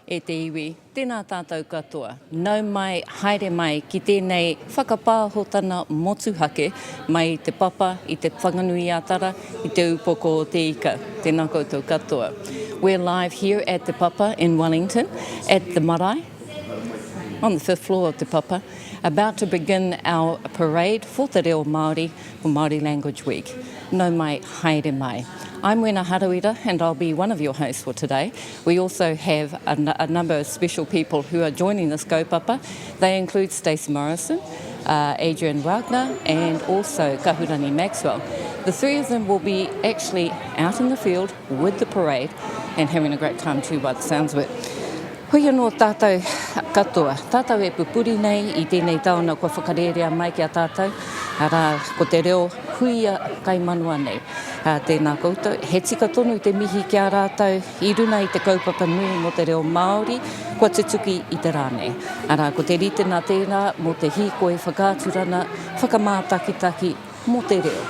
E te iwi, tēnā tātou katoa. Nau mai, haere mai ki tēnei whakapāhotana motuhake mai i Te Papa, i Te Whanganui-a-Tara, i Te Upoko o Te Ika. Tēnā koutou katoa. We're live here at Te Papa in Wellington at the marae on the fifth floor of Te Papa, about to begin our parade for te reo Māori for Māori Language Week. Nau mai, haere mai. I'm Wena Harawira and I'll be one of your hosts for today. We also have a, a number of special people who are joining this kaupapa. They include Stacey Morrison, uh, Adrian Wagner and also Kahurani Maxwell. The three of them will be actually out in the field with the parade and having a great time too by the sounds of it. Hui anō tātou katoa, tātou e pupuri nei i tēnei taona kua whakarērea mai ki a tātou, arā, ko te reo huia kaimanawa nei. Tēnā koutou, he tika tonu te mihi ki a rātou i runa i te kaupapa nui mō te reo Māori kua tutuki i te rā nei. Arā, ko te ritena tērā mō te hīkoi whakaaturana, whakamātakitaki mō te reo.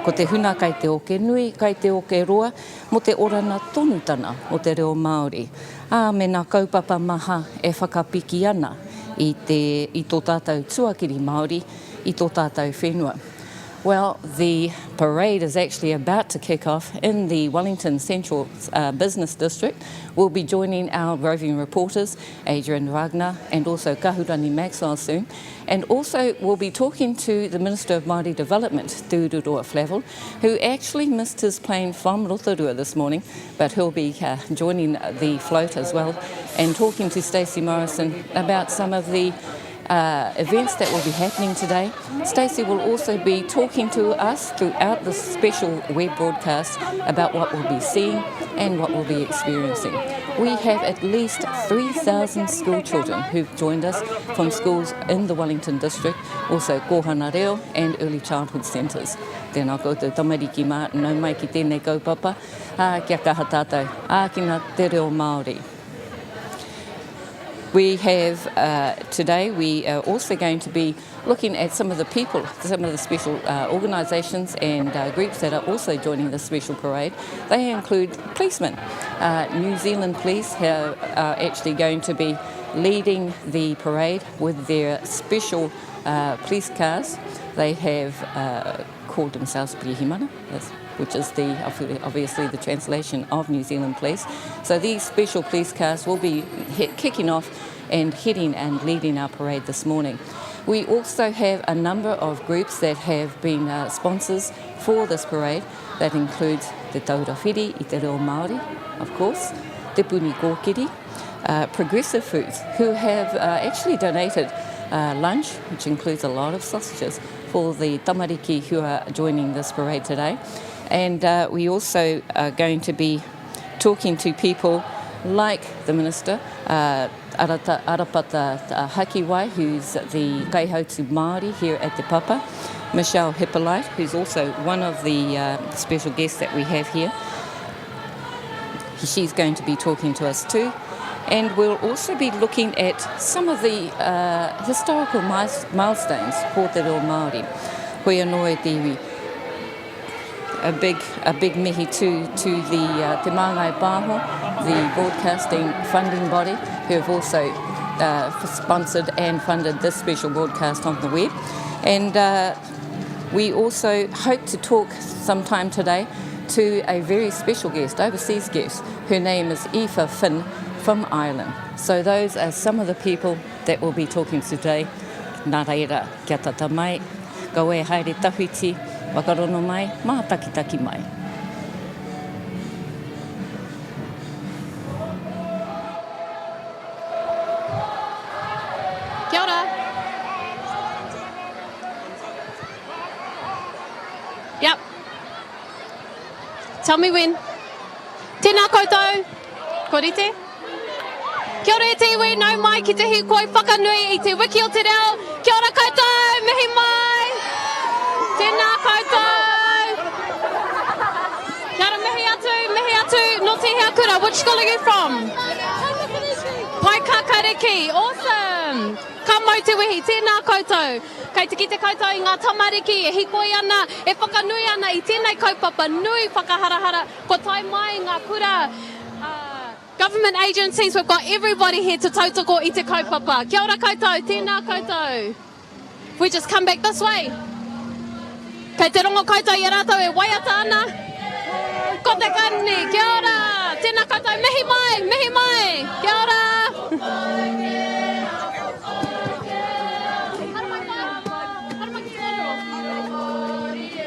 Ko te huna kai te oke nui, kai te oke roa, mō te orana tonutana o te reo Māori, ā, me nā kaupapa maha e whakapiki ana i te, i tō tātou tuakiri Māori, i tō tātou whenua. Well, the parade is actually about to kick off in the Wellington Central uh, Business District. We'll be joining our roving reporters, Adrian Ragnar and also Kahurani Maxwell soon. And also we'll be talking to the Minister of Māori Development, Te Ururoa Flavell, who actually missed his plane from Rotorua this morning, but he'll be uh, joining the float as well and talking to Stacey Morrison about some of the uh, events that will be happening today. Stacey will also be talking to us throughout the special web broadcast about what we'll be seeing and what we'll be experiencing. We have at least 3,000 school children who've joined us from schools in the Wellington district, also Kōhanga Reo and early childhood centres. Tēnā koutou tamariki mā, nau mai ki tēnei kaupapa, ā, kia kaha tātou, ākina te reo Māori. We have uh, today, we are also going to be looking at some of the people, some of the special uh, organisations and uh, groups that are also joining the special parade. They include policemen. Uh, New Zealand Police have, are actually going to be leading the parade with their special uh, police cars. They have uh, called themselves Pirihimana, which is the obviously the translation of New Zealand Police. So these special police cars will be kicking off and heading and leading our parade this morning. We also have a number of groups that have been uh, sponsors for this parade. That includes Te Taura Whiri i Te Reo Māori, of course, Te Puni Kōkiri, uh, Progressive Foods, who have uh, actually donated uh, lunch, which includes a lot of sausages, for the tamariki who are joining this parade today. And uh, we also are going to be talking to people like the Minister, uh, Arata, Arapata uh, Hakiwai, who's the Kaihautu Māori here at Te Papa, Michelle Hippolyte, who's also one of the uh, special guests that we have here. She's going to be talking to us too. And we'll also be looking at some of the uh, historical milestones for te reo Māori. Hoi anō e te iwi. A big, a big mihi to, to the uh, Te Māngai Pāho, the broadcasting funding body, who have also uh, sponsored and funded this special broadcast on the web. And uh, we also hope to talk sometime today to a very special guest, overseas guest. Her name is Aoife Finn from Ireland. So those are some of the people that we'll be talking to today. Nā reira, kia tata mai, kaua e haere tawhiti, whakarono mai, mātakitaki mai. Kia ora. Yep. Tell me when. Tēnā koutou. Kua rite? Kia ora e te iwi, nau mai ki te hīkoi whakanui i te wiki o te reo. Kia ora koutou, mihi mai. Tēnā koutou. Kia ora, mihi atu, mihi atu. Nō tēhea kura, which school are you from? Paekakariki, awesome. Ka mau te wehi, tēnā koutou. Kei te kite koutou i ngā tamariki e hikoi ana, e whakanui ana i tēnei kaupapa nui whakaharahara. Kua tae mai ngā kura, ā. Government agencies, we've got everybody here to tautoko i te kaupapa. Kia ora koutou, tēnā koutou. If we just come back this way. Kei te rongo koutou i a rātou e waiata ana. Ko te kani, kia ora. Tēnā koutou, mihi mai, mihi mai. Kia ora.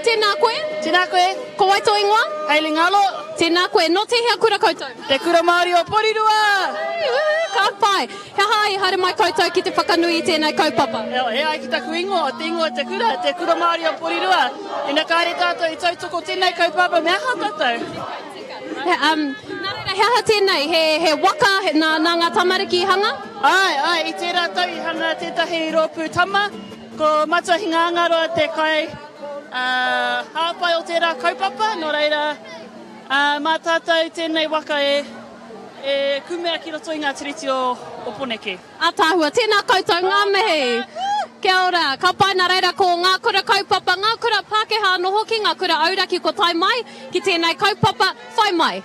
Tēnā koe. Tēnā koe. Ko wai tō ingoa? Hayley Ngalo. Tēnā koe. Nō tēhea kura koutou? Te Kura Māori o Porirua. Ka pai. He aha i haere mai koutou ki te whakanui i tēnei kaupapa? E ai ki taku ingoa, te ingoa o te kura, Te Kura Māori o Porirua. Ina kāre tātou i tautoko tēnei kaupapa, me aha tātou? He, um, nā reira, he aha tēnei? He, he waka he, nā, nā ngā tamariki i hanga? Āe, āe, i tērā tau i hanga tētahi rōpū tama, ko Matua Hingangaroa te kai uh, hāpai o tērā kaupapa, nō reira, uh, mā tātou tēnei waka e, e kumea ki roto i ngā tiriti o, o Poneke. Ataahua, tēnā koutou, ngā mihi. Kia ora, ka pai nā reira ko ngā kura kaupapa, ngā kura Pākehā anō hoki, ngā kura auraki kua tae mai ki tēnei kaupapa, whai mai.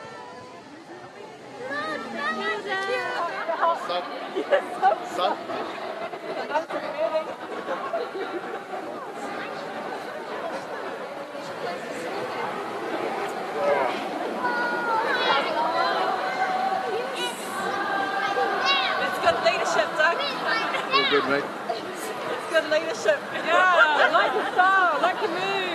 It's good leadership, Doug. All good, mate. It's good leadership. Yeah, I like your style, I like your move.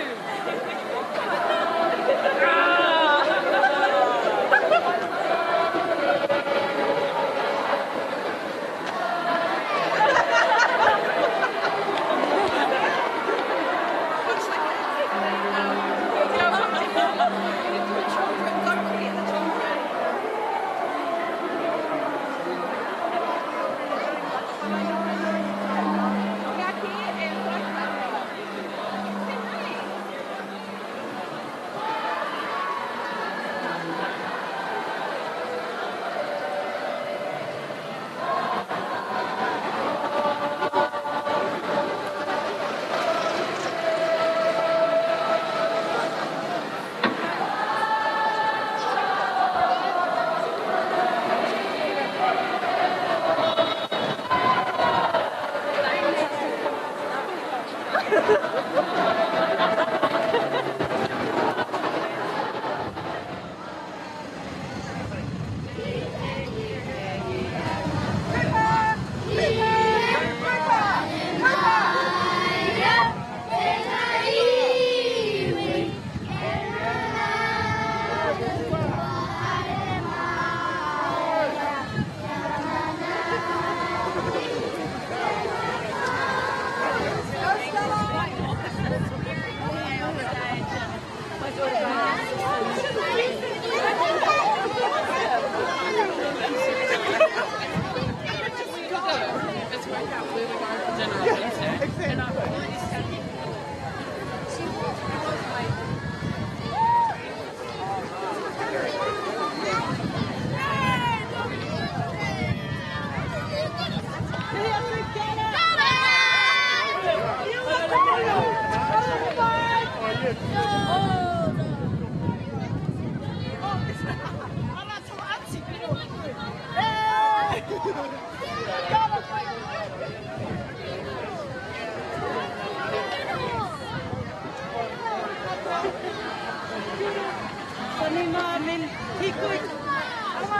Sonny mā, men hīkoi,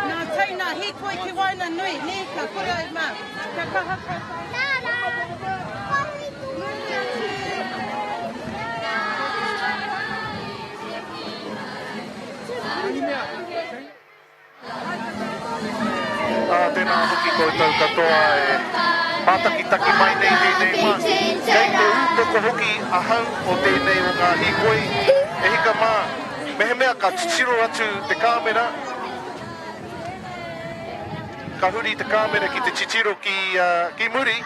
nā teina hīkoi ki waenganui, nē, ka kore ai mā. Kia kaha koutou. Muri atu. Ā, tēnā hoki koutou katoa e mātakitaki mai nei tēnei wā. Kei te ūpoko hoki ahau o tēnei o ngā hīkoi, e hika mā, mehemea ka titiro atu te kāmera, ka huri te kāmera ki te titiro ki, ki muri,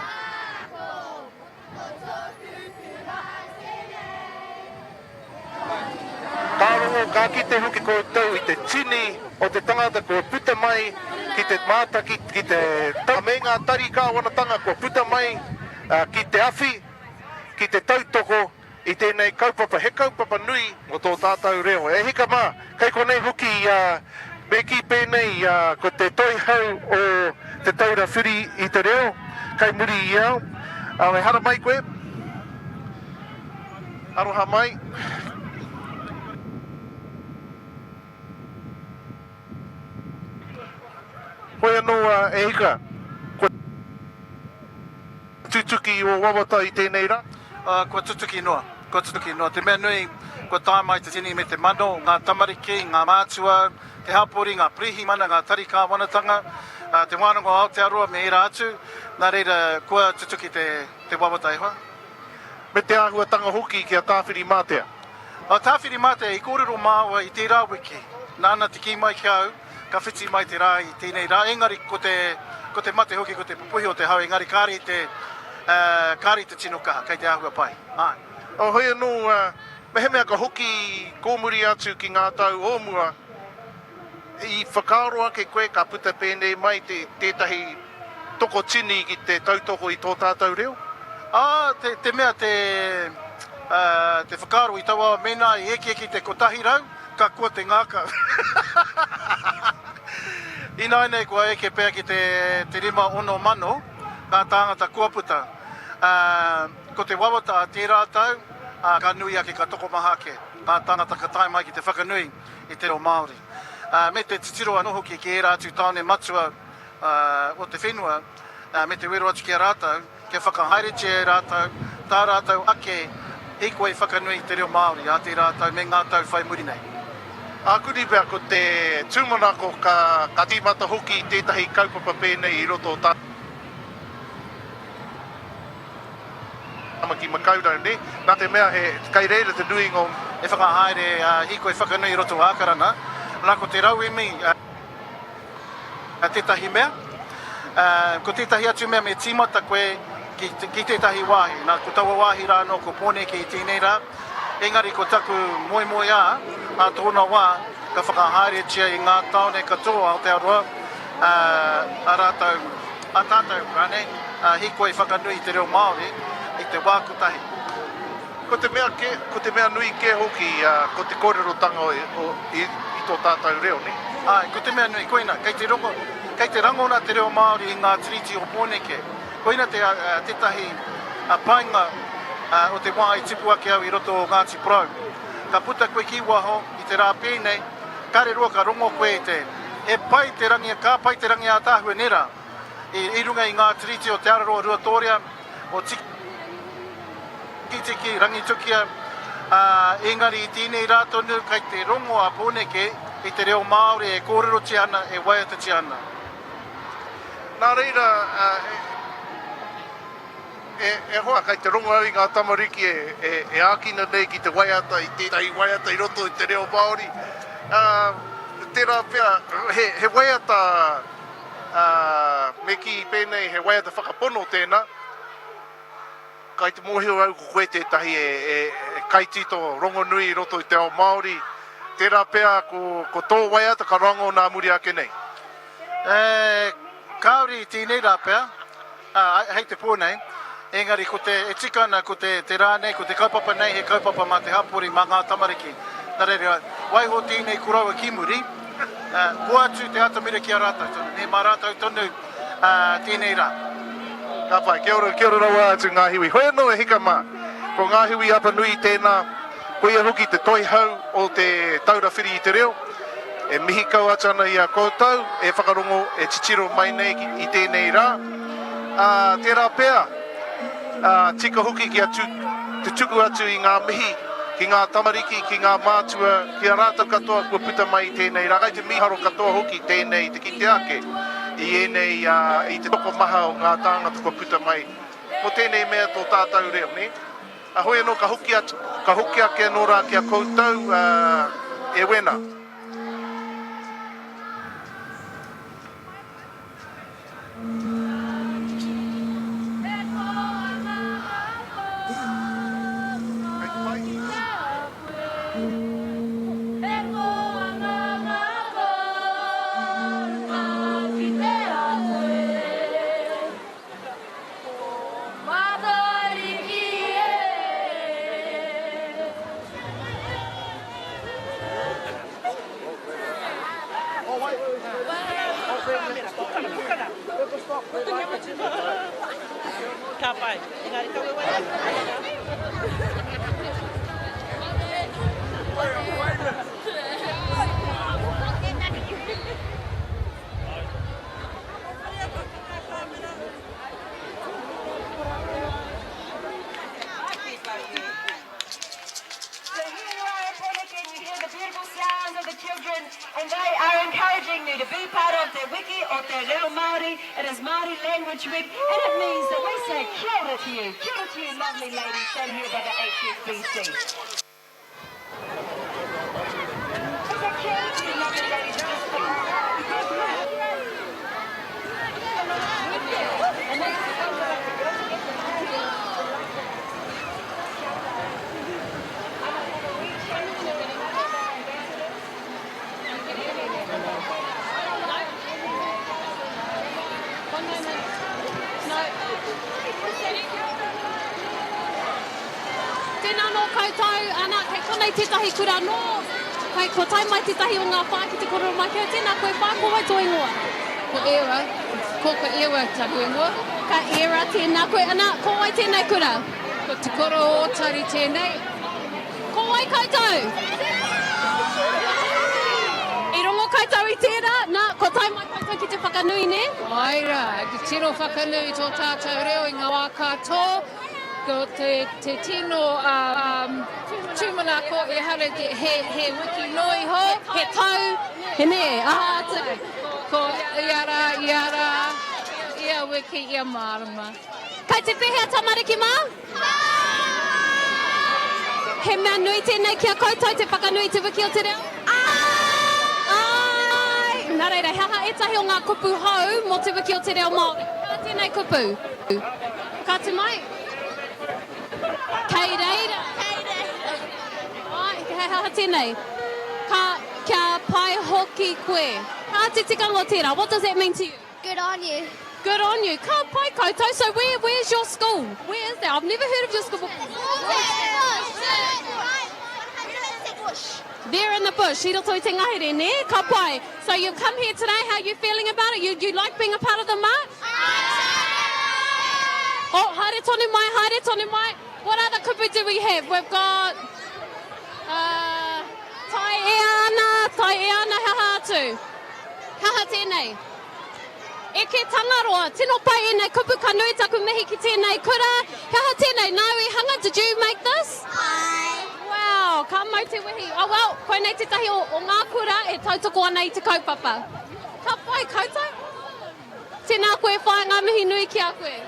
Ka rongo, ka kite hoki koutou i te tini o te tangata kua puta mai ki te mātaki, ki te me ngā tari kāwanatanga kua puta mai ki te awhi, ki te tautoko i tēnei kaupapa. He kaupapa nui mō tō tātou reo. E hika mā, kei konei hoki a. Me kī pēnei, ko te toihau o Te Taura Whiri i te Reo, kei muri i au. E haramai koe. Aroha mai. Hoi anō e hika, kua tutuki ō wawata i tēnei rā? Kua tutuki noa, kua tutuki noa. Te mea nui, kua tae mai te tini me te mano, ngā tamariki, ngā mātua, te hapori, ngā pirihimana, ngā tari kāwanatanga, Te Wānanga o Aotearoa me ērā atu. Nā reira, kua tutuki te wawata e hoa. Me te āhuatanga hoki ki a Tāwhirimātea. A Tāwhirimātea, i kōrero māua i tērā wiki, nāna te kī mai ki a au, ka whiti mai te rā i tēnei rā, engari ko te, ko te mate hoki ko te pupuhi o te hau, engari kāre i te, kāre i te tino kaha, kei te āhua pai, āe. Hoi anō, mehemea ka hoki kōmuri atu ki ngā tau o mua, I whakaaro ake koe ka puta pēnei mai tētahi tokotini ki te tautoko i tō tātou reo? Ā, te, te mea te, ā, te whakaaro i taua wā, mēnā i eke ki te 100, ka koa te ngākau. Ināianei kua eke pea ki te, te rima, ono mano ngā tāngata kua puta. Ā, ko te wawata a tērā tau, ā, ka nui ake, ka tokomaha ake ngā tāngata ka tae mai ki te whakanui i te reo Māori, me te titiro anō hoki ki ērā atu tāone matua o te whenua, me te wero atu ki a rātou, kia whakahaeretia e rātou tā rātou ake hīkoi whakanui i te reo Māori ā tērā tau me ngā tau whai muri nei. Ākuni pea ko te tūmanako ka tīmata hoki tētahi kaupapa pēnei i roto o Tāmaki Makaurau, nē? Nā te mea he, kei reira te nuinga o. E whakahaere hīkoi whakanui i roto o Ākarana, nā ko te rauemi tētahi mea. Ko tētahi atu mea me tīmata koe ki, ki tētahi wāhi, nā ko taua wāhi rā anō ko Pōneke i tēnei rā, engari ko taku moemoeā ā tōna wā ka whakahaeretia i ngā tāone katoa o Aotearoa ā rātou, ā tātou rānei, hīkoi whakanui i te reo Māori i te wā kotahi. Ko te mea kē, ko te mea nui kē hoki, ko te kōrerotanga o, i, i tō tātou reo, nē? Āe, ko te mea nui, koina, kei te rongo, kei te rangona te reo Māori i ngā tiriti o Pōneke. Koina te, tētahi painga o te wā i tipu ake au i roto o Ngāti Porou. Ka puta koe ki waho i te rā pēnei, kāre roa ka rongo koe i te, e pai te rangi, ka pai te rangi ātaahua, nē rā? I runga i ngā tiriti o Te Araroa Ruatōrea, o Tikitiki, Rangitukia, ā, engari i tēnei rā tonu kei te rongo a Pōneke i te reo Māori e kōrerotia ana, e waiatatia ana. Nā reira, e hoa, kei te rongo au i ngā tamariki e ākina nei ki te waiata i tētahi waiata i roto i te reo Māori. Tērā pea, he waiata. Ā, me kī pēnei, he waiata whakapono tēnā. Kai te mōhio au ko koe tētahi e kaitito rongonui i roto i te ao Māori. Tērā pea ko, ko tō waiata ka rangona ā muri ake nei. E, kāore i tēnei rā pea, ā, hei te pō nei, engari ko te, e tika ana ko te, te rā nei, ko te kaupapa nei he kaupapa mā te hapori, mā ngā tamariki. Nā reira, waiho tēnei koroua ki muri, ā, hoatu te atamira ki a rātou tonu, nē, mā rātou tonu, ā, tēnei rā. Ka pai, kia ora, kia ora rawa atu Ngāhiwi. Hoi anō e hika mā, ko Ngāhiwi Apanui tēnā, koia hoki te toihau o te Taura Whiri i te Reo. E mihi kau atu ana i a koutou e whakarongo, e titiro mai nei i tēnei rā. Ā, tērā pea, ā, tika hoki kia tū, te tuku atu i ngā mihi ki ngā tamariki, ki ngā mātua, ki a rātou katoa kua puta mai i tēnei rā. Kai te mīharo katoa hoki tēnei te kite ake i ēnei, ā, i te tokomaha o ngā tāngata kua puta mai mō tēnei mea tō tātou reo, nē? A hoi anō ka hoki atu, ka hoki ake anō rā ki a koutou, ā, e wena. Matariki e. Ka pai. Engari kaua wai. So here you are in Pōneke and you hear the beautiful sounds of the children and they are encouraging you to be part of Te Wiki o Te Reo Māori. It is Māori Language Week and it means that we say kia ora to you. Kia ora to you lovely ladies down here by the HSBC. Is it kia ora to you lovely ladies just Tēnā nō koutou, ana, kei konei tētahi kura anō. Kai, kua tae mai tētahi o ngā whā ki te kōrero mai ki au. Tēnā koe whā, ko wai tō ingoa? Ko Era, ko Ka Era taku ingoa. Ka Era, tēnā koe. Ana, ko wai tēnei kura? Ko Te Koro o Ōtari tēnei. Ko wai koutou? I rongo koutou i tērā? Nā, kua tae mai koutou ki te whakanui, nē? Āe rā, ki tino whakanui tō tātou reo i ngā wā katoa. Ko te, te tino um, tūmanako ehara te, he, he wiki noa iho. He tau, he nē, aha atu. Ko ia rā, ia rā, ia wiki, ia marama. Kei te pēhea tamariki mā? He mea nui tēnei ki a koutou te whakanui i Te Wiki o te Reo? Āe! Nā reira, he aha ētahi o ngā kupu hou mō Te Wiki o te Reo Māori? He aha tēnei kupu? Kāti mai? Kei reira. Kei reira. Āe, he aha tēnei? Ka, kia pai hoki koe. He aha te tikanga o tērā? What does that mean to you? Good on you. Good on you. Ka pai koutou. So where, where's your school? Where is that? I've never heard of your school before. There in the bush, i roto i te ngahere, nē? Ka pai. So you've come here today, how are you feeling about it? You, you like being a part of the march? Oh, haere tonu mai, haere tonu mai. What other kupu do we have? We've got... Uh, tai e ana, tai e ana, he aha atu? He aha tēnei? Eke Tangaroa, tino pai ēnei kupu, ka nui taku mihi ki tēnei kura. He aha tēnei, nāu i hanga, did you make this? Āe. Wow, ka mau te wehi. Oh well, koinei tētahi o, o ngā kura e tautoko ana i te kaupapa. Ka pai koutou. Tēnā koe whaea, ngā mihi nui ki a koe.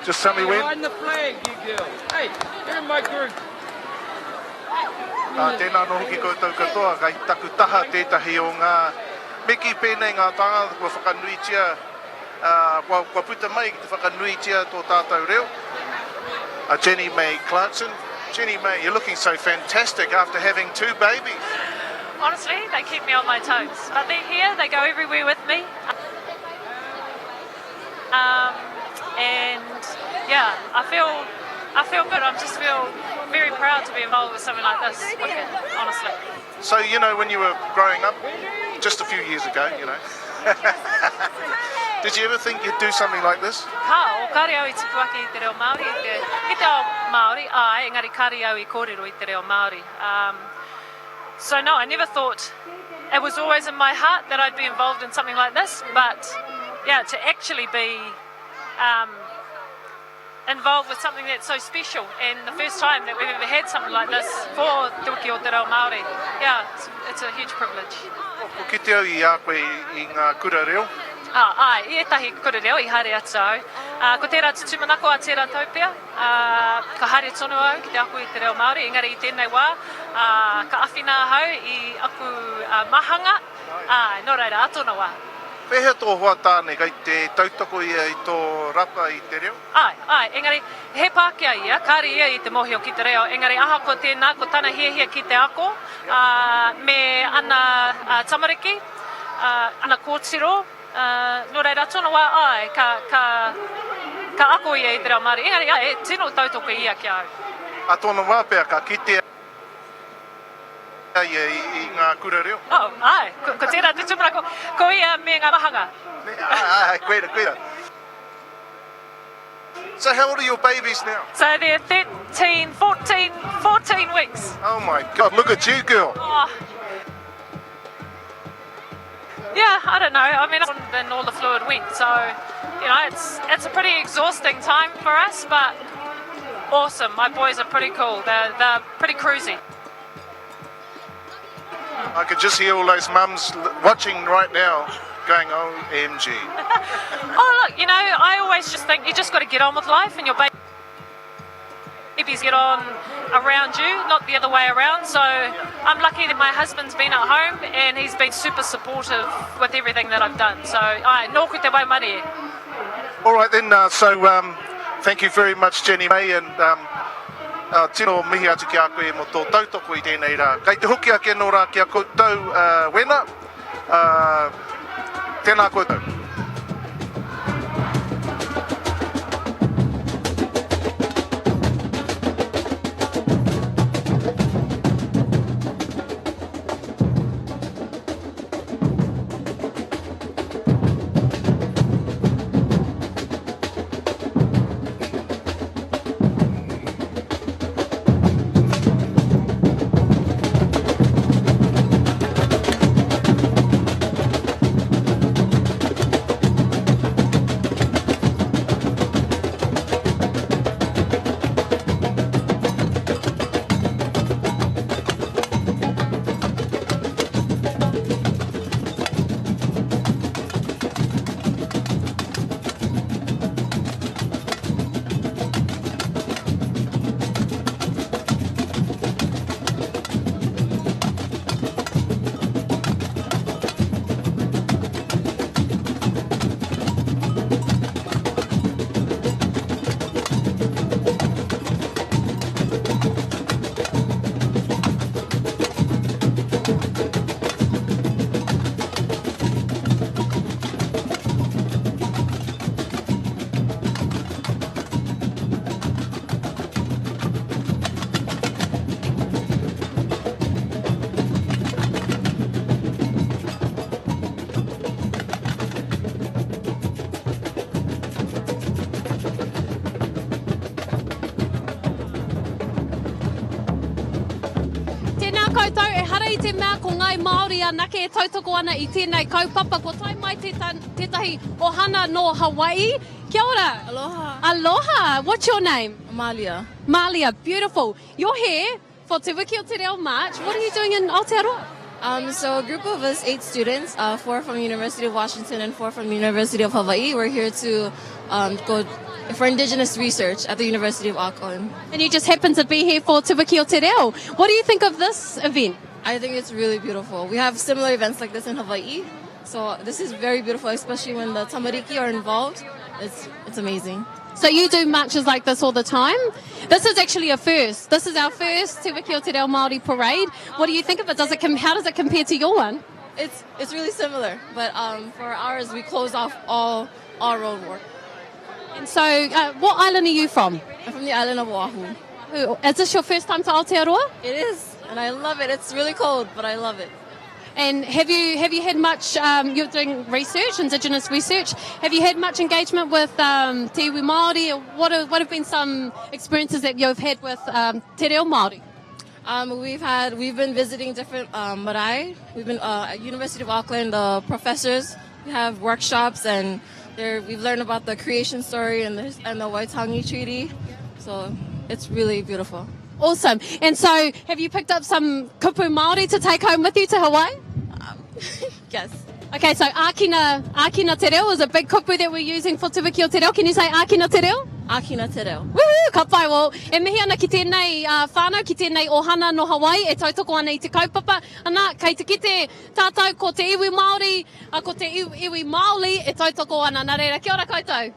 Just tell me when. Behind the flag, you girl. Hey, you're in my group. Ā, tēnā anō hoki koutou katoa, kei taku taha tētahi o ngā me kī pēnei ngā tāngata kua whakanuitia, ā, kua, kua puta mai ki te whakanuitia tō tātou reo. A Jenny May Clarkson. Jenny May, you're looking so fantastic after having two babies. Honestly, they keep me on my toes. But they're here, they go everywhere with me. Um, and yeah, I feel I feel good. I just feel very proud to be involved with something like this. Wicked, honestly. So you know, when you were growing up, just a few years ago, you know. Did you ever think you'd do something like this? Ka, o kare au i tupu ake i te reo Māori, i te, i te ao Māori, āe, engari kare au i kōrero i te reo Māori. Um, so no, I never thought, it was always in my heart that I'd be involved in something like this, but yeah, to actually be um, involved with something that's so special and the first time that we've ever had something like this for Te Wiki o Te Reo Māori, yeah, it's, it's a huge privilege. Kua kite au i a koe i ngā kura reo? Ah, āe, i ētahi kura reo i haere atu au. Uh, ko tērā te tūmanako a tērā tau pea, uh, ka haere tonu au ki te ako i te reo Māori, engari i tēnei wā, uh, ka awhina ahau i aku uh, mahanga, āe, nō reira, a tōna wā. Pēhea tō hoa tāne, kei te tautoko ia i tō rapa i te reo? Āe, āe, engari, he Pākehā ia, kāre ia i te mōhio ki te reo, engari ahakoa tēnā, ko tana hiahia ki te ako, ā, me ana tamariki, ā, ana kōtiro, ā, nō reira, tōna wā, āe, ka, ka, ka ako ia i te reo Māori, engari, āe, e tino tautoko ia ki a au. Ā tōna wā pea, ka kitea ia i ngā kura reo. Oh, āe, ko, ko tērā te tūmanako, ko ia me ngā mahanga. Āe, āe, koira, koira. So how old are your babies now? So they're 13, 14, 14 weeks. Oh my God, look at you girl. Oh. Yeah, I don't know. I mean, then all the fluid went. So, you know, it's, it's a pretty exhausting time for us, but awesome. My boys are pretty cool. They're, they're pretty cruisy. I could just hear all those mums watching right now going, OMG. oh, look, you know, I always just think you just got to get on with life and your babies get on around you, not the other way around. So I'm lucky that my husband's been at home and he's been super supportive with everything that I've done. So, ai, nōku te waimarie. All right then, uh, so um, thank you very much Jenny May and um, uh, tino mihi atu ki a koe mo tō tautoko i tēnei rā. Kei te hoki ake anō rā ki a koutou uh, Wena, uh, tēnā koutou. Tēnā koutou, ehara i te mea ko Ngāi Māori anake e tautoko ana i tēnei kaupapa, kua tae mai tētahi ohana nō Hawaii. Kia ora! Aloha! Aloha! What's your name? Malia. Malia, beautiful. You're here for Te Wiki o Te Reo March. What are you doing in Aotearoa? Um, so a group of us, eight students, uh, four from University of Washington and four from University of Hawaii, we're here to um, go. for Indigenous research at the University of Auckland. And you just happen to be here for Te Wiki o Te Reo. What do you think of this event? I think it's really beautiful. We have similar events like this in Hawaii. So this is very beautiful, especially when the tamariki are involved. It's, it's amazing. So you do marches like this all the time? This is actually a first. This is our first Te Wiki o Te Reo Māori parade. What do you think of it? Does it com- how does it compare to your one? It's, it's really similar, but um, for ours, we close off all, all road work. And so, uh, what island are you from? I'm from the island of Oahu. Is this your first time to Aotearoa? It is, and I love it. It's really cold, but I love it. And have you have you had much? Um, you're doing research, Indigenous research. Have you had much engagement with um, Te Iwi Māori? What have, what have been some experiences that you've had with um, Te Reo Māori? Um, we've had we've been visiting different um, marae. We've been uh, at University of Auckland. The professors have workshops, and we've learned about the creation story and the, and the Waitangi Treaty. So it's really beautiful. Awesome. And so, have you picked up some kupu Māori to take home with you to Hawaii? Um, yes. Okay, so ākina, ākina te reo is a big kupu that we're using for Te Wiki o Te Reo. Can you say ākina te reo? Ākina te reo. Woohoo, ka pai. Well, e mihi ana ki tēnei uh, whānau, ki tēnei ohana no Hawaii e tautoko ana i te kaupapa. Ana, kei te kite tātou ko te iwi Māori, uh, ko te iwi, iwi Māoli e tautoko ana. Nā reira, kia ora koutou.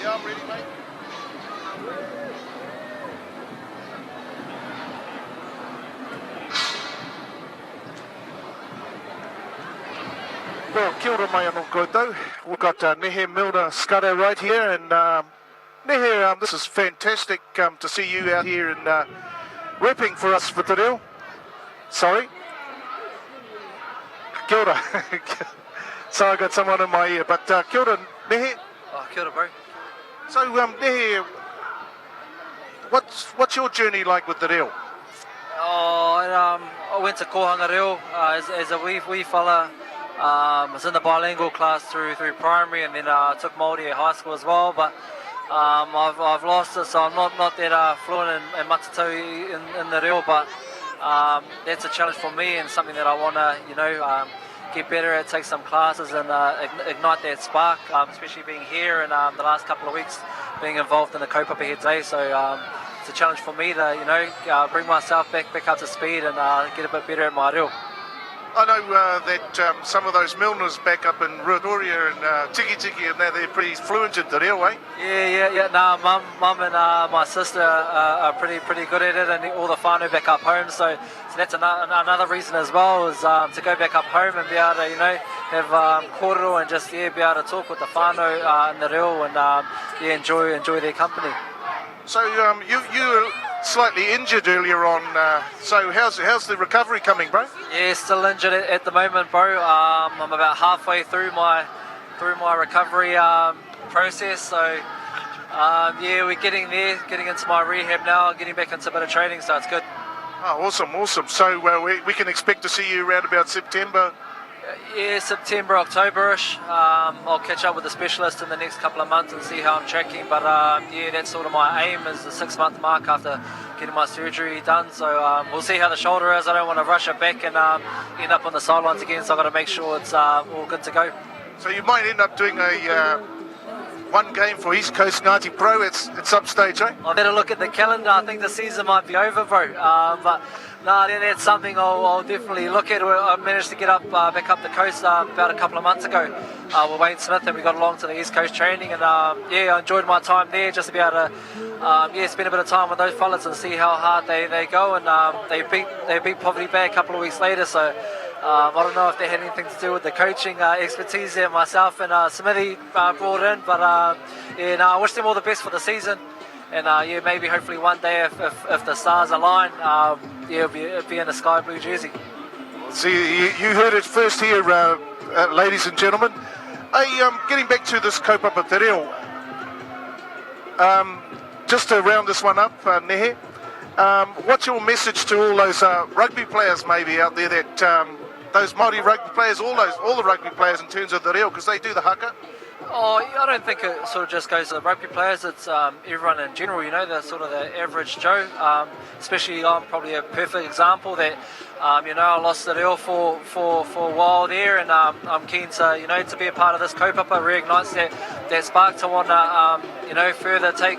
Yeah, I'm ready, mate. Well, kia ora mai anō koutou. We've got uh, Nehe Milner Skudder right here. And um, Nehe, um, this is fantastic um, to see you out here and uh, repping for us for te reo. Sorry? Kia ora. so I got someone in my ear. But uh, kia ora, Nehe. Oh, kia ora, bro. So, um, Nehe, what's, what's your journey like with the reo? Oh, and, um, I went to Kōhanga Reo uh, as, as a wee, wee fella. Um, I was in the bilingual class through through primary and then uh, took Māori at high school as well. But um, I've, I've lost it, so I'm not, not that uh, fluent in, in matatau in, in the reo. But um, that's a challenge for me and something that I want to, you know, um, get better at, take some classes and uh, ignite that spark, um, especially being here and um, the last couple of weeks being involved in the kaupapa here today. So um, it's a challenge for me to, you know, uh, bring myself back, back up to speed and uh, get a bit better at my reo. I know uh, that um, some of those Milners back up in Ruatoria and uh, Tikitiki and that they're pretty fluent in te reo, eh? Yeah, yeah, yeah. Nah, mum, mum and uh, my sister are, are pretty pretty good at it, and all the whānau back up home. So, so that's another, another reason as well is um, to go back up home and be able to, you know, have um, kōrero and just yeah, be able to talk with the whānau uh, in the reo and um, yeah, enjoy enjoy their company. So um, you you were slightly injured earlier on. Uh, so how's how's the recovery coming, bro? Yeah, still injured at, at the moment, bro. Um, I'm about halfway through my through my recovery um, process. So um, yeah, we're getting there, getting into my rehab now, getting back into a bit of training, so it's good. Oh, awesome, awesome. So uh, we, we can expect to see you around about September. Yeah, September, October-ish. Um, I'll catch up with the specialist in the next couple of months and see how I'm tracking. But um, yeah, that's sort of my aim is the six-month mark after getting my surgery done. So um, we'll see how the shoulder is. I don't want to rush it back and um, end up on the sidelines again. So I've got to make sure it's uh, all good to go. So you might end up doing a uh, one game for East Coast Ngāti Porou at, at some stage, eh? I better look at the calendar. I think the season might be over, bro. Uh, but no, nah, that's something I'll, I'll definitely look at. I managed to get up uh, back up the coast uh, about a couple of months ago uh, with Wayne Smith, and we got along to the East Coast training. And um, yeah, I enjoyed my time there just to be able to um, yeah spend a bit of time with those fellas and see how hard they, they go. And um, they beat they beat Poverty Bay a couple of weeks later, so. Um, I don't know if that had anything to do with the coaching uh, expertise that myself and uh, Smithy uh, brought in, but uh, yeah, no, I wish them all the best for the season. And uh, yeah, maybe hopefully one day if, if, if the stars align, um, yeah, it'll be, it'll be in a sky blue jersey. See, you, you heard it first here, uh, uh, ladies and gentlemen. Hey, um, getting back to this kaupapa te reo, um, just to round this one up, uh, Nehe, um, what's your message to all those uh, rugby players maybe out there that um, those Māori rugby players, all those, all the rugby players in terms of the reo, because they do the haka? Oh, I don't think it sort of just goes to the rugby players. It's um, everyone in general, you know, the sort of the average Joe. Um, especially I'm probably a perfect example that, um, you know, I lost the reo for, for, for a while there, and um, I'm keen to, you know, to be a part of this kaupapa, reignites that, that spark to want to, um, you know, further take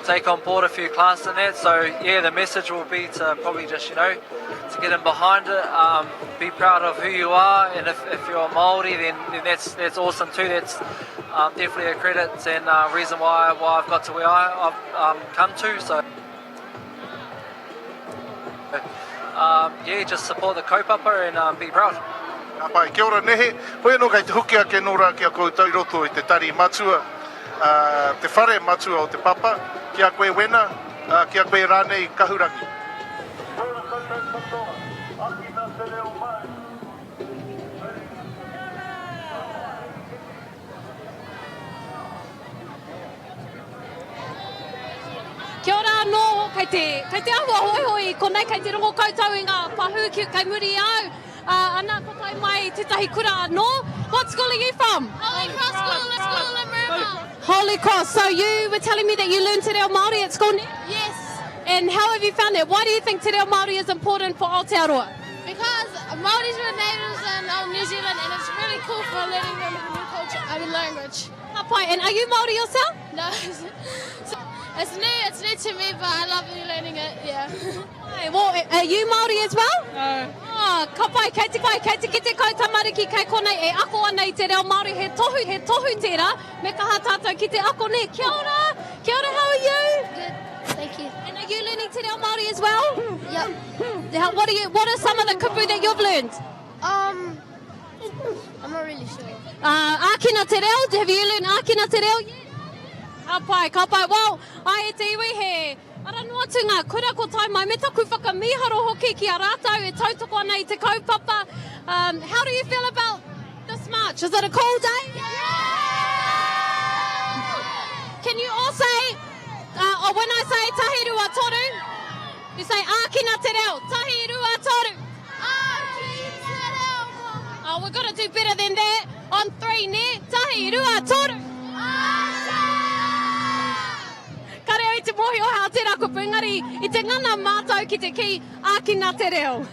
take on board a few classes and that. So yeah, the message will be to probably just, you know, to get in behind it, um, be proud of who you are, and if, if you're a Māori, then, then that's that's awesome too. That's um, definitely a credit and uh, reason why why I've got to where I, I've um, come to. So um, yeah, just support the kaupapa and um, be proud. Ka pai. Kia ora Nehe. Koe anō kei te hoki ake nō rā ki a koutou i roto i te tari matua, uh, te whare matua o te papa, ki a koe Wena, uh, ki a koe rānei Kahurangi. Kia ora koutou katoa, akina te reo Māori. Kia ora anō, kei te, kei te āhua hoihoi i konei, kei te rongo koutou i ngā pahū ki, kei muri i au. Uh, ana, ko tae mai tētahi kura anō. What school are you from? Holy Cross School, School in Miramar. Holy Cross. So you were telling me that you learned Te Reo Māori at school now? Yes. And how have you found that? Why do you think Te Reo Māori is important for Aotearoa? Because Māoris were natives in um, New Zealand and it's really cool for learning a new culture, I mean language. Ka pai. And are you Māori yourself? No. so, it's new, it's new to me, but I love learning it, yeah. Ai, well, are you Māori as well? No. Oh, ka pai, kei te pai, kei te kite kau tamariki kei konei e ako ana i te reo Māori, he tohu, he tohu tērā, me kaha tātou ki te ako nē. Kia ora, kia ora, how are you? Good, thank you. And are you learning te reo Māori as well? Yep. How, what, are you, what are some of the kupu that you've learned? Um, I'm not really sure. Uh, ākina te reo, have you learned ākina te reo yet? Ka pai, ka pai. Well, ai e te iwi he ara noa atu ngā kura ko tae mai me taku whakamīharo hoki ki a rātou e tautoko ana i te kaupapa. Um, how do you feel about this march? Is it a cool day? Yeah! Can you all say, uh, oh, when I say tahi rua toru, you say ākina te reo. Tahi rua toru. Ākina te reo. Oh, we've got to do better than that. On three, ne? Tahi, rua, toru. Kare au i te mōhio hao tērā kupu, engari i te ngana mātou ki te kī, ākina te reo.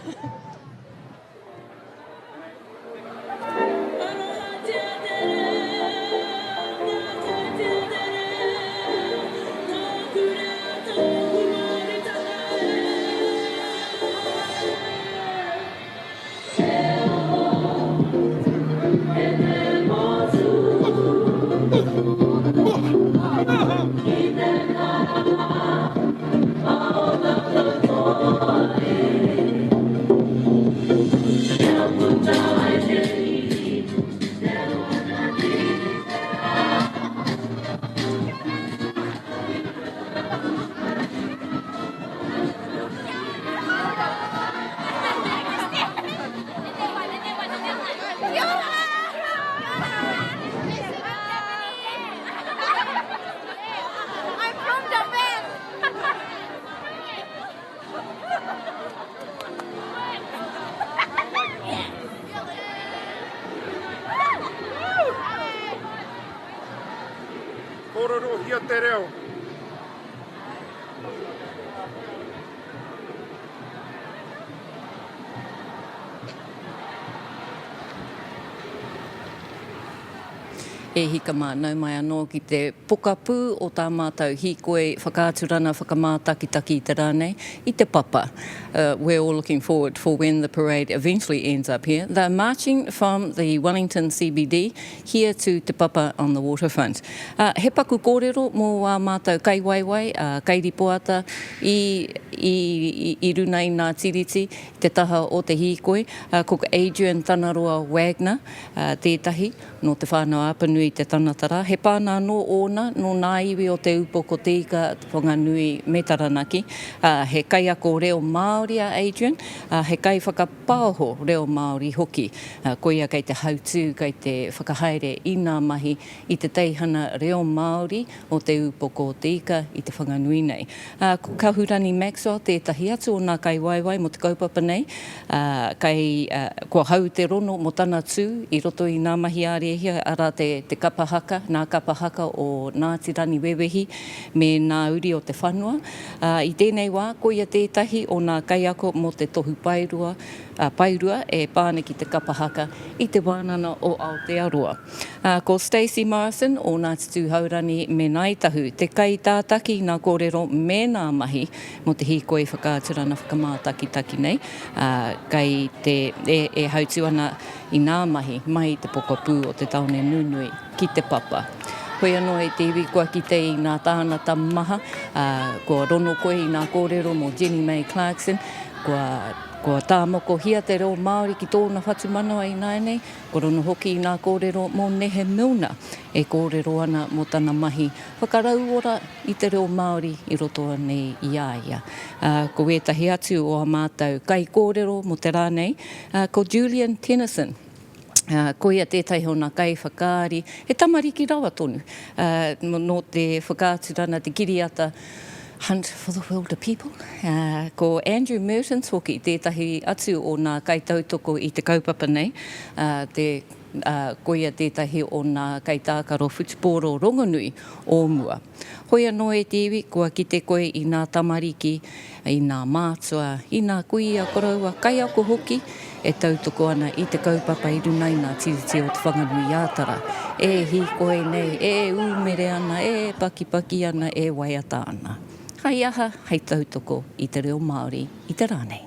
Kōrerohia te reo. E hika mā, nau mai anō ki te pokapū o tā mātou hīkoi whakaaturana whakamātakitaki i te rā nei, i te papa. We're all looking forward for when the parade eventually ends up here. They're marching from the Wellington CBD here to Te Papa on the waterfront. He paku kōrero mō ā mātou kaiwaiwai, kairipoata i, i, i runa i nā tiriti, i te taha o te hīkoi, ko Adrian Tanaroa Wagner tētahi, nō Te Whānau-a-Apanui te tanata rā. He pāna anō ōna nō nā iwi o Te Upoko Te Ika, Te Whanganui me Taranaki. He kaiako reo Māori a Adrian, he kaiwhakapaoho reo Māori hoki. Koia kei te hautū, kei te whakahaere i nā mahi i te teihana reo Māori o Te Upoko o Te Ika i Te Whanganui nei. Ko Kahurani Maxwell tētahi atu o nā kaiwaewae mō te kaupapa nei, ā, kei, kua hau te rono mō tana tū i roto i nā mahi ā-rēhia, arā te, te kapa haka, nā kapa haka o Ngāti Rangiwewehi me nā uri o te whanua. Ā, i tēnei wā, koia tētahi o nā kaiako mō te tohu paerua, ā, paerua e pā ana ki te kapa haka i Te Wānana o Aotearoa. Ā, ko Stacey Morrison o Ngāti Tūhaurani me Ngāi Tahu te kaitātaki i ngā kōrero me ngā mahi mō te hīkoi whakaaturana whakamātakitaki nei, ā, kei te, e, e hautū ana i ngā mahi mai i te pokapū o te tāone nunui ki Te Papa. Hoi anō e te iwi kua kite i ngā tāngata maha, ā, kua rono koe i ngā kōrero mō Jenny May Clarkson, kua, kua tāmokohia te reo Māori ki tōna whatumanawa ināianei, Ko rono hoki i ngā kōrero mō Nehe Milner e kōrero ana mō tana mahi whakarauora i te reo Māori i roto nei i a ia. Ko ētahi atu o ā mātou kaikōrero mō te rā nei, ko Julian Tennyson, koia tētahi o ngā kaiwhakaari, he tamariki rawa tonu, nō te whakaaturana, te kiriata Hunt for the Wilder People. Ko Andrew Mertens hoki tētahi atu o nā kaitautoko i te kaupapa nei, te, koia tētahi o nā kaitākaro whutupōro rongonui o mua. Hoi anō e te iwi, kua kite koe i nā tamariki, i nā mātua, i nā kuia, koroua, kaiako hoki e tautoko ana i te kaupapa i runa i nā tiriti o Te Whanganui-ā-Tara, e hīkoi nei, e ūmere ana, e pakipaki ana, e waiata ana. Hai aha hei tautoko i te reo Māori i te rā nei?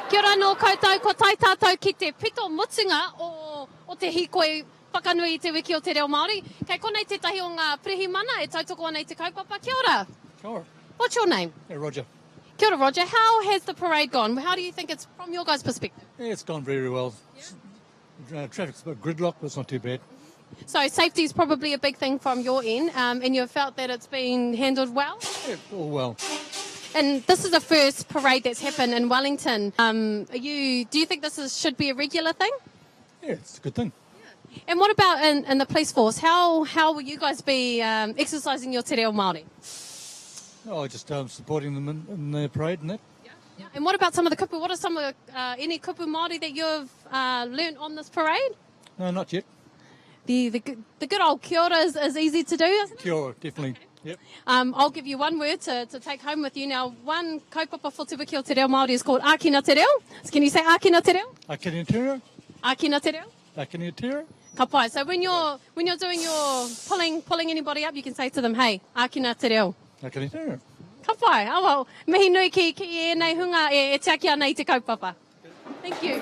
Kia ora anō koutou, kua tae tātou ki te pito mutunga o, o te hīkoi whakanui i te wiki o te reo Māori. Kei konei tētahi o ngā pirihimana e tautoko ana i te kaupapa. Kia ora. Kia ora. What's your name? Hey, Roger. Kia ora, Roger. How has the parade gone? How do you think it's from your guys' perspective? Yeah, it's gone very well. Yeah. Uh, traffic's a bit gridlock, but it's not too bad. So safety is probably a big thing from your end, um, and you've felt that it's been handled well? Yeah, all well. And this is the first parade that's happened in Wellington. Um, are you, do you think this is, should be a regular thing? Yeah, it's a good thing. Yeah. And what about in, in the police force? How, how will you guys be um, exercising your te reo Māori? Oh, just um, supporting them in, in their parade and that. Yeah, yeah. And what about some of the kupu? What are some of the, uh, any kupu Māori that you've uh, learned on this parade? No, not yet. The, the, the good old kia ora is, is easy to do, isn't it? Kia ora, definitely. Okay. Yep. Um, I'll give you one word to, to take home with you now. One kaupapa for Te Wiki o Te Reo Māori is called Ākina Te Reo. So can you say Ākina Te Reo? Ākina Te Reo. Ākina Te Reo. Ākina Te Reo. Ka pai. So when you're, when you're doing your pulling, pulling anybody up, you can say to them, hey, Ākina Te Reo. Ākina Te Reo. Ka pai. Oh, well, mihi nui ki, ki ēnei hunga e, e tiaki ana i te kaupapa. Thank you.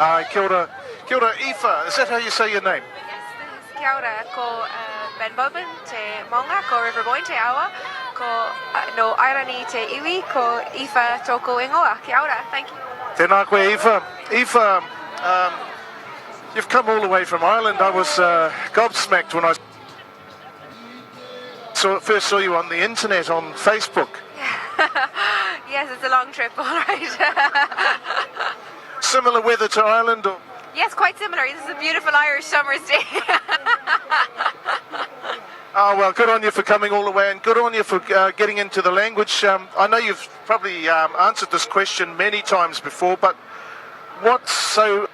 Ai, kia ora. Kia ora, Aoife. Is that how you say your name? Yes, kia ora. Ko uh, Ben Bobin te maunga, ko River Boyne te awa, ko uh, no Airani te iwi, ko Aoife tōku ingoa. Kia ora, thank you. Tēnā koe, Aoife. Aoife, um, you've come all the way from Ireland. I was uh, gobsmacked when I saw, first saw you on the internet on Facebook. yes, it's a long trip, all right. Similar weather to Ireland? Or? Yes, quite similar. This is a beautiful Irish summer's day. Oh, well, good on you for coming all the way and good on you for uh, getting into the language. Um, I know you've probably um, answered this question many times before, but what's so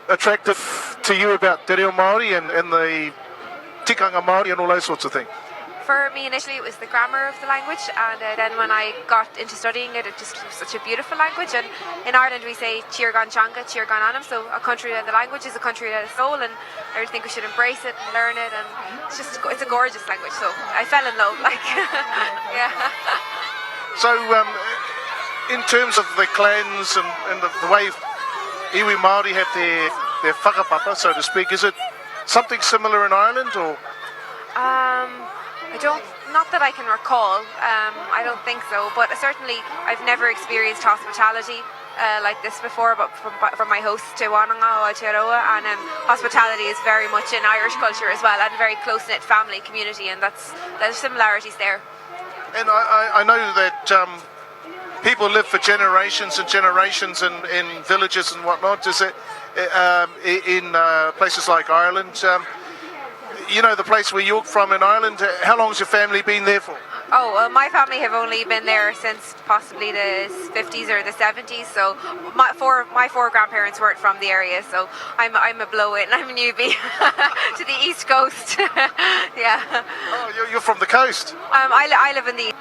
attractive to you about Te Reo Māori and, and the tikanga Māori and all those sorts of things? For me initially it was the grammar of the language and uh, then when I got into studying it, it just was such a beautiful language and in Ireland we say Tír gan teanga, tír gan anam, so a country without the language is a country without a soul and I really think we should embrace it and learn it and it's just it's a gorgeous language so I fell in love like yeah. So um, in terms of the clans and, and the, the way iwi Māori have their, their whakapapa, so to speak, is it something similar in Ireland or? Um, I don't, not that I can recall. Um, I don't think so, but certainly I've never experienced hospitality uh, like this before, but from, from my hosts Te Wānanga o Aotearoa, and um, hospitality is very much in Irish culture as well, and very close-knit family community, and that's there's similarities there. And I, I, I know that um, people live for generations and generations in, in villages and whatnot. Is it um, in uh, places like Ireland? Um, you know, the place where you're from in Ireland, how long's your family been there for? Oh, well, my family have only been there since possibly the 50s or the 70s. So my four, my four grandparents weren't from the area. So I'm, I'm a blow-in. I'm a newbie to the East Coast. yeah. Oh, you're, you're from the coast? Um, I, I live in the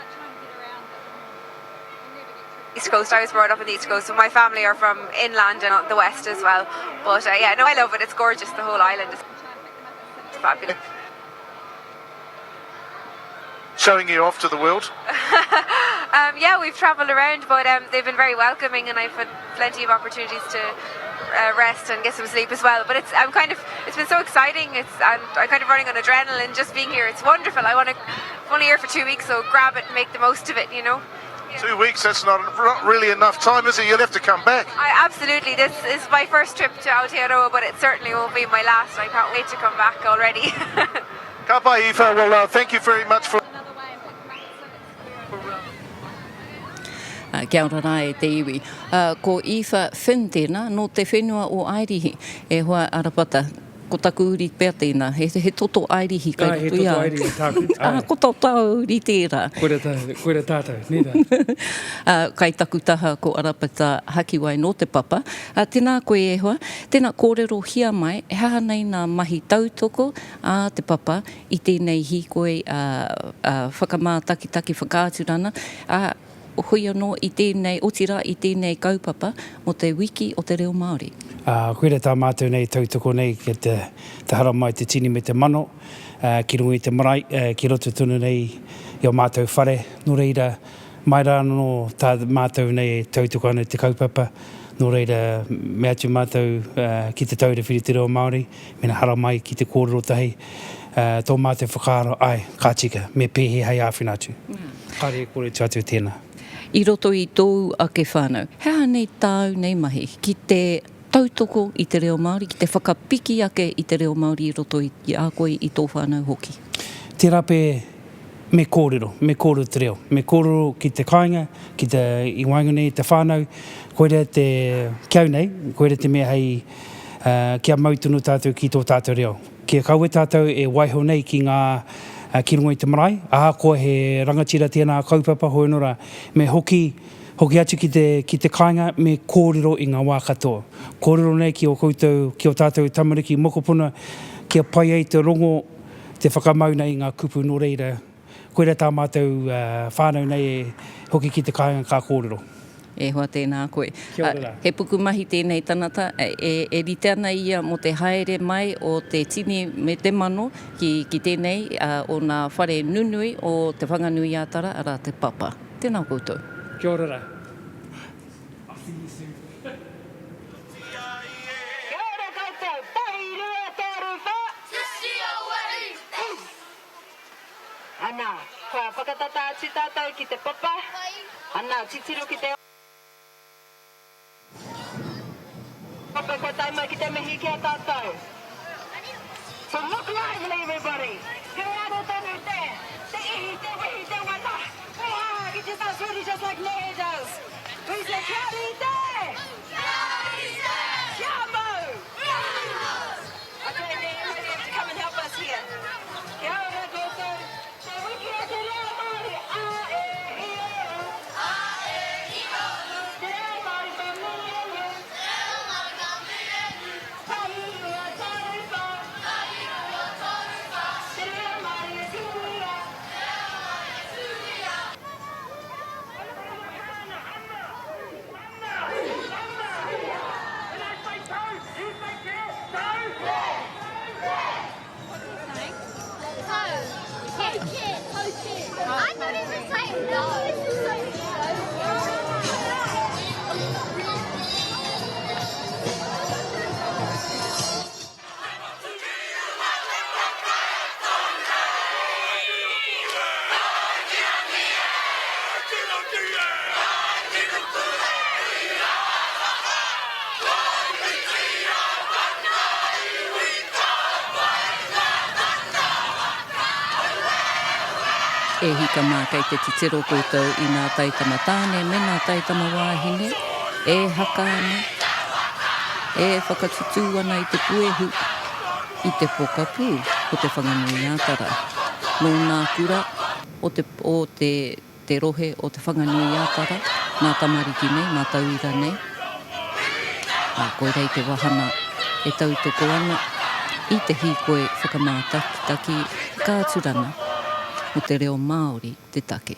East Coast. I was brought up in the East Coast, so my family are from inland and the west as well. But uh, yeah, no, I love it. It's gorgeous. The whole island is fabulous. Showing you off to the world? um, yeah, we've travelled around, but um, they've been very welcoming, and I've had plenty of opportunities to uh, rest and get some sleep as well. But it's I'm kind of it's been so exciting. It's I'm, I'm kind of running on adrenaline just being here. It's wonderful. I want to I'm only here for two weeks, so grab it and make the most of it. You know. Yeah. Two weeks, that's not, not really enough time, is it? You'll have to come back. I, absolutely. This is my first trip to Aotearoa, but it certainly won't be my last. I can't wait to come back already. Ka pai, Aoife. Well, uh, thank you very much for... Uh, kia ora rā e te iwi. Uh, ko Aoife Finn tēnā, nō te whenua o Airihi. E hoa Arapata, ko taku uri pea tēnā. He, he toto Airihi kai roto i a. Ai, he toto Airihi tāku. Ah, ko tō tāu uri tērā. Koira, tā, koira tātou, nē tā. uh, kai taku taha ko Arapata Hakiwai nō te papa. Uh, tēnā koe e hoa. Tēnā kōrerohia mai, he aha nei nā mahi tautoko a te papa i tēnei hīkoi whakamātakitaki whakaaturana, ā, hoi anō i tēnei, otirā i tēnei kaupapa mō te Wiki o te Reo Māori. Ā, koira tā mātou nei tautoko nei ki te haramai te tini me te mano ki runga i te marae, ki roto tonu nei i ō mātou whare. Nō reira, mai rā anō tā mātou nei e tautoko ana i te kaupapa, nō reira, me atu mātou ki Te Taura Whiri i te Reo Māori, Mena haramai ki te kōrero tahi, tō mātou whakaaro, āe, ka tika, me pēhea hei āwhina atu. Kāre e kore tua atu tēnā. I roto i tōu ake whānau, he aha nei tāu nei mahi ki te tautoko i te reo Māori, ki te whakapiki ake i te reo Māori i roto i a koe, i tō whānau hoki? Tērā pē me kōrero, me kōrero te reo, me kōrero ki te kāinga, ki te, i waenganui i te whānau, koira te, ki au nei, koira te mea hei, kia mau tonu tātou ki tō tātou reo. Kia kaua tātou e waiho nei ki ngā, ki runga i te marae, ahakoa he rangatira tēnā kaupapa, hoi anō rā, me hoki, hoki atu ki te, ki te kāinga, me kōrero i ngā wā katoa. Kōrero nei ki ō koutou, ki ō tātou tamariki mokopuna, kia pai ai te rongo, te whakamau nei i ngā kupu nō reira, koira tā mātou whānau nei e hoki ki te kāinga ka kōrero. E hoa tēnā koe. Kia ora rā. He pukumahi tēnei tangata, e rite ana ia mō te haere mai o te tini me te mano ki tēnei o nā whare nunui o Te Whanganui-a-Tara, arā Te Papa. Tēnā koutou. Kia ora rā. Kia ora koutou, tahi, rua, toru, wha! Ana, kua whakatata atu tātou ki te papa, ana, titiro ki te ope kua tae mai ki te mihi ki a tātou. So look lively everybody! He aro tonu te, te ihi, te wehi, te wana! Oha, get yourselves ready just like Nehe does! We say kia rite! Kia rite! Kia mau! Kia mau! Okay, Nehe, maybe you have to come and help us here. Kia ora koutou! Te wiki o te reo Māori, a e i o u. A e i o u. Te reo Māori for me and you. Te reo Māori for me and you. Tahi rua toru wha. Tahi rua toru wha. Te reo Māori e tuia. Te reo Māori e tuia. E hika mā kei te titiro koutou i ngā taitama tāne me ngā taitama wāhine e haka ana, e whakatutū ana i te puehu, i te pokapū o Te Whanganui-ā-Tara. Nō ngā kura o te, o te, te rohe o Te Whanganui-ā-Tara, ngā tamariki nei, ngā tauira nei, ā, koirei te wahana e tautoko ana i te hīkoi whakamātakitaki whakaaturanga mō te reo Māori te take.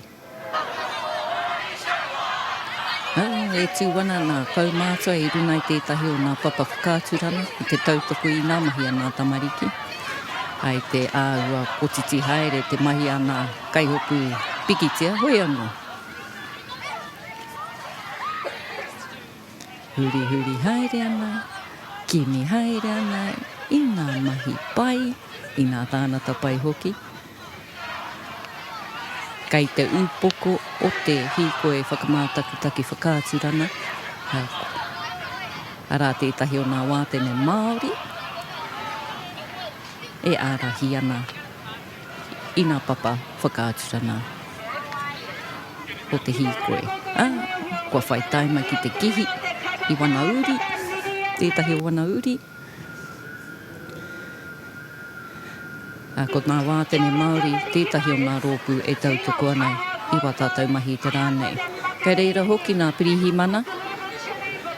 Ā, e tū ana ngā kaumātua i runga i tētahi o ngā papa whakaaturanga ki te tautoko i ngā mahi a ngā tamariki. Ā, i te āhua kotiti haere te mahi a ngā kaihopu pikitia, hoi anō. Hurihuri haere ana, kimi haere ana i ngā mahi pai, i ngā tāngata pai hoki. Kei te upoko o te hīkoi whakamātakitaki whakaaturanga, arā tētahi o ngā wātene Māori e ārahi ana i ngā papa whakaaturanga o te hīkoi, ā, kua whai taima ki te kihi i wana uri, tētahi o wana uri. Ā, ko ngā wātene Māori tētahi o ngā rōpū e tautoko ana i wā tātou mahi i te rā nei. Kei reira hoki ngā pirihimana,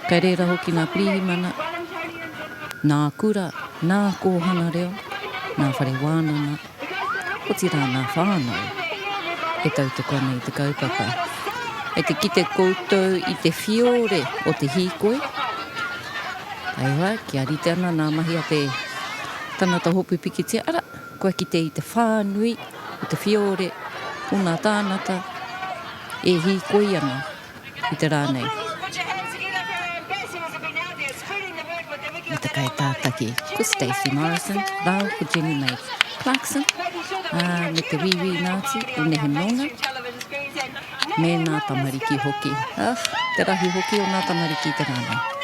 kei reira hoki ngā pirihimana, ngā kura, ngā kōhanga reo, ngā whare wānanga, otirā ngā whānau e tautoko ana i te kaupapa. Kei te kite koutou i te whiore o te hīkoi, Taihoa, kia rite ana nā mahi a te tangata hopu pikitia, ara, kua kite i te whānui o te whiore o nā tāngata e hīkoi ana i te rā nei. Me te kaitātaki, ko Stacey Morrison rāua ko Jenny May Clarkson, ā, me te Wīwī Nāti o Nehe Milner. Me ngā tamariki hoki. Ah, te rahi hoki o ngā tamariki i te rā nei.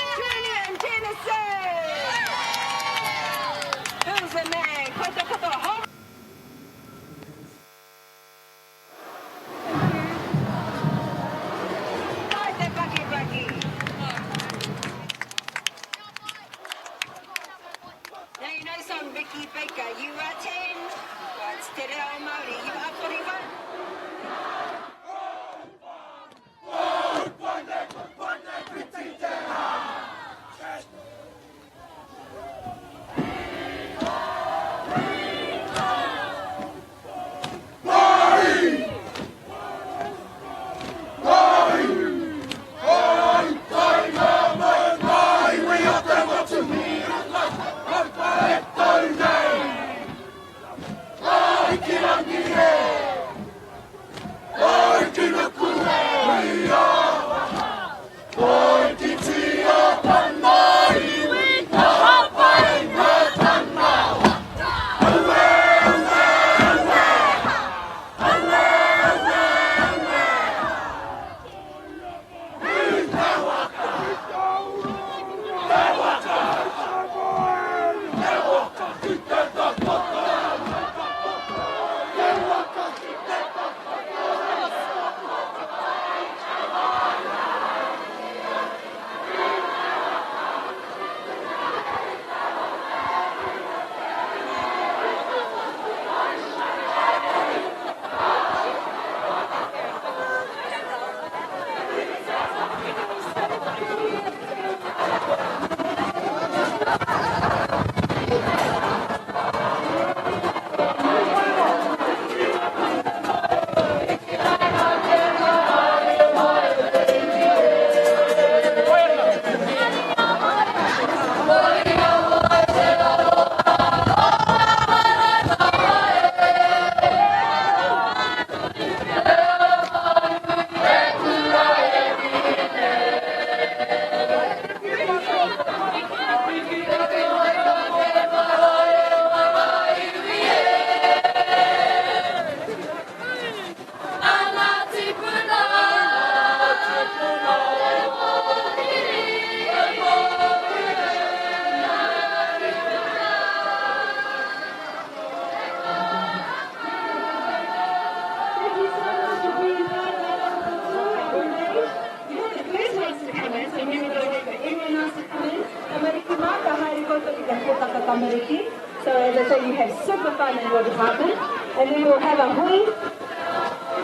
So as I say, you have super fun in your department, and we will have a hui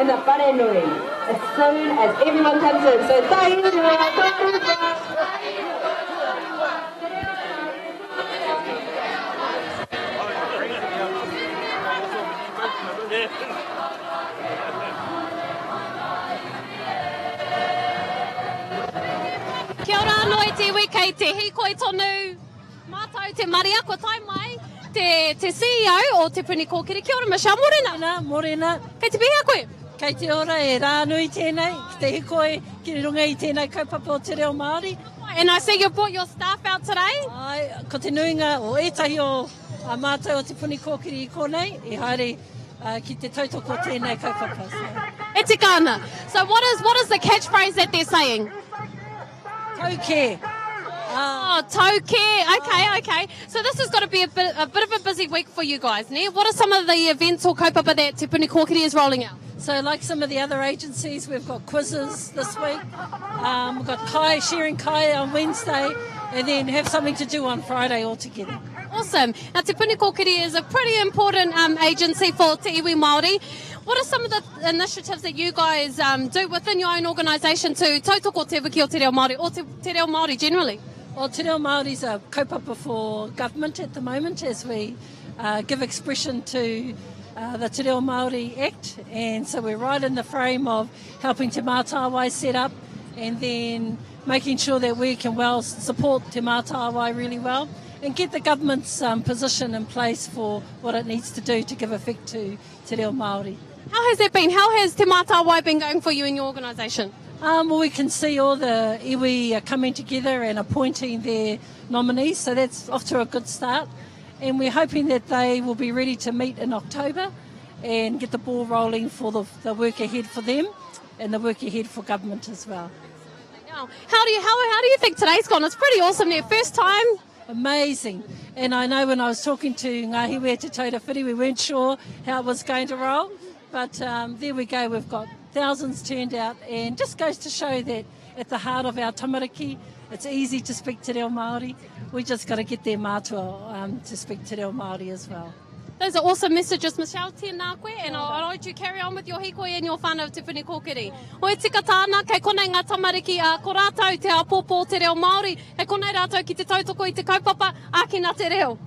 in the wharenui as soon as everyone comes in. So tahi rua, toru Kia ora anō e te iwi, kei te hīkoi tonu mātou te marea, kua tae mai te, te CEO o Te Puni Kōkiri. Kia ora Michelle, morena! Morena, morena. Kei te pēhea koe? Kei te ora e rā nui tēnei, ki te hikoi ki runga i tēnei kaupapa o te reo Māori. And I see you brought your staff out today. Ai, ko te nuinga o ētahi o a mātou o Te Puni Kōkiri i konei, i haere ki te tautoko tēnei kaupapa. So. E tika ana. So what is, what is the catchphrase that they're saying? Tau kē. Oh, tau kē. Okay, okay. So this has got to be a bit, a bit of a busy week for you guys, ne? What are some of the events or kaupapa that Te Puni Kōkiri is rolling out? So like some of the other agencies, we've got quizzes this week. Um, we've got kai, sharing kai on Wednesday, and then have something to do on Friday all together. Awesome. Now, Te Puni Kōkiri is a pretty important um, agency for Te Iwi Māori. What are some of the initiatives that you guys um, do within your own organisation to tautoko te wiki o te reo Māori or te, te reo Māori generally? Well, Te Reo Māori is a kaupapa for government at the moment as we uh, give expression to uh, the Te Reo Māori Act and so we're right in the frame of helping Te Mātāwai set up and then making sure that we can well support Te Mātāwai really well and get the government's um, position in place for what it needs to do to give effect to Te Reo Māori. How has that been? How has Te Mātāwai been going for you in your organisation? Um, well, we can see all the iwi are coming together and appointing their nominees, so that's off to a good start. And we're hoping that they will be ready to meet in October and get the ball rolling for the, the work ahead for them and the work ahead for government as well. Now, how do you how, how do you think today's gone? It's pretty awesome there. First time. Amazing. And I know when I was talking to Ngahiwi Te Taura Whiri, we weren't sure how it was going to roll. But um, there we go, we've got thousands turned out and just goes to show that at the heart of our tamariki, it's easy to speak te reo Māori. We just got to get their mātua um, to speak te reo Māori as well. Those are awesome messages, Michelle. Tēnā koe, and I'll, I'll let you carry on with your hīkoi and your whānau of Te Puni Kōkiri. Hoi tika tāna, kei konei ngā tamariki, ā, ko rātou te āpōpō o te reo Māori, kei konei rātou ki te tautoko i te kaupapa, ākina te reo.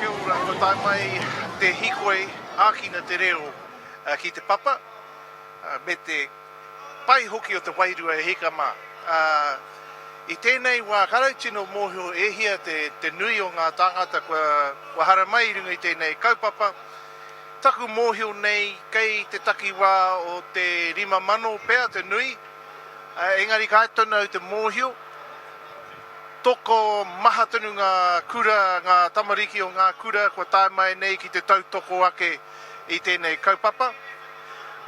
Kia ora, kua tae mai te hikoi ākina te reo ki te papa me te pai hoki o te wairua e hika mā. I tēnei wā, kāre au tino mōhio e hia te, te nui o ngā tāngata kua, kua haramai i runga i tēnei kaupapa. Taku mōhio nei, kei te takiwā o te 5,000 pea te nui, engari kāre tonu au te mōhio. Toko maha tonu ngā kura, ngā tamariki o ngā kura kua tae mai nei ki te tautoko ake i tēnei kaupapa.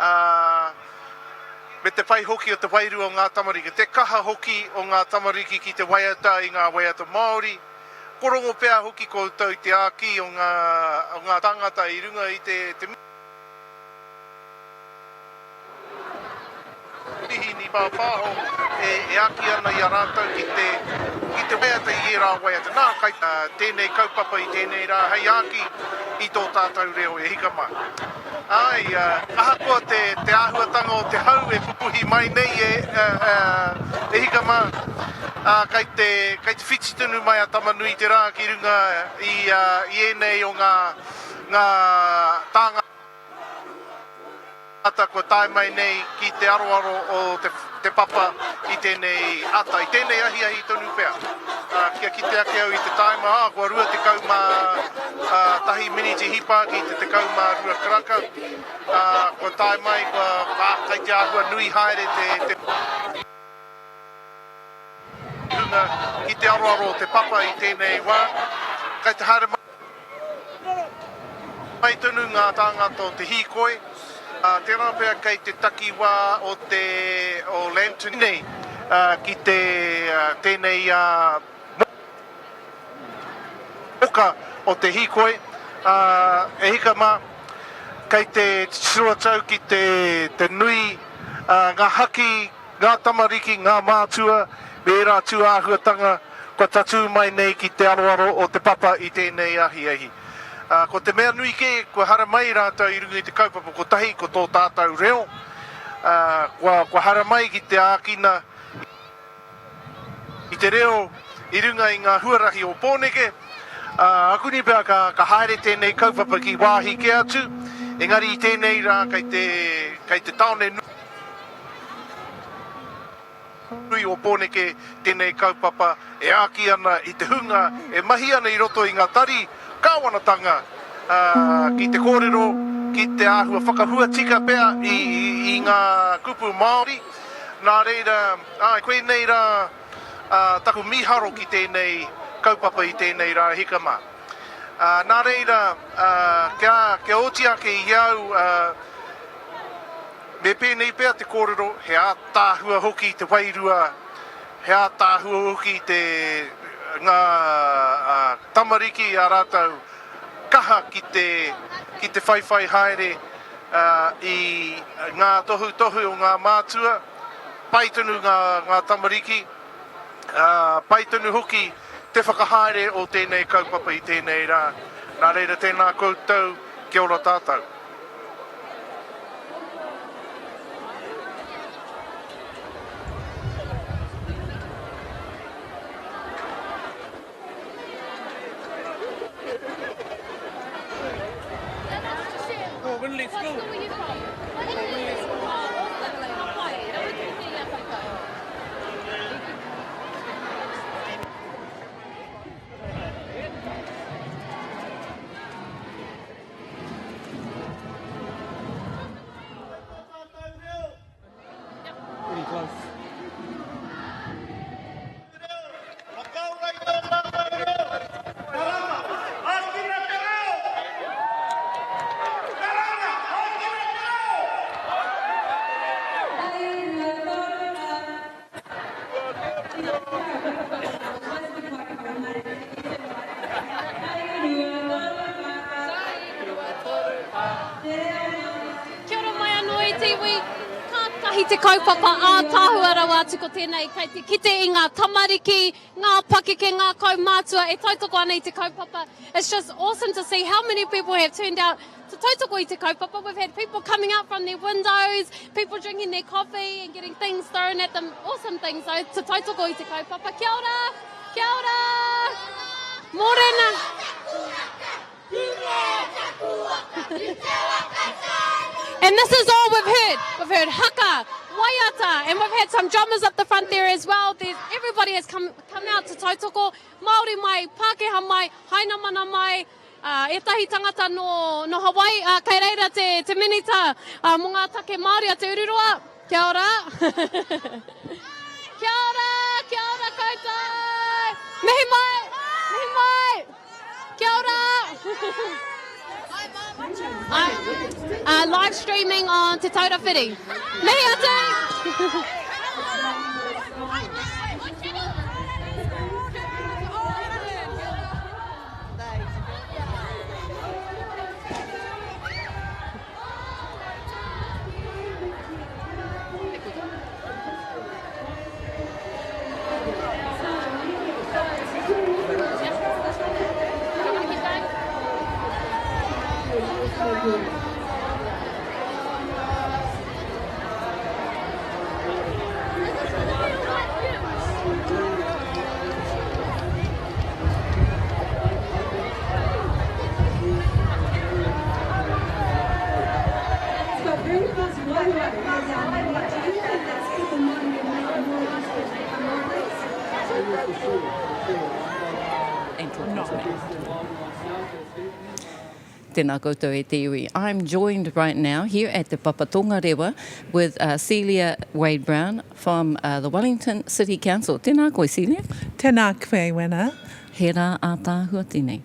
Ā, me te pai hoki o te wairua o ngā tamariki, te kaha hoki o ngā tamariki ki te waiata i ngā waiata Māori. Ko rongo pea hoki koutou i te āki o ngā, o ngā tāngata i runga i te, te. Mihini pāpāho e āki ana i a rātou ki te, ki te waiata i ērā waiata. Nā, kai tēnei kaupapa i tēnei rā hei āki i tō tātou reo e hika mā. Āe, ahakoa te, te āhuatanga o te hau e pupuhi mai nei e, e hika mā, ā, kai te, kai te whiti tonu mai a Tama-nui-te-rā ki runga i, i ēnei o ngā, ngā tāngata. Ata kua tae mai nei ki te aroaro o te papa i tēnei ata, i tēnei ahiahi tonu pea. Kia kite ake au i te tāima, ā, kua 21 miniti hipa ki te 12 karaka, ā, kua tae mai, kua, ā, kei te āhua nui haere te, te hunga ki te aroaro o te papa i tēnei wā. Kei te haere mai. Mai tonu ngā tāngata o te hīkoi, ā, tērā pea kei te takiwā o te, o Lambton nei, ā, ki te, tēnei, ā, moka o te hīkoi, ā, e hika mā, kei te titiro atu au ki te, te nui, ā, ngā haki, ngā tamariki, ngā mātua, me ērā tūāhuatanga kua tatū mai nei ki te aroaro o te papa i tēnei ahiahi. Ā, ko te mea nui kē, kua haramai rātou i runga i te kaupapa kotahi, ko tō tātou reo, ā, kua, kua haramai ki te ākina i te reo i runga i ngā huarahi o Pōneke. Ā, akuni pea ka, ka haere tēnei kaupapa ki wāhi kē atu, engari i tēnei rā kei te, kei te tāone nui. Nui o Pōneke tēnei kaupapa e āki ana i te hunga e mahi ana i roto i ngā tari kāwanatanga ki te kōrero, ki te āhua whakahua tika pea i ngā kupu Māori. Nā reira, āe, koinei rā taku mīharo ki tēnei kaupapa i tēnei rā hika mā. Nā reira, kia oti ake i au, Me pēnei pea te kōrero, he ātaahua hoki te wairua, he ātaahua hoki te, ngā tamariki ā rātou kaha ki te, ki te whaiwhai haere i ngā tohutohu o ngā mātua, pai tonu ngā, ngā tamariki, ā, pai tonu hoki te whakahaere o tēnei kaupapa i tēnei rā. Nā reira tēnā koutou, kia ora tātou. Pretty close. Kia ora mai anō e te iwi. Kātahi te kaupapa ātaahua rawa atu ko tēnei kei te kite i ngā tamariki, ngā pakeke, ngā kaumātua e tautoko ana i te kaupapa. It's just awesome to see how many people have turned out to tautoko i te kaupapa. We've had people coming out from their windows, people drinking their coffee and getting things thrown at them. Awesome things though, to tautoko i te kaupapa. Kia ora! Kia ora! Mōrena! And this is all we've heard. We've heard haka, waiata. waiata. And we've had some drummers up the front there as well. There's, everybody has come, come out to tautoko. Māori mai, Pākehā mai, Hainamana mai, ā, ētahi tangata nō, nō Hawaii, ā, kei reira te, te minita ā, mō ngā take Māori a Te Ururoa. Kia ora. Kia ora, kia ora koutou. Mihi mai, mihi mai. Kia ora. Uh, live streaming on Te Taura Whiri. Mihi atu! Tēnā koutou e te iwi. I'm joined right now here at the Papa Tongarewa with uh, Celia Wade Brown from uh, the Wellington City Council. Tēnā koe, Celia. Tēnā koe, Wena. He rā ātaahua tēnei.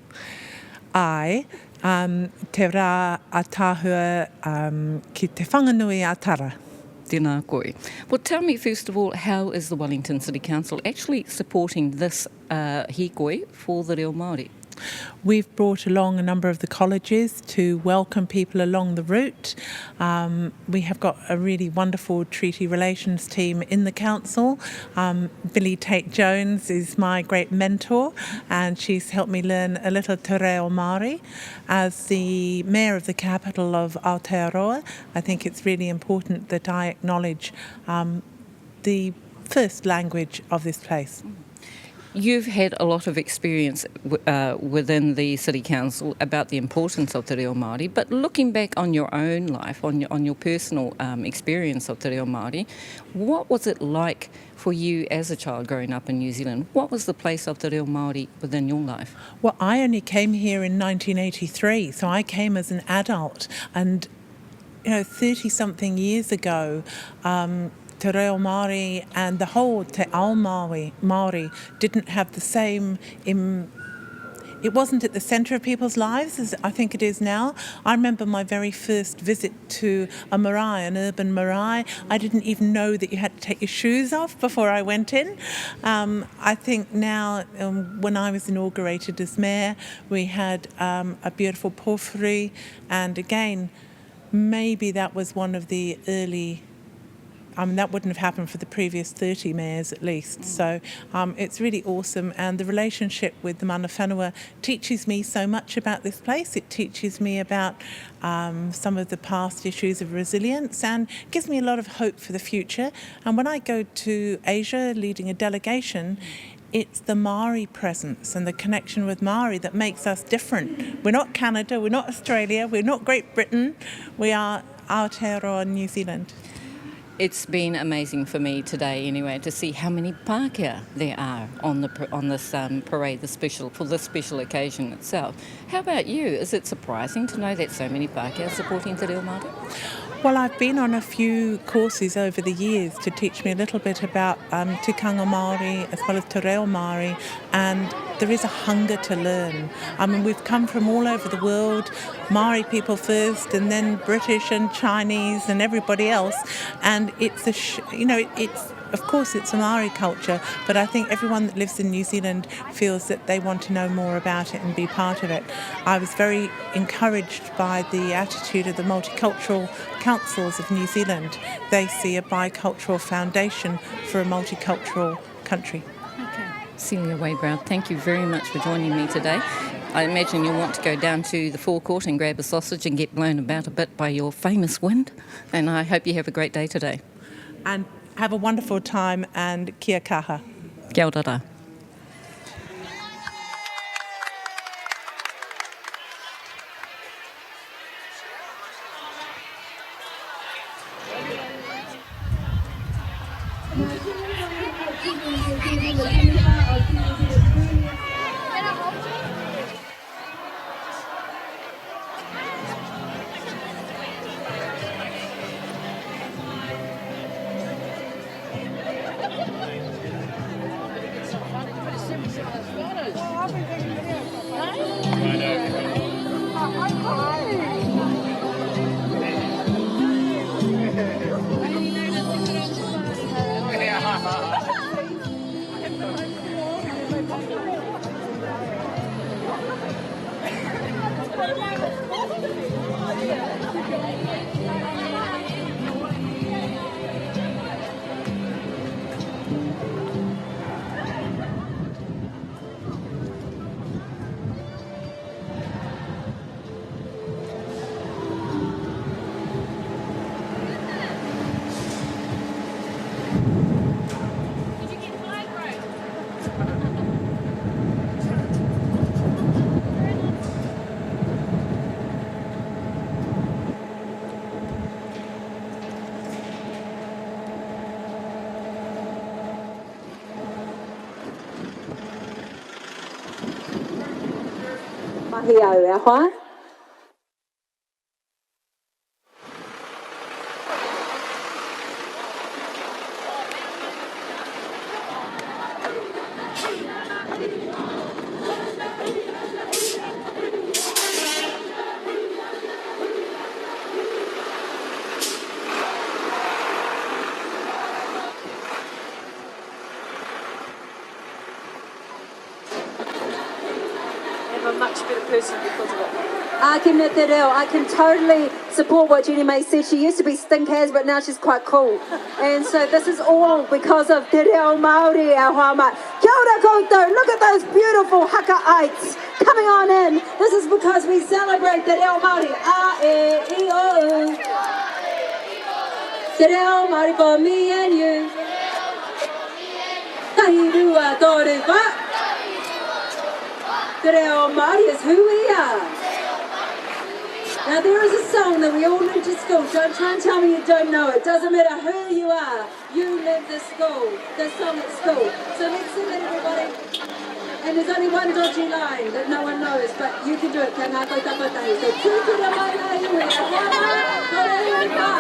Āe, um, te rā ātaahua um, ki Te Whanganui a Tara. Tēnā koe. Well, tell me first of all, how is the Wellington City Council actually supporting this uh, hīkoi for the reo Māori? We've brought along a number of the colleges to welcome people along the route. Um, we have got a really wonderful treaty relations team in the council. Um, Billy Tate Jones is my great mentor, and she's helped me learn a little te reo Māori. As the mayor of the capital of Aotearoa, I think it's really important that I acknowledge um, the first language of this place. You've had a lot of experience uh, within the City Council about the importance of Te Reo Māori, but looking back on your own life, on your, on your personal um, experience of Te Reo Māori, what was it like for you as a child growing up in New Zealand? What was the place of Te Reo Māori within your life? Well, I only came here in 1983, so I came as an adult and you know, 30 something years ago, um, te reo Māori and the whole te ao Māori, Māori didn't have the same Im- it wasn't at the centre of people's lives as I think it is now. I remember my very first visit to a marae, an urban marae. I didn't even know that you had to take your shoes off before I went in. Um, I think now, um, when I was inaugurated as mayor, we had um, a beautiful porphyry, and again, maybe that was one of the early I mean, that wouldn't have happened for the previous 30 mayors at least. Mm. So um, it's really awesome. And the relationship with the mana whenua teaches me so much about this place. It teaches me about um, some of the past issues of resilience and gives me a lot of hope for the future. And when I go to Asia leading a delegation, it's the Maori presence and the connection with Maori that makes us different. We're not Canada, we're not Australia, we're not Great Britain, we are Aotearoa New Zealand. It's been amazing for me today, anyway, to see how many Pākehā there are on the on this um, parade, the special for this special occasion itself. How about you? Is it surprising to know that so many Pākehā are supporting Te Reo Māori? Well, I've been on a few courses over the years to teach me a little bit about um, tikanga Māori as well as te reo Māori, and there is a hunger to learn. I mean, we've come from all over the world, Māori people first, and then British and Chinese and everybody else, and it's a, sh- you know, it, it's of course it's a Maori culture, but I think everyone that lives in New Zealand feels that they want to know more about it and be part of it. I was very encouraged by the attitude of the multicultural councils of New Zealand. They see a bicultural foundation for a multicultural country. Okay. Celia Wade-Brown, thank you very much for joining me today. I imagine you'll want to go down to the forecourt and grab a sausage and get blown about a bit by your famous wind. And I hope you have a great day today. And have a wonderful time and kia kaha. Kia ora rā. Mahi au, e hoa. I'm a much better person because of it. Ākina te reo, I can totally support what Jenny May said. She used to be stink as, but now she's quite cool. And so this is all because of te reo Māori, e hoa mā. Kia ora koutou, look at those beautiful Hakaites coming on in. This is because we celebrate te reo Māori. A, e, i, o, u. Te reo Māori for me and you. Tahi, rua, toru, wha. Te reo Māori is who we are. Now there is a song that we all learned at school. Don't try and tell me you don't know it. Doesn't matter who you are, you learned the school, the song at school. So let's sing it, everybody. And there's only one dodgy line that no one knows, but you can do it. Kia ngākau tapatahi. So tūturu mai ngā iwi, e hoa mā, kore iwi mā.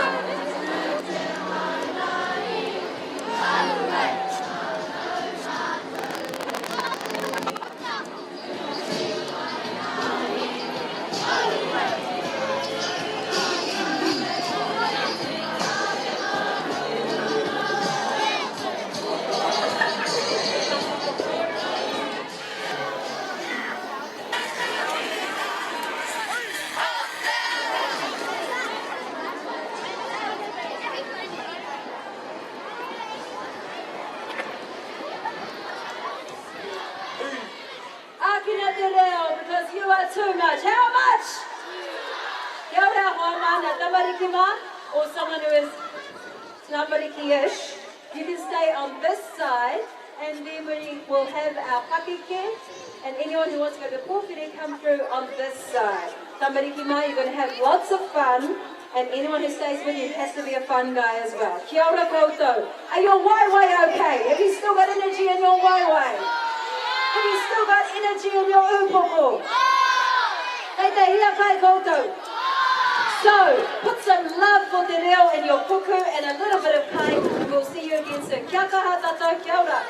Ākina te reo because you are too much. How much? Kia ora hoa mā, nā tamariki mā, or someone who is tamariki-ish. You can stay on this side and then we will have our pakeke and anyone who wants to go to pōwhiri come through on this side. Tamariki mā, you're going to have lots of fun and anyone who stays with you has to be a fun guy as well. Kia ora koutou. Are your waewae okay? Have you still got energy in your waewae? Have you still got energy in your upoko? Kei te hiakai koutou. So, put some love for te reo in your puku and a little bit of kai. We'll see you again soon. Kia kaha tātou, kia ora.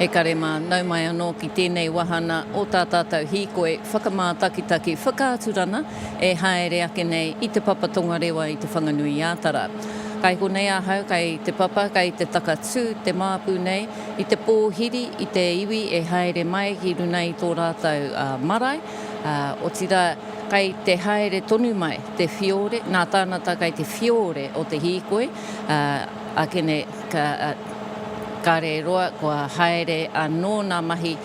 E kare mā, nau mai anō ki tēnei wahana o tā tātou hīkoi whakamātakitaki whakaaturana e haere ake nei i Te Papa Tongarewa i Te Whanganui-ā-Tara. Kai konei ahau, kai te papa, kai te takatū te māpu nei i te pōhiri i te iwi e haere mai ki runa i tō rātou marae, otirā kai te haere tonu mai te whiore, nā tānata kai te whiore o te hīkoi, akene ka, kare roa kua haere anō nā mahi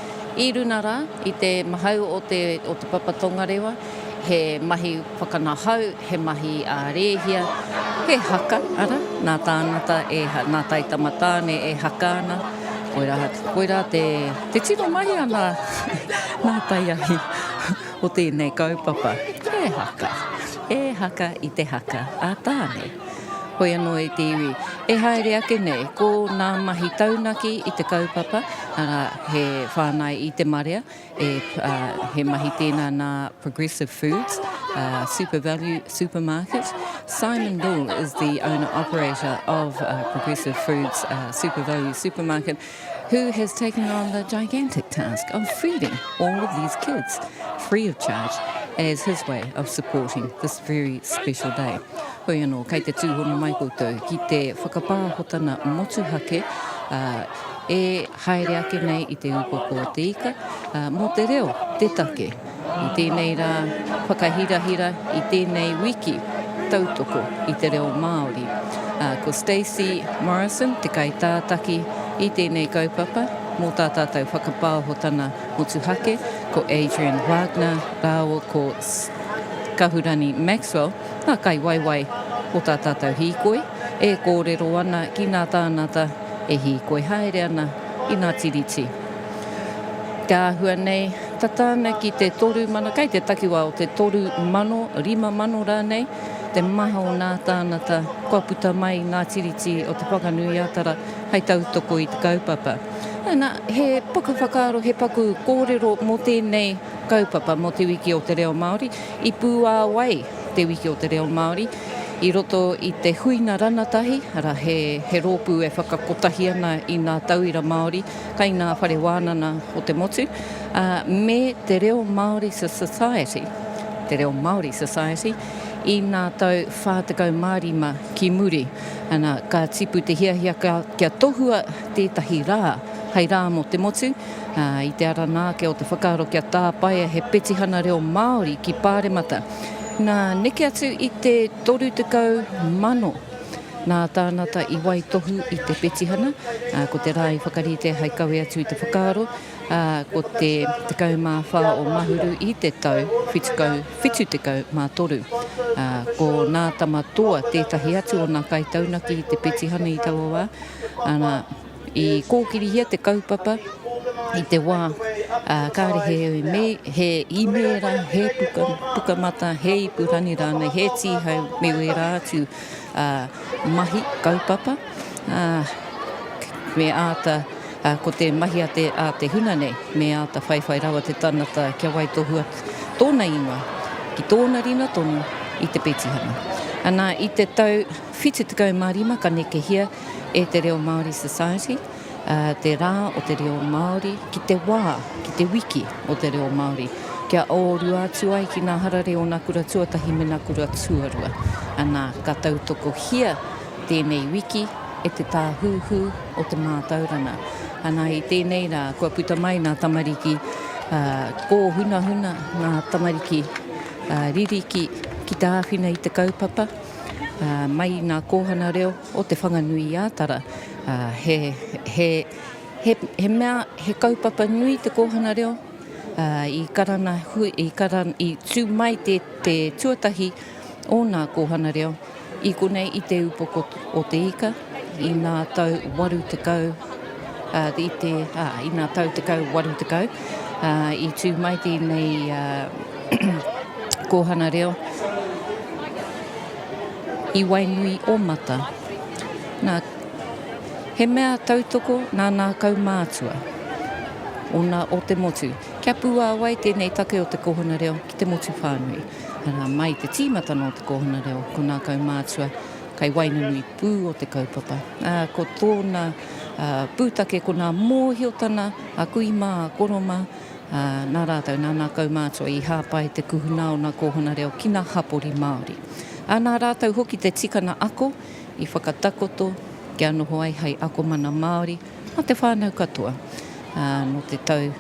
i runa rā i te mahau o te, o te Papa Tongarewa, he mahi whakanahau, he mahi ā-rēhia, he haka, arā, nā tāngata e, nā taitama tāne e haka ana, koirā, koirā te, te tino mahi a nā, nā taiahi o tēnei kaupapa, he haka, he haka i te haka a Tāne. Hoi anō e te iwi, e haere ake nei, ko nā mahi taunaki i te kaupapa, arā, he whāngai i te marea, E, he mahi tēnā nā Progressive Foods, SuperValu Supermarket. Simon Bull is the owner-operator of Progressive Foods SuperValu Supermarket, who has taken on the gigantic task of feeding all of these kids free of charge as his way of supporting this very special day. Hoi anō, kei te tūhono mai koutou ki te whakapāhotana motuhake, e haere ake nei i te upoko o te ika, ā, mō te reo te take. I tēnei rā whakahirahira, i tēnei wiki tautoko i te reo Māori. Ā, ko Stacey Morrison te kaitātaki i tēnei kaupapa mō tā tātou whakapāhotana motuhake, ko Adrian Wagner rāua ko Kahurani Maxwell ngā kaiwaiwai o tā tātou hīkoi e kōrero ana ki ngā tāngata e hīkoi haere ana i ngā tiriti. Te āhua nei, tata ana ki te 3,000, kei te takiwā o te 3,000, 5,000 rānei, te maha o ngā tāngata kua puta mai i ngā tiriti o Te Whanganui-a-Tara hei tautoko i te kaupapa. Ana, he paku whakaaro, he paku kōrero mō tēnei kaupapa, mō Te Wiki o te Reo Māori, i pūāwai Te Wiki o te Reo Māori i roto i te huinga ranatahi, arā, he, he rōpū e whakakotahi ana i ngā tauira Māori kai ngā whare wānana o te motu, ā, me Te Reo Māori Society, Te Reo Māori Society, i ngā tau 45 ki muri. Ana, ka tipu te hiahia ka, kia tohua tētahi rā hei rā mō te motu, ā, i te ara nā ake o te whakaaro kia tāpaea he petihana reo Māori ki Pāremata. Nā, neke atu i te 30,000 nā tānata i waitohu i te petihana, ā, ko te rā i whakarite hei kawe atu i te whakaaro, ā, ko te 14 o Mahuru i te tau 73. Ā, ko Nā Tama Toa tētahi atu o nā kaitaunaki i te petihana i taua wā, ana, I kōkirihia te kaupapa i te wā kāre he, me, he īmēra, he puka, pukamata, he ipurangi rānei, he tīhau me wērā atu mahi kaupapa. Me āta, ko te mahi a te, a te huna nei, me āta whaiwhai rawa te tangata kia waitohua tōna ingoa ki tōna rina tonu i te petihana. Ana, i te tau 75 ka nekehia e Te Reo Māori Society te rā o te reo Māori ki te wā, ki te wiki o te reo Māori, kia ōrua atu ai ki ngā hararei o ngā kura tuatahi me ngā kura tuarua. Anā, ka tautokohia tēnei wiki e te Tāhuhu o te Mātauranga. Anā, i tēnei rā, kua puta mai ngā tamariki kōhunahuna, ngā tamariki ririki ki te āwhina i te kaupapa. Mai i ngā kōhanga reo o Te Whanganui-ā-Tara, he, he, he, he mea, he kaupapa nui te kōhanga reo, i karana hui, i karan, i tū mai te, te tuatahi o ngā kōhanga reo i konei i Te Upoko o Te Ika i ngā tau 80, i te, ā, i ngā tau 10, 80, i tū mai tēnei kōhanga reo i Wainui o Mata. Nā, he mea tautoko nā nā kaumātua o nā o te motu. Kia pūāwai tēnei take o te kōhanga reo ki te motu whānui. Arā, mai te tīmatanga o te kōhanga reo, ko nā kaumātua kai waenganui pū o te kaupapa. Ā, ko tōna pūtake ko nā mōhiotana a kui mā, a koro mā, Ā, nā rātou, nā nā kaumātua i hāpai te kuhuna o nā kōhanga reo ki nā hapori Māori. Ā, nā rātou hoki te tikanga ako i whakatakoto kia noho ai hei akomana Māori mā te whānau katoa, ā, nō te tau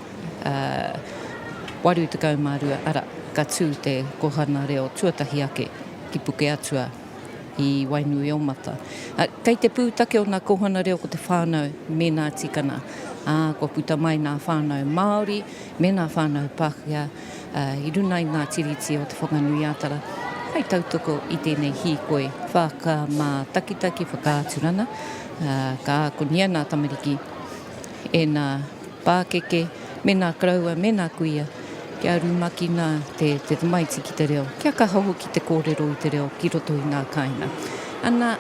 82, arā, ka tū te kōhanga reo tuatahi ake ki Pukeatua i Wainuiomata. Kei te pūtake o ngā kōhanga reo ko te whānau me ngā tikanga, ā, kua puta mai ngā whānau Māori me ngā whānau Pākehā i runa i ngā tiriti o Te Whanganui-a-Tara hei tautoko i tēnei hīkoi whakamātakitaki whakaaturanga, ka ākonia ngā tamariki e ngā pākeke me ngā koroua me ngā kuia kia rumakina te tamaiti ki te reo, kia kaha hoki te kōrero i te reo ki roto i ngā kāinga. Ana,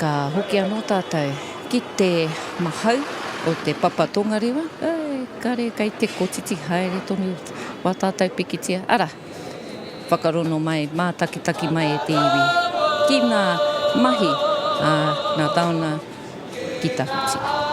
ka hoki anō tātou ki te mahau o te Papa Tongarewa, kare kei te kotiti haere tonu wā tātou pikitia, arā, whakarono mai, mātakitaki mai e te iwi ki ngā mahi a ngā taonga ki tawhiti.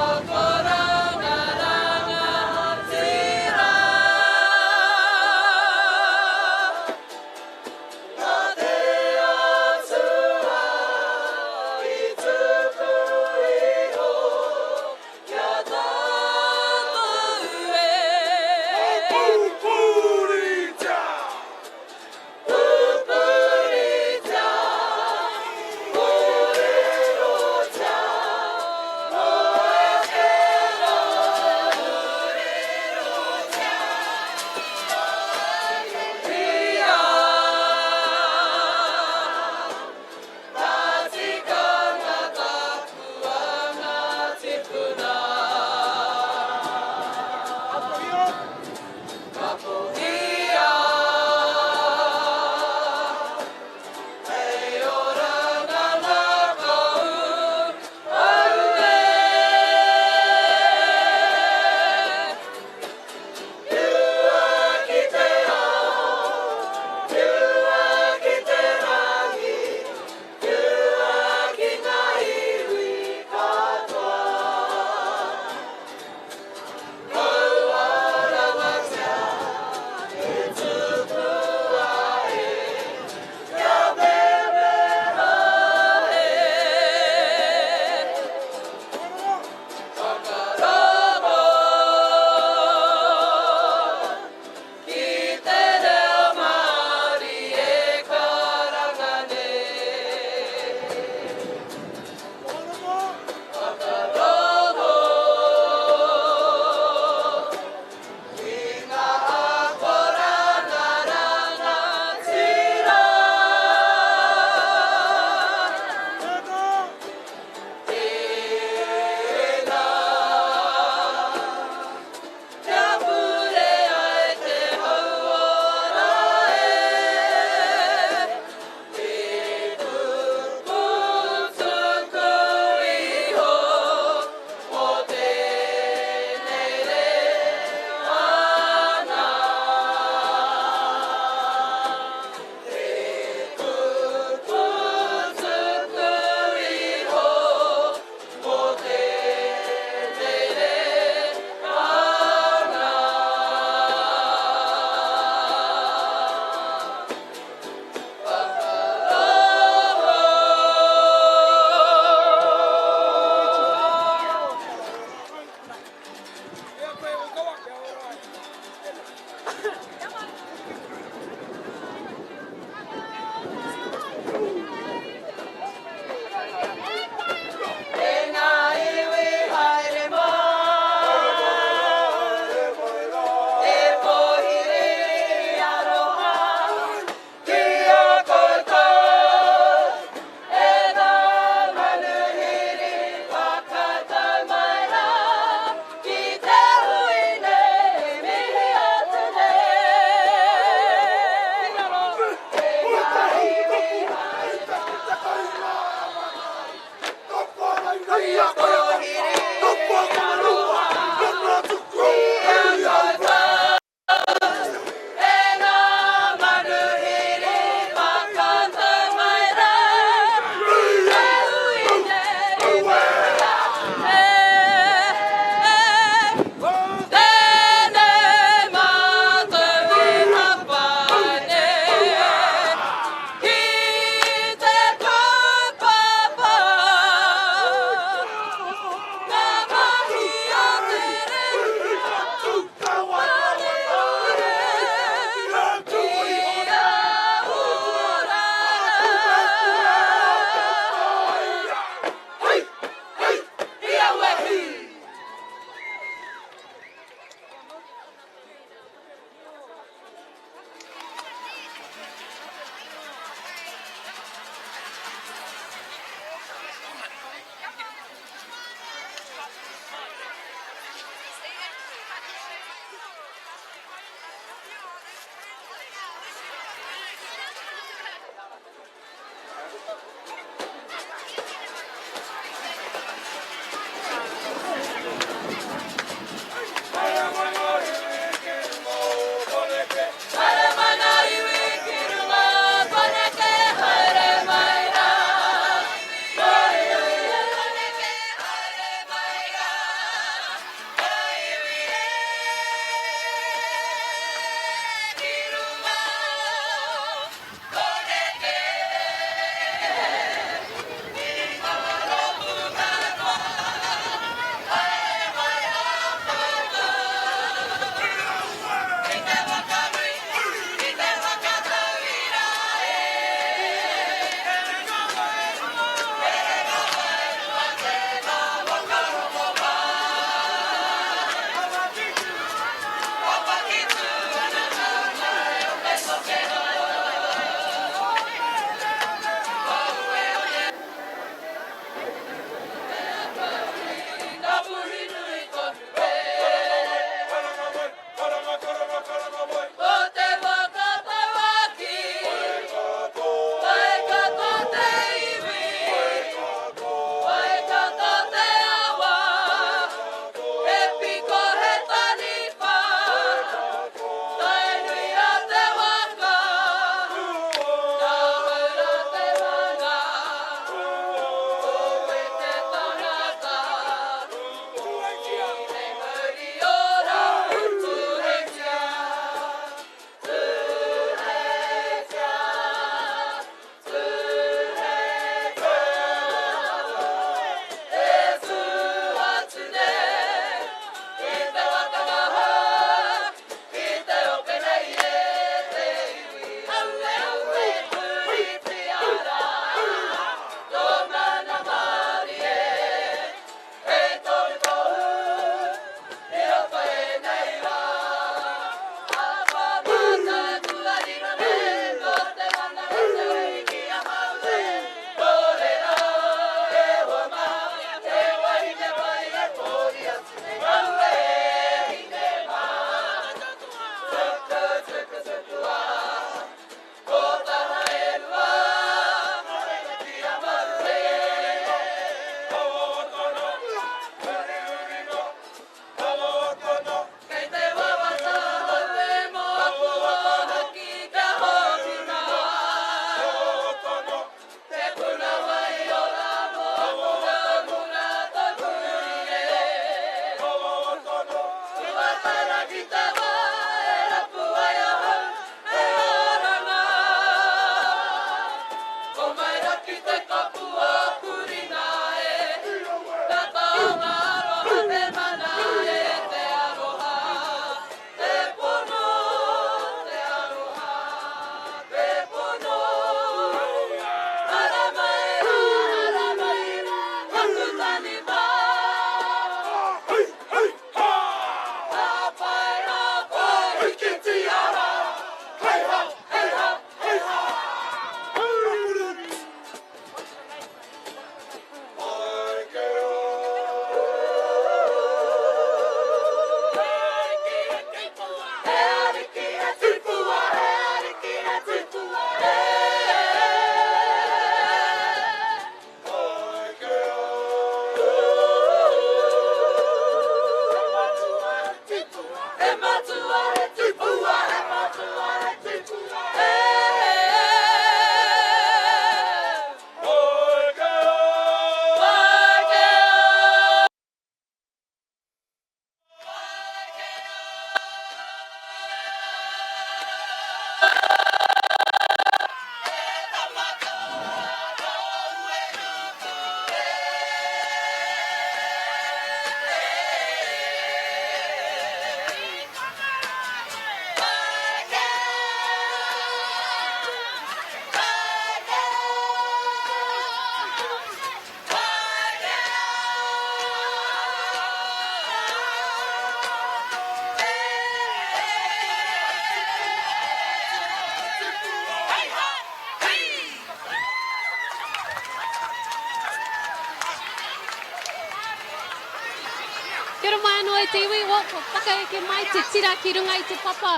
Kia ora mai anō e te iwi, well, kua whakaeke mai te tira ki runga i te papa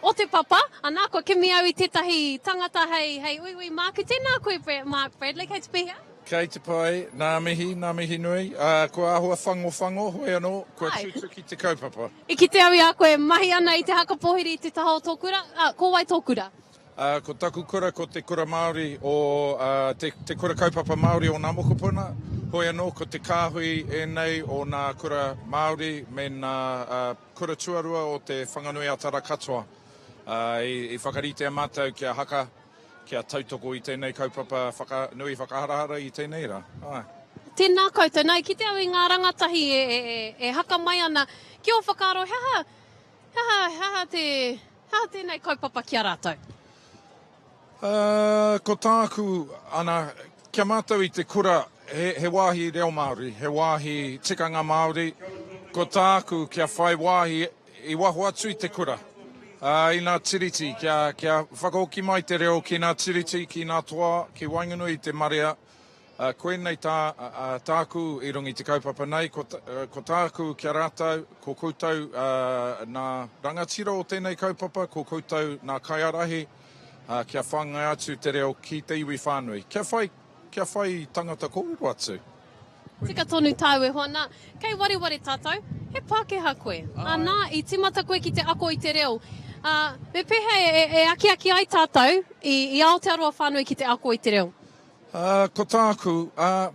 o te papa. Anā, kua kimi au i tētahi tangata hei, hei uiui māku. Tēnā koe, Mark Bradley, kei te pēhea? Kei te pai, nā mihi, nā mihi nui. Ā, kua āhua whangowhango, hoi anō, kua tutuki te kaupapa. I kite au i a koe e mahi ana i te haka pōhiri i te taha o tō kura, ā, ko wai tō kura? Ā, ko taku kura ko te kura Māori o, ā, te, te kura kaupapa Māori o Nā Mokopuna, hoi anō ko te kāhui ēnei o nā kura Māori me nā, ā, kura tuarua o te Whanganui-a-Tara katoa. Ā, i, i whakaritea mātou kia haka, kia tautoko i tēnei kaupapa whaka, nui whakaharahara i tēnei rā. Āe. Tēnā koutou. Nā, i kite au i ngā rangatahi e, e, e, e haka mai ana. Ki ō whakaaro, he aha, he aha, he aha te, he aha tēnei kaupapa ki a rātou? Uh, ko tāku, ana, kia mātou i te kura, he, he wāhi reo Māori, he wāhi tikanga Māori, ko tāku kia whai wāhi i waho atu i te kura, ā, i ngā tiriti, kia, kia whakahoki mai te reo ki ngā tiriti, ki ngā toa, ki waenganui i te marea, ā, koinei tā, ā, tāku i runga i te kaupapa nei, ko, ko tāku ki a rātou, ko koutou, ā, nā rangatira o tēnei kaupapa, ko koutou nā kaiārahi, ā, kia whāngai atu te reo ki te iwi whānui, kia whai, kia whai tangata kōrero atu. Tika tonu tāu e hoa nā. Kei wareware tātou, he Pākehā koe. Ā, nā, i tīmata koe ki te ako i te reo. Ā, me pēhea e, e akiaki ai tātou i, i Aotearoa whānui ki te ako i te reo? Ā, ko tāku, ā,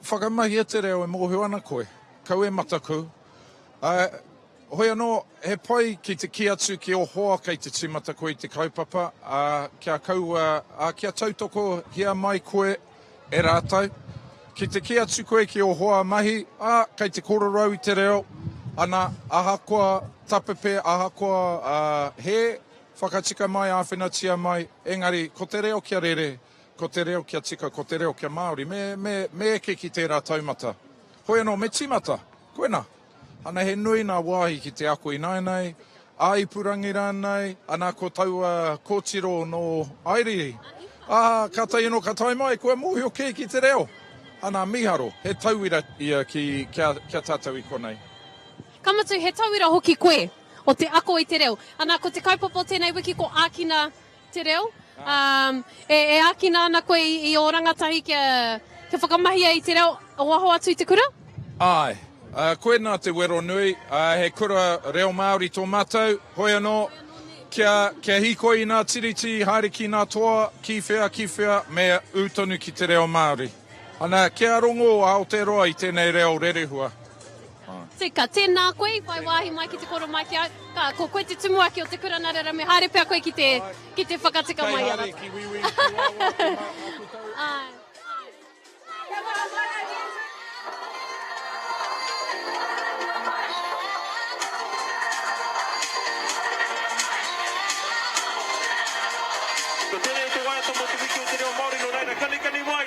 whakamahia te reo e mōhio ana koe. Kau e mataku. Ā, hoi anō, he pai ki te kī atu ki ō hoa kei te tīmata koe i te kaupapa, ā, kia kaua, ā, kia tautokohia mai koe e rātou. Ki te kī atu koe ki ō hoa mahi, ā, kei te kōrero au i te reo, ana, ahakoa tapepe, ahakoa, ā, hē, whakatika mai, āwhinatia mai, engari, ko te reo kia rere, ko te reo kia tika, ko te reo kia Māori, me, me, me eke ki tērā taumata. Hoi anō, me tīmata, koinā. Ana he nui nā wāhi ki te ako ināianei, ā-ipurangi rānei, ana ko taua kōtiro nō Airiri. Ā, kātahi anō ka tae mai, kua mōhio kē ki te reo. Ana, mīharo, he tauira ia ki, ki a, ki a tātou i konei. Ka mutu, he tauira hoki koe o te ako i te reo. Ana, ko te kaupapa o tēnei wiki ko Ākina te reo. Um, e, e ākina ana koe i, i ō rangatahi kia, kia whakamahia i te reo o waho atu i te kura? Āe. Uh, koinā te wero nui. Uh, he kura reo Māori tō mātou, hoi anō, kia, kia hīkoi i ngā tiriti, haere ki ngā toa, ki whea, ki whea, me ū tonu ki te reo Māori. Ana, kia rongo a Aotearoa i tēnei reo rerehua. Tika, tēnā koe i whai wāhi mai ki te koro mai ki au. Ka, ko koe te tumuaki o te kura nā reira me haere pea koe ki te, ki te whakatika mai i a rātou. Kei haere ki Wīwī, ki Wawa, ki Mākutau. Āe. Ko tēnei te waiata mō Te Wiki o te Reo Māori, nō reira kanikani mai!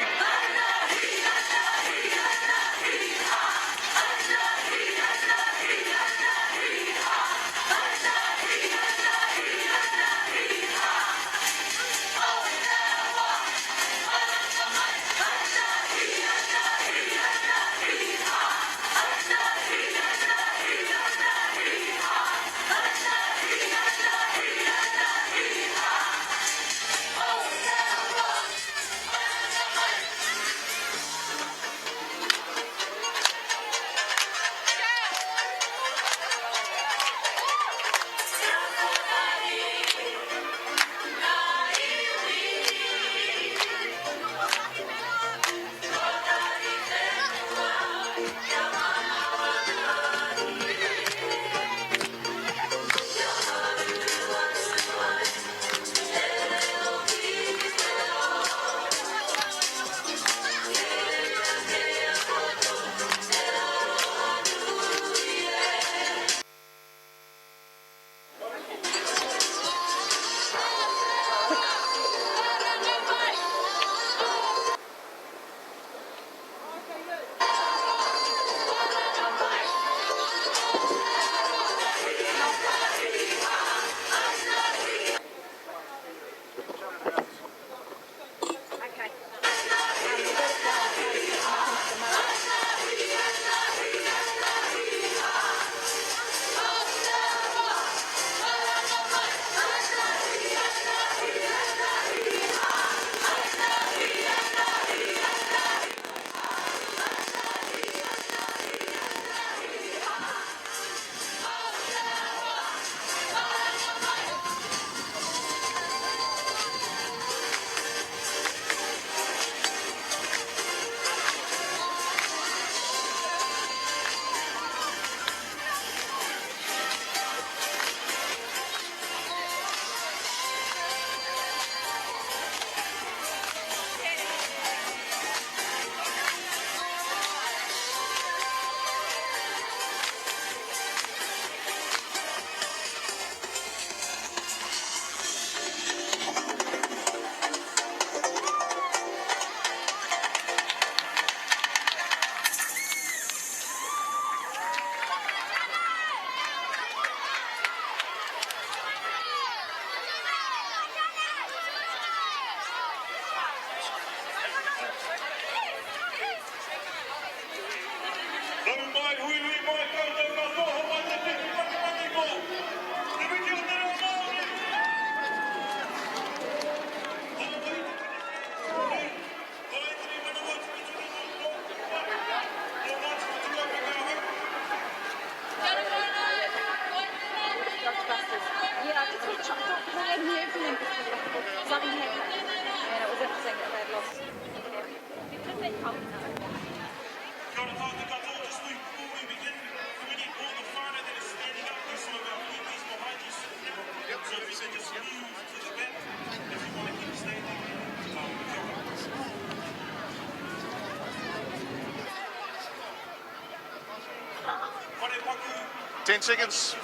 Ten seconds.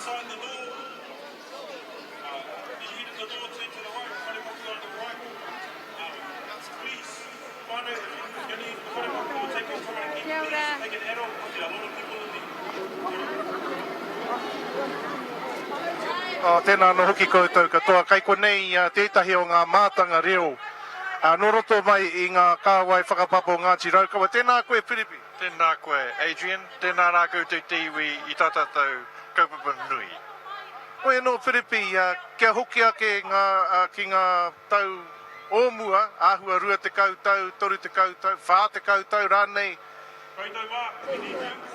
Kia ora. Oh, tēnā anō hoki koutou katoa. Kai konei tētahi o ngā mātanga reo nō roto mai i ngā kāwai whakapapa o Ngāti Raukawa. Tēnā koe, Piripi. Tēnā koe, Adrian. Tēnā rā koutou te iwi i tā tātou kaupapa nui. Koe anō, Piripi, kia hoki ake ngā, ki ngā tau o mua, āhua 20 tau, 30 tau, 40 tau rānei,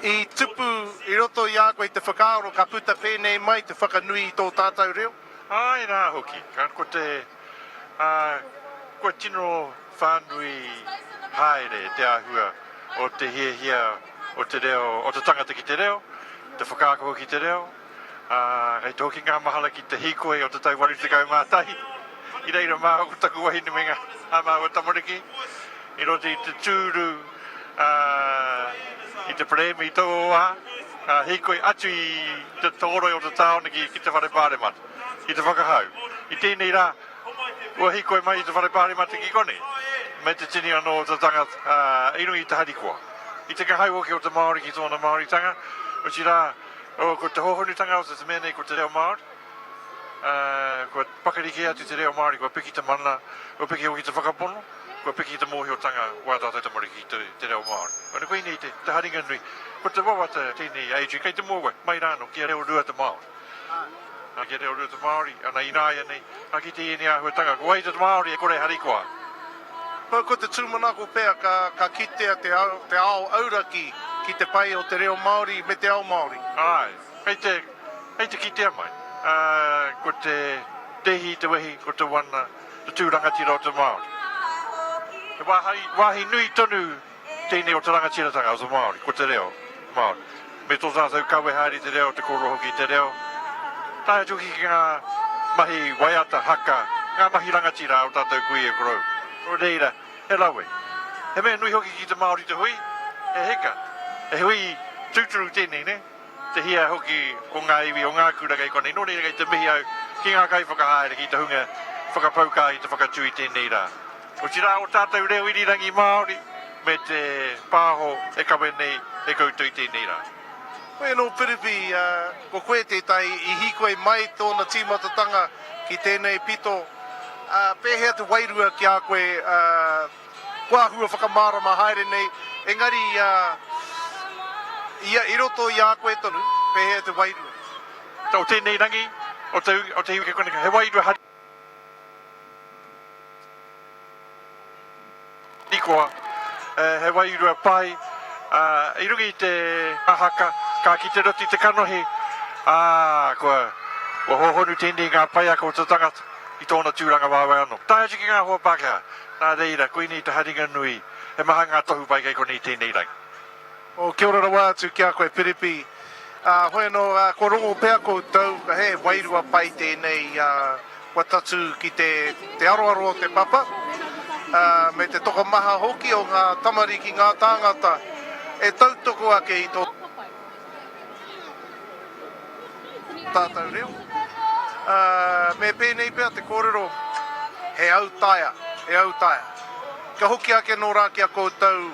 i tupu i roto i a koe te whakaaro ka puta pēnei mai te whakanui i tō tātou reo? Āe rā hoki, ko te, ā, kua tino whānui haere te āhua o te hiahia o te reo, o te tangata ki te reo, te whakaako hoki i te reo, ā, kei te hoki ngā mahara ki te hīkoi o te tau 81, i reira māua ko taku wahine me ngā, ā māua tamariki, i roto i te tūru, ā, i te parēmi i taua wā, ā, hīkoi atu i te tōroi o te tāone ki, ki te whare pāremata, ki te whakahau. I tēnei rā, kua hīkoi mai i te whare pāremata ki konei, me te tini anō o te tangata, ā, i runga i te harikoa, i te ngahau hoki o te Māori ki tōna Māoritanga, otirā, Oh, ko te hōhonutanga o te mea nei ko te reo Māori. Uh, kua pakari kē atu te reo Māori, kua piki te mana, kua piki hoki te whakapono, kua piki te mōhiotanga o ā tātou tamariki ki te, te reo Māori. Ana koinei te, te haringa nui. Ko te wawata tēnei, Adrian, kei te mōwai, mai rānō, kia reo rua te Māori. Ā, kia reo rua te Māori, ana ināianei, ka kite i ēnei āhuatanga, ko wai te Māori e kore harikoa? Ko, ko te tūmanako pea ka, ka kitea te ao, te ao auraki ki te pai o te reo Māori me te ao Māori. Āe, kei te, kei te kitea mai. Ā, ko te te hī, te wehi, ko te wana, te tū rangatira o te Māori. He wāhi, wāhi nui tonu tēnei o te rangatiratanga o te Māori, ko te reo Māori. Me tō tātou kawe haere i te reo, te kōrero hoki i te reo. Tae atu hoki ki ngā mahi waiata, haka, ngā mahi rangatira a ō tātou kui e korou. Nō reira, he rawe. He mea nui hoki ki te Māori te hui, he heka. He hui tūturu tēnei, nē? Te hia hoki o ngā iwi, o ngā kura kei konei. Nō reira kei te mihi au ki ngā kaiwhakahaere, ki te hunga whakapau kaha ki te whakatū i tēnei rā. Otirā ō tātou reo irirangi Māori me te pāho e kawe nei e koutou i tēnei rā. Koe anō Piripi, ko koe tētahi i hīkoi mai tōna tīmatatanga ki tēnei pito, pēhea te wairua ki a koe, kua āhua whakamārama haere nei, engari ia, i roto i a koe tonu, pēhea te wairua? O tēnei rangi, o te, o te iwi kei konei, he wairua harikoa, he wairua pai, ā, i runga i te haka, ka kite roto i te kanohi, ā, kua, kua hōhonu tēnei ngā paiaka o te tangata i tōna tūrangawaewae anō. Tae atu ki ngā hoa Pākehā, Nā reira, koinei te haringa nui, he maha ngā tohu pai kei konei i tēnei rangi. Oh, kia ora rawa atu ki a koe Piripi. Ā, hoi anō, ā, kua rongo pea koutou, he wairua pai tēnei, ā, kua tatū ki te, te aroaro o te papa, ā, me te tokomaha hoki o ngā tamariki, ngā tāngata e tautoko ake i tō. Tātou reo. Ā, me pēnei pea te kōrero, he autaia, he autaia. Kia hoki ake nō rā ki a koutou.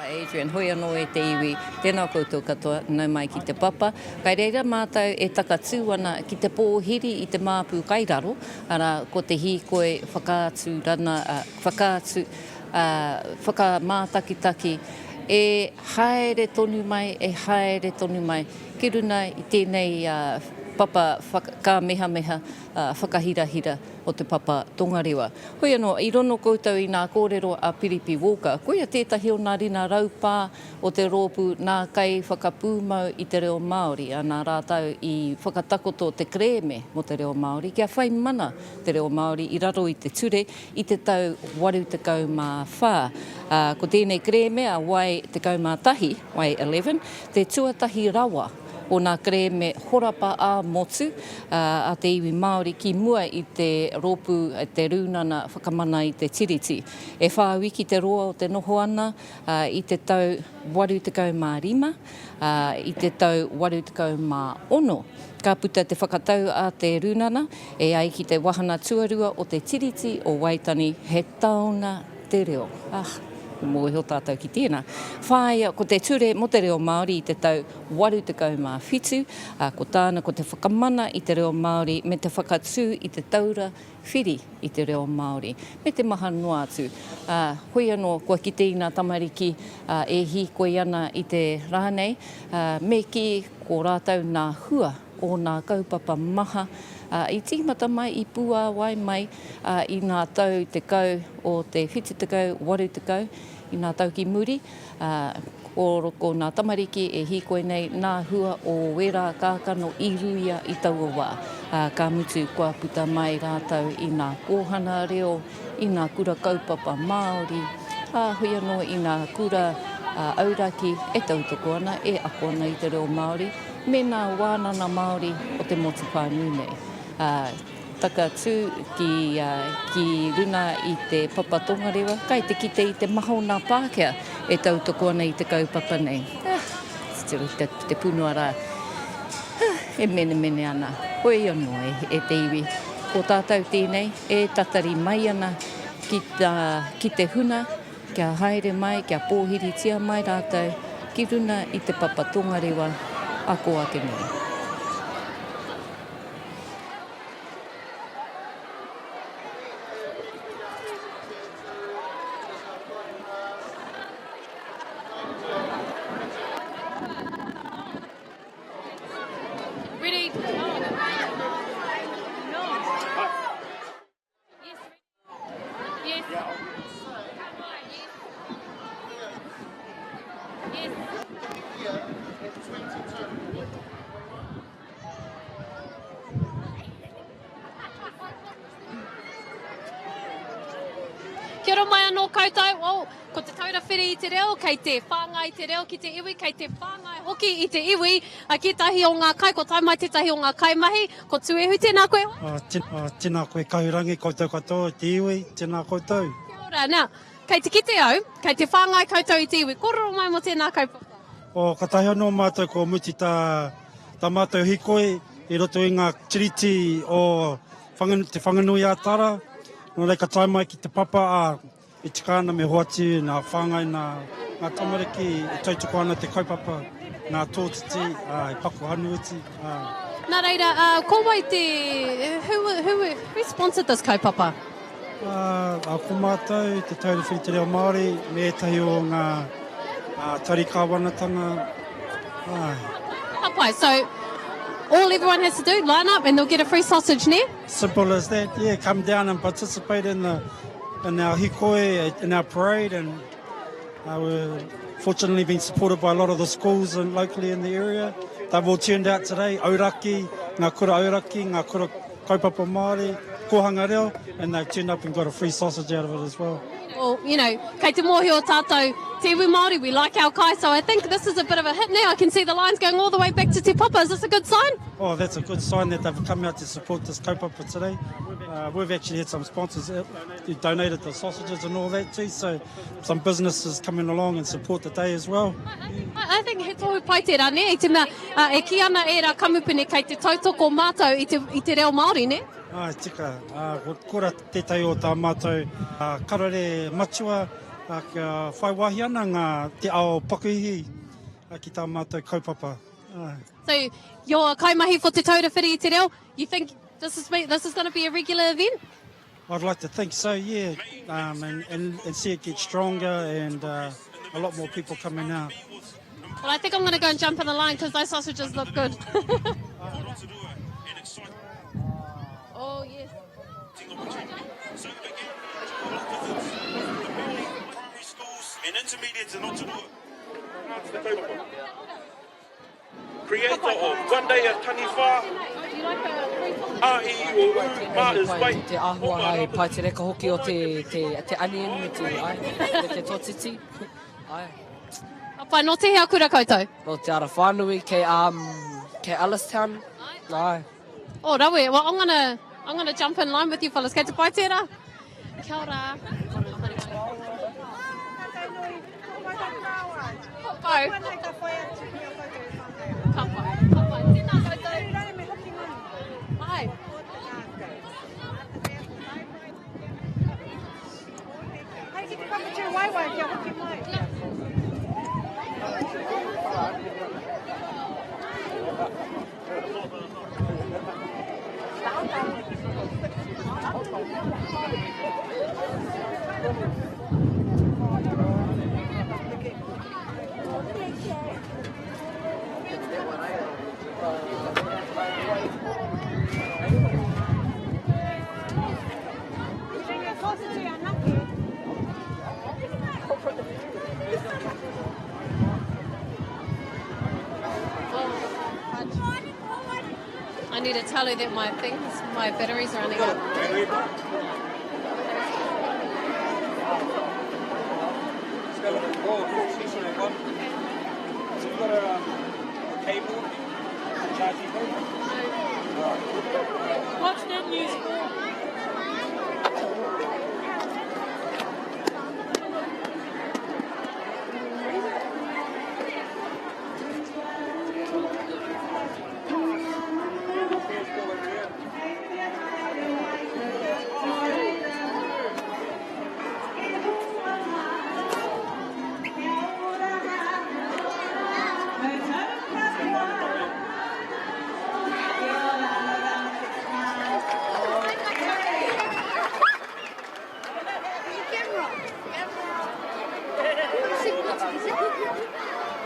Adrian, Hoi anō e te iwi, tēnā koutou katoa, nau mai ki te papa. Kai reira mātou e takatū ana ki te pōhiri i te māpū kai raro, arā, ko te hīkoi whakaaturana, whakaatu, ā, whakamātakitaki e haere tonu mai, e haere tonu mai ki runa i tēnei papa kāmehameha whakahirahira o te Papa Tongarewa. Hoi anō, i rono koutou i nā kōrero a Piripi Walker, koia tētahi o nā rina raupā o te rōpū nā kaiwhakapūmau i te reo Māori, ā, nā rātou i whakatakoto te kerēme mō te reo Māori kia whai mana te reo Māori i raro i te ture i te tau 84, ā, ko tēnei kerēme a Wai 11, Wai 11, te tuatahi rawa. o nā kerēme horapa ā-motu a te iwi Māori ki mua i te rōpū te Rūnana Whakamana i te Tiriti. E whā wiki te roa o te noho ana i te tau 85, ā, i te tau 86 ka puta te whakatau a te Rūnana e ai ki te wahana tuarua o te Tiriti o Waitangi he taonga te reo. Ah, mōhio tātou ki tēnā. Whāia, ko te ture mō te reo Māori i te tau 87, ā, ko tāna ko te whakamana i te reo Māori me te whakatū i te taura whiri i te reo Māori, me te maha noa atu. Ā, hoi anō, kua kite i ngā tamariki, ā, e hīkoi ana i te rā nei, ā, me kī, ko rātou nā hua o nā kaupapa maha, ā, i tīmata mai, i puāwai mai, ā, i ngā tau tekau o te 70, 80, i ngā tau ki muri, ā, ko, ko ngā tamariki e hīkoi nei nā hua o wērā kākano i ruia i taua wā, ā, ka mutu kua puta mai rātou i ngā kōhanga reo, i ngā kura kaupapa Māori, ā, hoi anō i ngā kura auraki e tautoko ana, e ako ana i te reo Māori, me ngā wānanga Māori o te motu whānui nei. Ā, Takatū ki, ki runga i te Papa Tongarewa, kai te kite i te maha o nā Pākehā e tautoko ana i te kaupapa nei. Ah, titiro ki te, te punua rā, ah, e menemene ana. Hoi anō e, e te iwi, ko tātou tēnei e tatari mai ana ki, tā, ki te huna kia haere mai, kia pōhiritia mai rātou ki runa i te Papa Tongarewa ako ake nei. Ready? Yes. Yes. Kia ora mai anō koutou. Oh, ko Te Taura Whiri i te Reo, kei te whāngai i te reo ki te iwi, kei te whāngai hoki i te iwi. A ki tētahi o ngā kai, ko tae mai tētahi o ngā kaimahi, ko Tuehu, tēnā koe hoa. Oh, tēnā koe Kahurangi, koutou katoa, te iwi, tēnā koutou. Kia ora, now, kei te kite au, kei te whāngai koutou i te iwi. Kōrero mai mō tēnā kaupapa. Oh, katahi anō mātou kua mutu tā, tā mātou hikoi i roto i ngā tiriti o Whanganui, Te Whanganui-ā-Tara, nō reira ka tae mai ki te papa, ā, E tika ana me hoatu ngā whāngai nā ngā tamariki e tautoko ana te kaupapa, ngā tōtiti, ā, e paku hanuiti, ā. Nā reira, ā, ko wai te, who, who, who sponsored this kaupapa? Ā, ā, ko mātou, Te Taura Whiri Te Reo Māori, me ētahi o ngā, ā, tari kāwanatanga, āe. Ka pai, so all everyone has to do, line up and they'll get a free sausage, nē? Simple as that, yeah, come down and participate in the in our hikoi, in our parade, and uh, we're fortunately been supported by a lot of the schools and locally in the area. They've all turned out today, Auraki, Ngā Kura Auraki, Ngā Kura Kaupapa Māori, Kōhanga Reo, and they've turned up and got a free sausage out of it as well. Well, you know, kei te mōhio tātou, te iwi Māori, we like our kai, so I think this is a bit of a hit now. I can see the lines going all the way back to Te Papa. Is this a good sign? Oh, that's a good sign that they've come out to support this kaupapa today. Uh, we've actually had some sponsors who donated the sausages and all that too, so some businesses coming along and support the day as well. I, I think he tohu pai tērā, ne? I te mea, uh, e kī ana ērā kamupene kei te tautoko mātou i te, i te reo Māori, ne? Ai, tika. Uh, ko kora tētahi o tā mātou uh, karere matua uh, kia whai wāhi ana ngā te ao pakuihi uh, ki tā mātou kaupapa. Uh. So, you're a kaimahi for Te Taura Whiri i Te Reo, you think this is, this is going to be a regular event? I'd like to think so, yeah, um, and, and, and see it get stronger and uh, a lot more people coming out. Well, I think I'm going to go and jump in the line because those sausages look good. oh, yes. And intermediates in Rotorua. Creator of One Day at Taniwha, A I O U, Ma is Wait. Te āhua ai, pai te reka hoki o te, te, te aniani me te, ai, me te totiti. Ai. Ka pai, nō tēhea kura koutou? Nō Te Ara Whānui, kei, um... Kei Ellistown. Āe. Oh, rawe. Well, I'm gonna, I'm gonna jump in line with you fellas. Kei te pai tērā? Kia ora. Ka pai. Ka pai. Ka pai. Tēnā koutou. Ai. I need to tell her that my things, my batteries are running out. Watch that news for.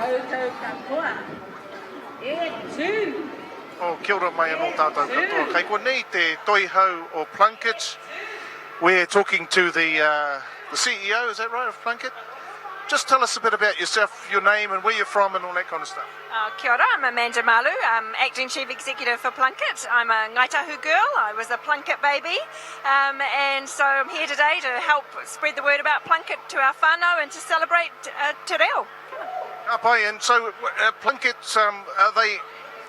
Koutou katoa. E tū! Oh, kia ora mai anō tātou katoa. Kei konei te toihau o Plunket. We're talking to the, uh, the CEO, is that right, of Plunket? Just tell us a bit about yourself, your name and where you're from and all that kind of stuff. Uh, kia ora, I'm Amanda Malu, I'm Acting Chief Executive for Plunket. I'm a Ngai Tahu girl, I was a Plunket baby, um, and so I'm here today to help spread the word about Plunket to our whānau and to celebrate uh, te reo. Ka pai, and so uh, Plunket, um, are they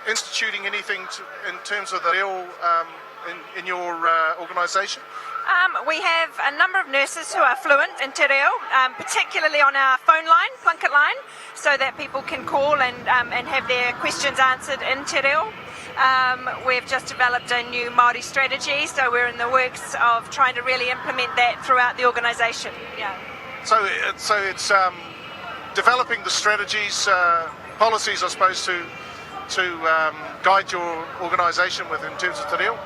instituting anything to, in terms of the reo um, in, in your uh, organisation? Um, we have a number of nurses who are fluent in te reo, um, particularly on our phone line, Plunket line, so that people can call and, um, and have their questions answered in te reo. Um, we've just developed a new Māori strategy, so we're in the works of trying to really implement that throughout the organisation. Yeah. So, uh, so it's um, developing the strategies, uh, policies, I suppose, to to um, guide your organisation with in terms of te reo?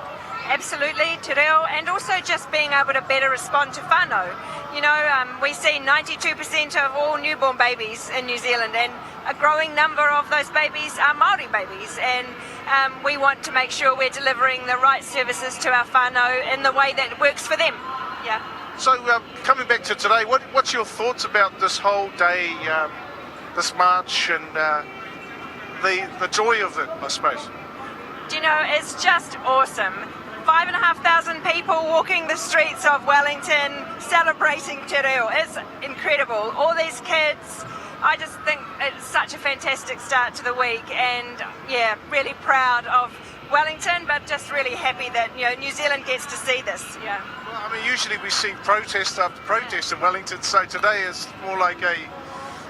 Absolutely, te reo, and also just being able to better respond to whānau. You know, um, we see 92% of all newborn babies in New Zealand, and a growing number of those babies are Māori babies, and um, we want to make sure we're delivering the right services to our whānau in the way that works for them. Yeah. So, uh, coming back to today, what, what's your thoughts about this whole day, um, this march, and uh, the, the joy of it, I suppose? Do you know, it's just awesome. 5,500 people walking the streets of Wellington celebrating Te Reo. It's incredible. All these kids, I just think it's such a fantastic start to the week and yeah, really proud of Wellington, but just really happy that you know New Zealand gets to see this. Yeah. Well, I mean, usually we see protest after protest in Wellington, so today is more like a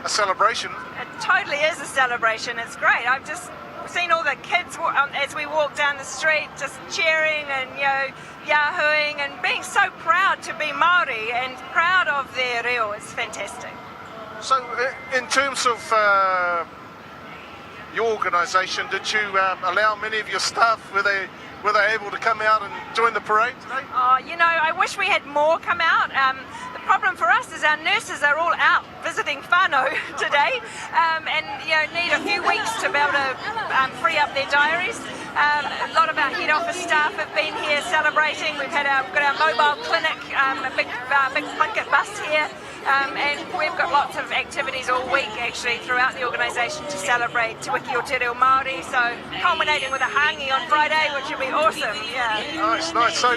a celebration. It totally is a celebration. It's great. I've just seen all the kids um, as we walk down the street just cheering and you know yahooing and being so proud to be Maori and proud of their reo. It's fantastic. So, uh, in terms of uh, your organisation, did you um, allow many of your staff, were they, were they able to come out and join the parade today? Oh, you know, I wish we had more come out. Um, the problem for us is our nurses are all out visiting whānau today um, and, you know, need a few weeks to be able to um, free up their diaries. Um, a lot of our head office staff have been here celebrating. We've had our, got our mobile clinic, um, a big, uh, big Plunket bus here. Um, and we've got lots of activities all week actually throughout the organisation to celebrate Te Wiki o Te Reo Māori. So culminating with a hangi on Friday, which will be awesome. Yeah. Nice, nice. So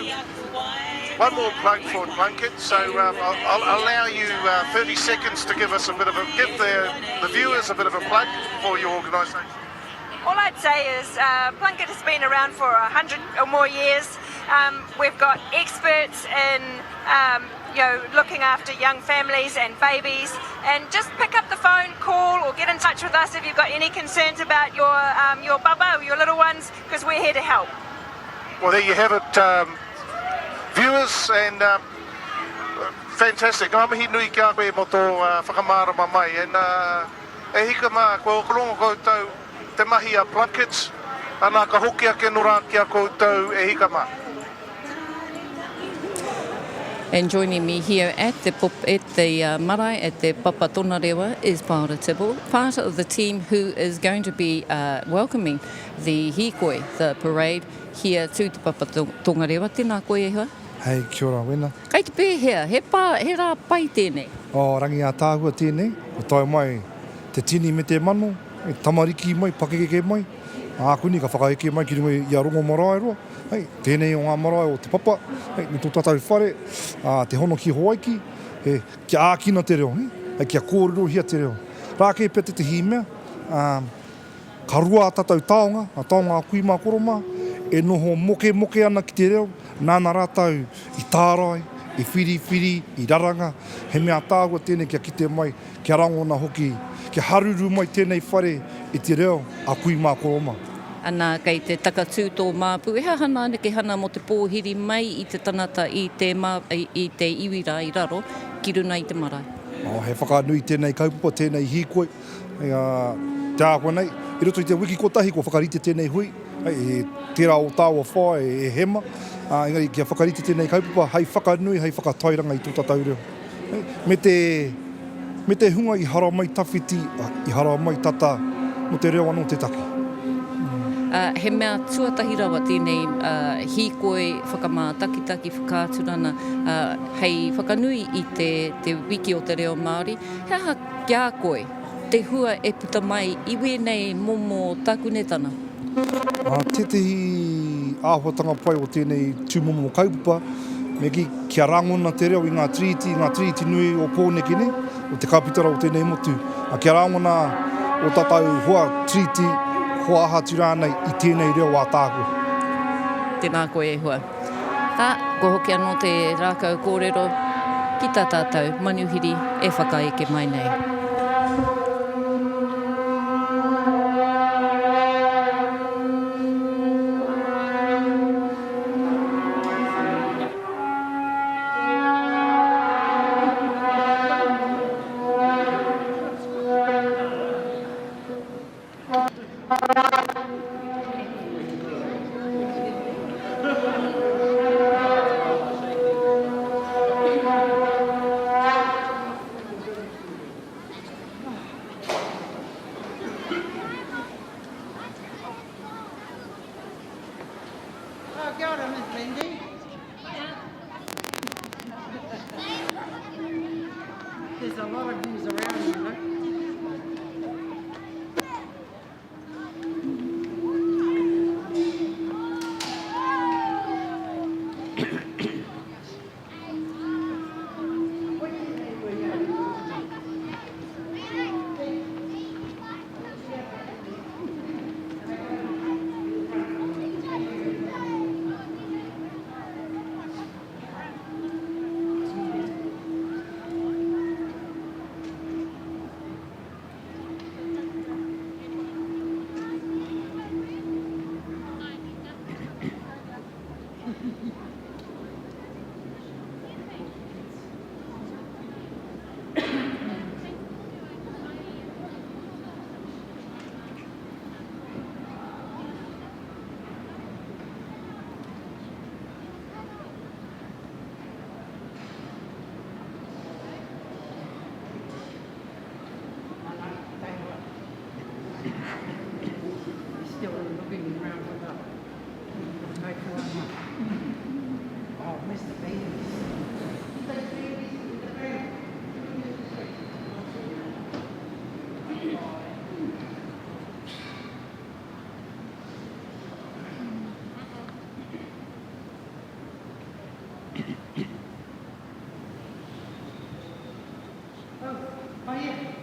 one more plug for Plunket. So um, I'll, I'll, allow you uh, 30 seconds to give us a bit of a give the, the viewers a bit of a plug for your organisation. All I'd say is uh, Plunket has been around for 100 or more years. Um, we've got experts in um, you know, looking after young families and babies. And just pick up the phone, call, or get in touch with us if you've got any concerns about your, um, your baba or your little ones, because we're here to help. Well, there you have it, um, viewers, and um, fantastic. Ngā mihi nui ki a koe mō tō uh, whakamārama mai. And, uh, e hika mā, kua rongo koutou te mahi a Plunket, ana ka hoki ake no rā ki a koutou e hika mā. And joining me here at the, at the uh, marae, at the Papa Tongarewa, is Paora Tibble, part of the team who is going to be uh, welcoming the hīkoi, the parade, here to Te Papa Tongarewa. Tēnā koe e hoa. Hei, kia ora, wena. Kei te pēhea, he, pā, he rā pai tēnei? Oh, rangi ātaahua tēnei, kua tae mai te tini me te mano, e tamariki mai, pakekeke mai, ākuni ka whakaeke mai ki runga i a Rongomaraeroa, hei, tēnei o ngā marae o Te Papa, hei, me tō tātou whare, ā, te hono ki Hawaiki, he, kia ākina te reo, hei, kia kōrerohia te reo. Rā kē pea tētehi mea, ā, Ka roa ā tātou taonga, ngā taonga a kui mā koro mā, e noho mokemoke ana ki te reo, nāna rātou i tārai, i whiriwhiri, i raranga, he mea tāua tēnei kia kite mai, kia rangona hoki, kia haruru mai tēnei whare i te reo a kui mā koro mā. Ana, kei te takatū tō māpu, e aha nā nekehana mō te pōhiri mai i te tangata i te i te iwi rā i raro ki runa i te marae. Oh, he whakanui tēnei kaupapa, tēnei hīkoi, Hei a te āhua nei, i roto i te wiki kotahi kua whakarite tēnei hui, hei, tērā o tāua whaea e Hema, ā, engari kia whakarite tēnei kaupapa hei whakanui, hei whakatairanga i tō tātou reo. Me te, me te hunga i haramai tawhiti, i haramai tata, mō te reo anō te take. Ā, he mea tuatahi rawa tēnei hīkoi whakamātakitaki whakaaturana, ā, hei whakanui i te, te wiki o te reo Māori. He aha Ki a koe, te hua e puta mai i wēnei momo takunetanga? Tētehi āhuatanga pai o tēnei tūmomo kaupapa, me kī, kia rangona te reo i ngā tiriti, i ngā tiriti nui o Pōneke nei, o te kapitara o tēnei motu, kia rangona ō tātou hoa tiriti, hoa aha atu rānei i tēnei reo ātaahua. Tēnā koe e hoa. Ā, kua hoki anō te rākau kōrero ki tā tātou manuhiri e whakaeke mai nei. Oh, kia ora, Miss Lindy. There's a lot of news around, you know. Still looking around for the Oh, Mr. Babies. The babies in the baby. Oh, oh yeah.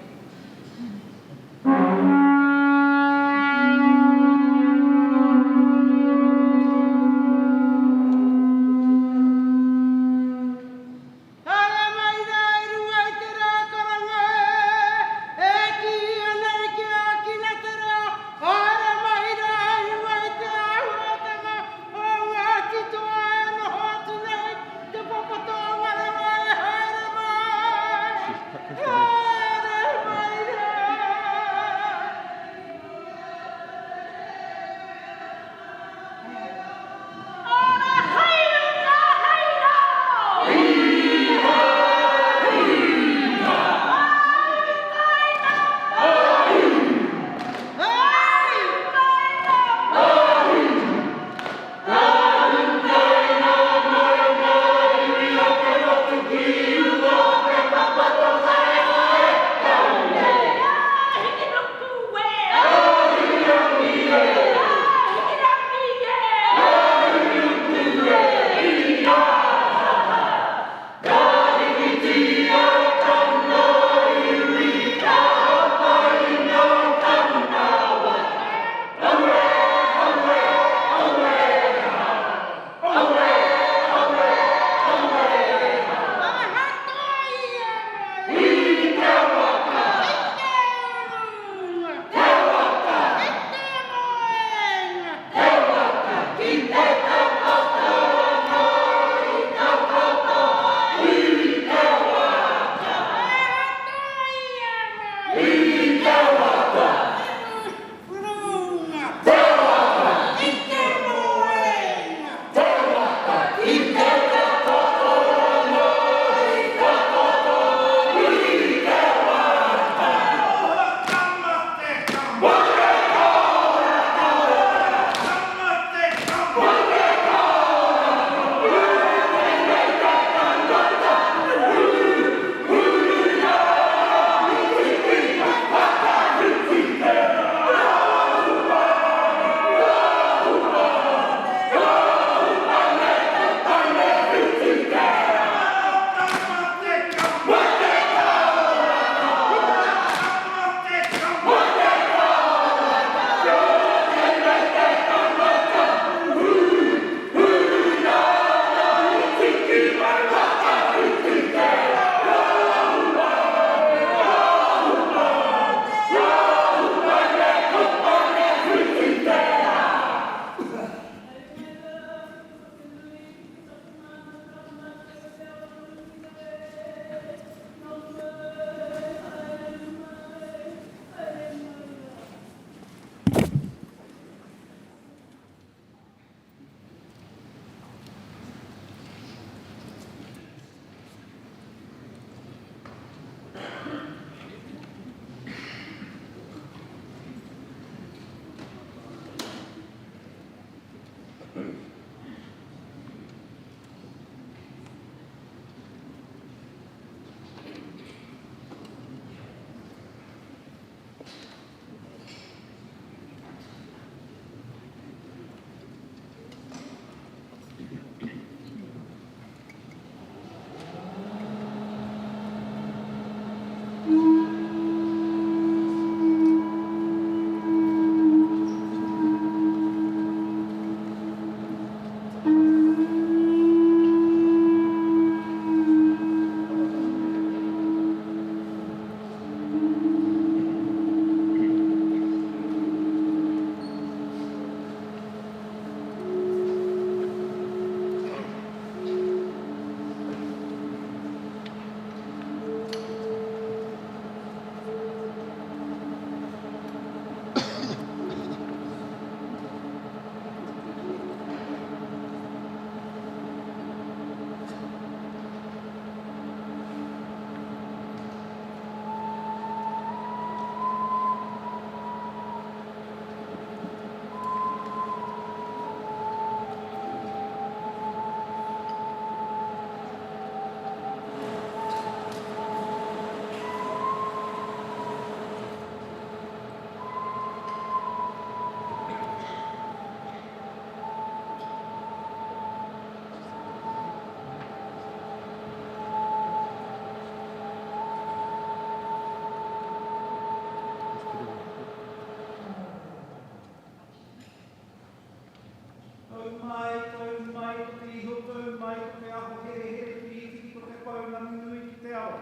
Tau mai, tau mai ko te iho, tau mai ko te aho herehere whiriwhiri ko te pounamu nui ki te aro.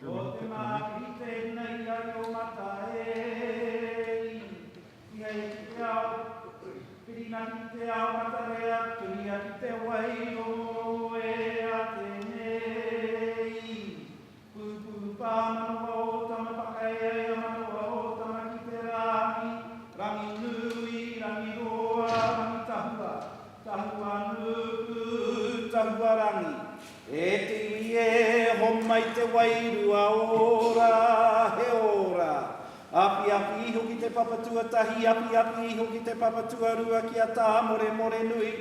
Ko te mākihi tēnei i ai o mata e i hei ki te ao, whirinaki ki te ao matarea, turia ki te wai o e a tēnei. Pūpū pā manawa o tama whakaea manawa o tama ki te rangi, rangi nui, rangi roa, rangi tahua, tahua nuku, tahua rangi. E te iwi e, homai te wairua ora, he ora. Apiapi iho ki te papa tuatahi, apiapi iho ki te papa tuarua ki a Tāmoremore-nui,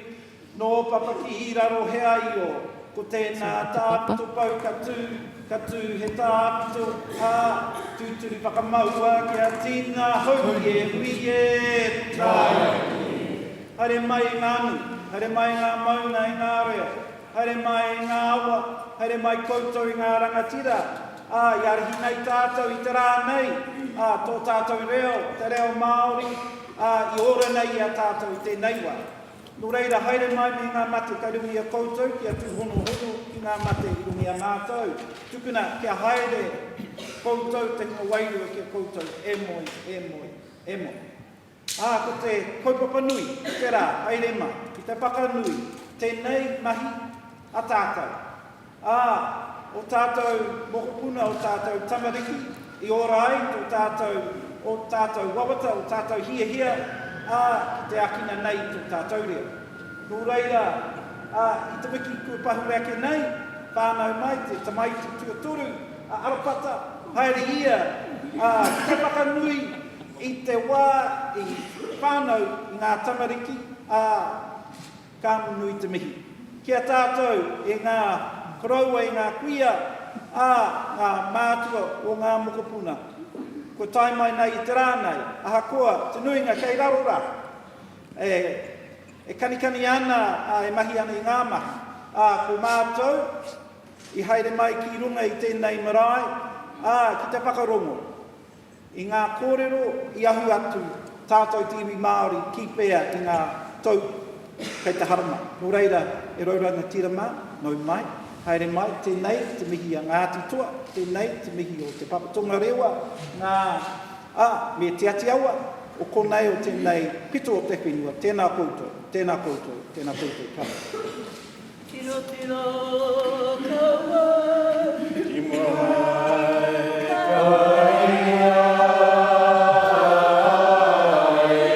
Nō Papakihiraro he aio, ko tēnā tāpito pau ka tū, ka tū he tāpito, ā, tūturu whakamaua kia tina hou e hui e tae. Haere mai ngā nui, haere mai ngā maunga i ngā reo, haere mai ngā awa, haere mai koutou i ngā rangatira, ā, i ārahi nei tātou i te rā nei, ā, tō tātou reo, te reo Māori, ā, i ora nei i a tātou i tēnei wā. Nō reira, haere mai me ngā mate kei runga i a koutou, kia tūhonohono ki ngā mate i runga i a mātou. Tukuna kia haere koutou te hunga wairua ki a koutou, e moe, e moe, e moe. Ā, ko te kaupapa nui o te rā, haere mai, ki te whakanui tēnei mahi a tātou. Ā, ō tātou mokopuna, ō tātou tamariki, i ora ai tō tātou, ō tātou wawata, ō tātou hiahia, ā, ki te ākina nei i tō tātou reo. Nō reira, ā, i te wiki kua pahure ake nei, whānau mai te tamaiti tuatoru a Arapata, haere ia, ā, ki te whakanui i te wā i whānau i ngā tamariki, ā, Ka nui te mihi. Ki a tātou e ngā koroua i ngā kuia, ā, ngā mātua o ngā mokopuna. Kua tae mai nei i te rā nei, ahakoa te nuinga kei raro rā, e, e kanikani ana, ā, e mahi ana i ngā mahi. Ā, ko mātou i haere mai ki runga i tēnei marae, ā, ki te whakarongo. I ngā kōrero i ahu atu tātou te iwi Māori ki whea i ngā tau kei te haramai. Nō reira, e rau rangatira mā, nau mai, haere mai, tēnei te mihi a Ngāti Toa, tēnei te mihi o Te Papa Tongarewa, ngā, ā, me Te Ati Awa, o konei o tēnei pito o te whenua, tēnā koutou, tēnā koutou, tēnā koutou katoa. Tirotiro kaua ki mai ka ia ai.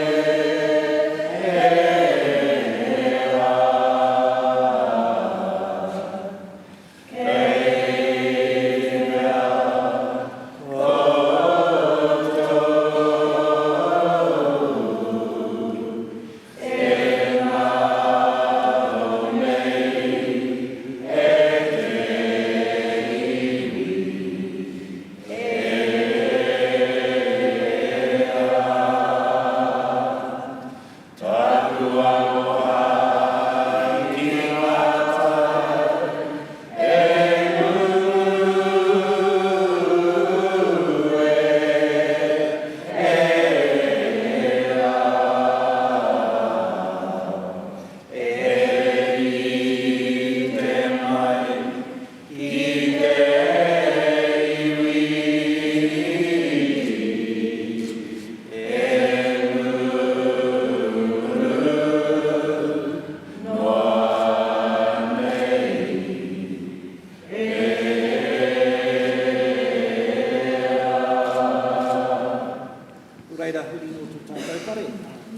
runga o tō tātou whare.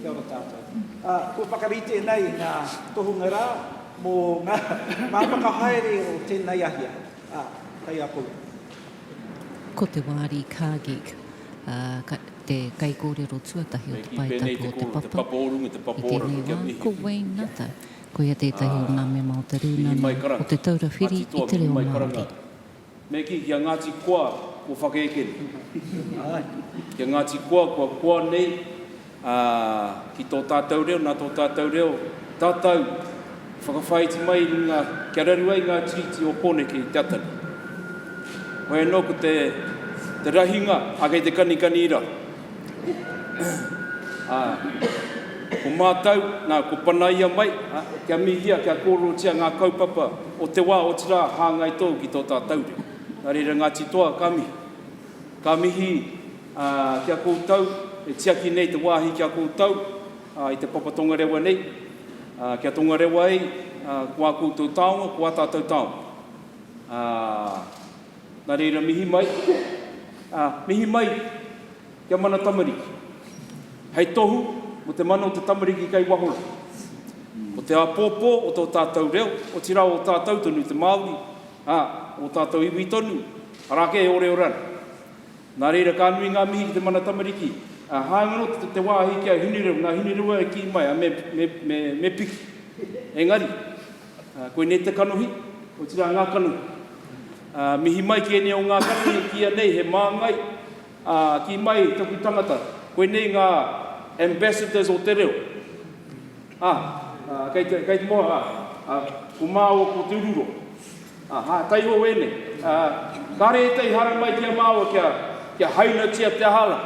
Kia ora tātou. Ā, kua whakarite nei ngā tohunga rā mō ngā, ngā whakahaere o tēnei ahiahi. Ā, kei a koutou. Ko Te Wāri Cargeek te kaikōrero tuatahi o Te Pae Tapu o Te Papa i tēnei wā, ko Wayne Nutter, koia tētahi o ngā mema o te Rūnanga o Te Taura Whiri i te Reo Māori. Me kī, ki a Ngāti Koa kua whakaeke nei. Ki a Ngāti Koa kua koa nei, ā, ki tō tātou reo, nā tō tātou reo tātou i whakawhāiti mai i runga kia raru ai ngā tiriti o Pōneke i te ata nei. Hoi anō ko te, te rahinga, ā, kei te kanikani i raro. Ā, ko mātou, nā, ko panaia mai, ā, kia mihia, kia kōrerotia ngā kaupapa o te wā, otirā, hāngai tou ki tō tātou reo. Nā reira, Ngāti Toa, ka mihi. Ka mihi, ā, ki a koutou, e tiaki nei te wāhi ki a koutou, ā, i te papa tongarewa nei, ā, kia tongarewa ai, ā, ko ā koutou taonga, ko ā tātou taonga. Ā, nā reira mihi mai, ā, mihi mai kia mana tamariki. Hei tohu mō te mana o te tamariki kei waho rā. Ko te āpōpō o tō tātou reo, otirā o tātou tonu te Māori, ā, o tātou iwi tonu, arā kē e oreore ana. Nā reira, ka nui ngā mihi ki te mana tamariki. Ā, hāunga anō te, te wāhi ki a Hinerewa, nā Hinerewa e kī mai, ā, me, me, me, me piki. Engari, ā, koinei te kanohi, otirā ngā kanohi. Ā, mihi mai ki ēnei o ngā kanohi e kīia nei he māngai, ā, kī mai taku tangata, koinei ngā ambassadors o te reo. Ā, ā, kei te, kei te moa, ā, ā, ko māua ko Te Ururoa. Ā, hā, taiho ēnei. Ā, kāre ētahi haramai ki a māua kia, kia hainatia te aha rā.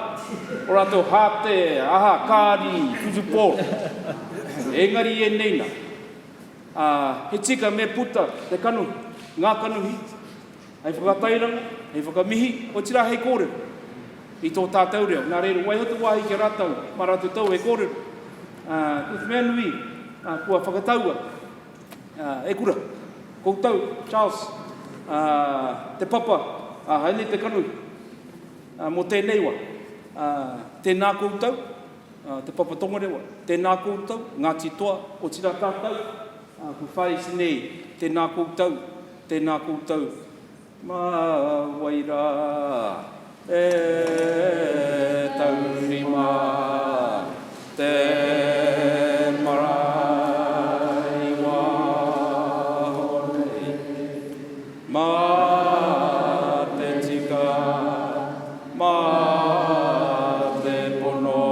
O rātou hāte, aha, kāri, whutupōro. Engari ēnei nā. Ā, he tika me puta te kanohi, ngā kanohi, hei whakatairanga, hei whakamihi, otirā hei kōrero i tō tātou reo. Nā reira, waiho te wāhi ki a rātou, mā rātou tou e kōrero. Ā, ko te mea nui, ā, kua whakataua, E Kura, koutou, Charles, te papa, haere te kanohi mō tēnei wā. Tēnā koutou, te Papa Tongarewa, tēnā koutou, Ngāti Toa, otirā tātou, ko Whāiti nei, tēnā koutou, tēnā koutou, Mā wai rā e taurima te marae i waho nei? Mā te tika, mā te pono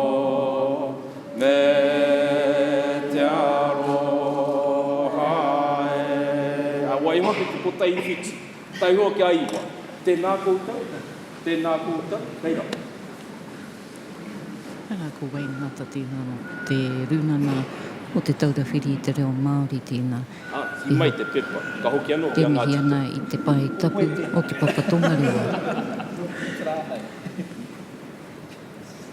me te aroha e. A waiho ake te kotahi whiti. Taihoa ki a Iwa. Tēnā koutou, tēnā koutou, kei raro. Arā, ko Wayne Ngata tēnā nō te Rūnanga o Te Taura Whiri i te Reo Māori tēnā. Ā, kī mai te pepa, ka hoki anō ki a Ngāti Te. E mihi ana i te pae tapu o Te Papa Tongarewa.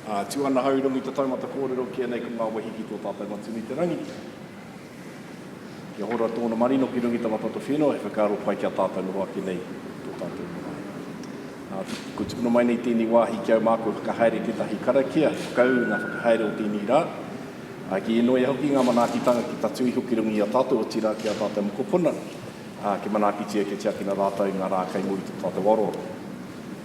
Ā, tū ana hau i runga i te taumata kōrero ki ēnei ko ngā wehi ki tō tātou Matua i te Rangi. Kia hora tōna marino ki runga i tana toto whenua, he whakaaro pai ki a tātou noho ake nei tō tātou marae. Nā, kua tukuna mai nei tēnei wāhi ki au māku e whakahaere tētahi karakia, whakaū i ngā whakahaere o tēnei rā, ā, ki inoia hoki ngā manaakitanga ki tatū iho ki runga i a tātou, otirā ki ā tātou mokopuna, ā, kia manaakitia, kia tiakina rātou i ngā rā kei muri i tō tātou aroaro.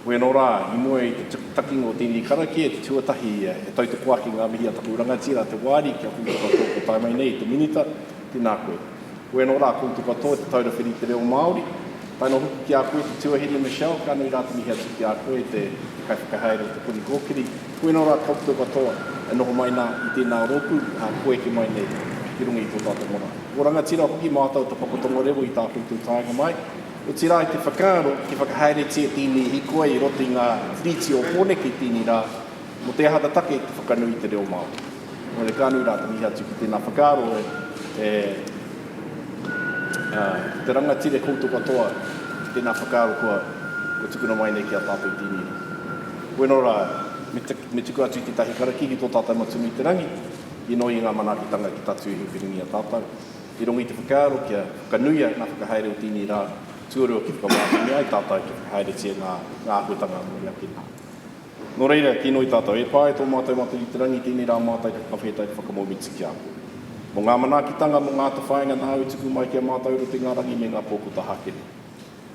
Koe anō rā, i mua i te takinga o tēnei karakia, te tuatahi e tautoko ake ngā mihi a taku rangatira, a Te Waari, ki a koutou katoa kua tae mai nei, te Minita, tēnā koe. Koe anō rā, koutou katoa, Te Taura Whiri i te Reo Māori, tae noa hoki ki a koe, te tuahine Michelle, ka nui rā te mihi atu ki a koe, te kaiwhakahaere o Te Puni Kōkiri. Koe anō rā, koutou katoa, e noho mai nā i tēnā rōpū, ā, kua eke mai nei ki runga i tō tātou marae. Ko rangatira hoki mātou o Te Papa Tongarewa i tā koutou taenga mai. Otirā i te whakaaro kia whakahaeretia tēnei hīkoi i roto i ngā tiriti o Pōneke i tēnei rā, mō te aha te take te whakanui i te reo Māori. Nō reira ka nui rā te mihi atu ki tēnā whakaaro e te rangatira koutou katoa ki tēnā whakaaro kua tukuna mai nei ki a tātou i tēnei rā. Bueno rā, me tuku atu i tētahi karakia ki tō tātou Matua nui te rangi, inoi i ngā manaakitanga ki tatū i hupiringi a tātou. I rongo i te whakaaro kia whakanuia ngā whakahaere o tēnei rā tuarua kia whakamātauria ai tātou kia whakahaeretia ngā āhuatanga mō muri ake nei. Nō reira, kīnoi tātou, e pā e tō mātou Matua i te Rangi, tēnei rā mātou te whakawhetai, te whakamōmiti ki a koe. Mō ngā manaakitanga, mō ngā atawhainga nāu i tuku mai ki a mātou i roto i ngā rangi me ngā pō ko tahakere.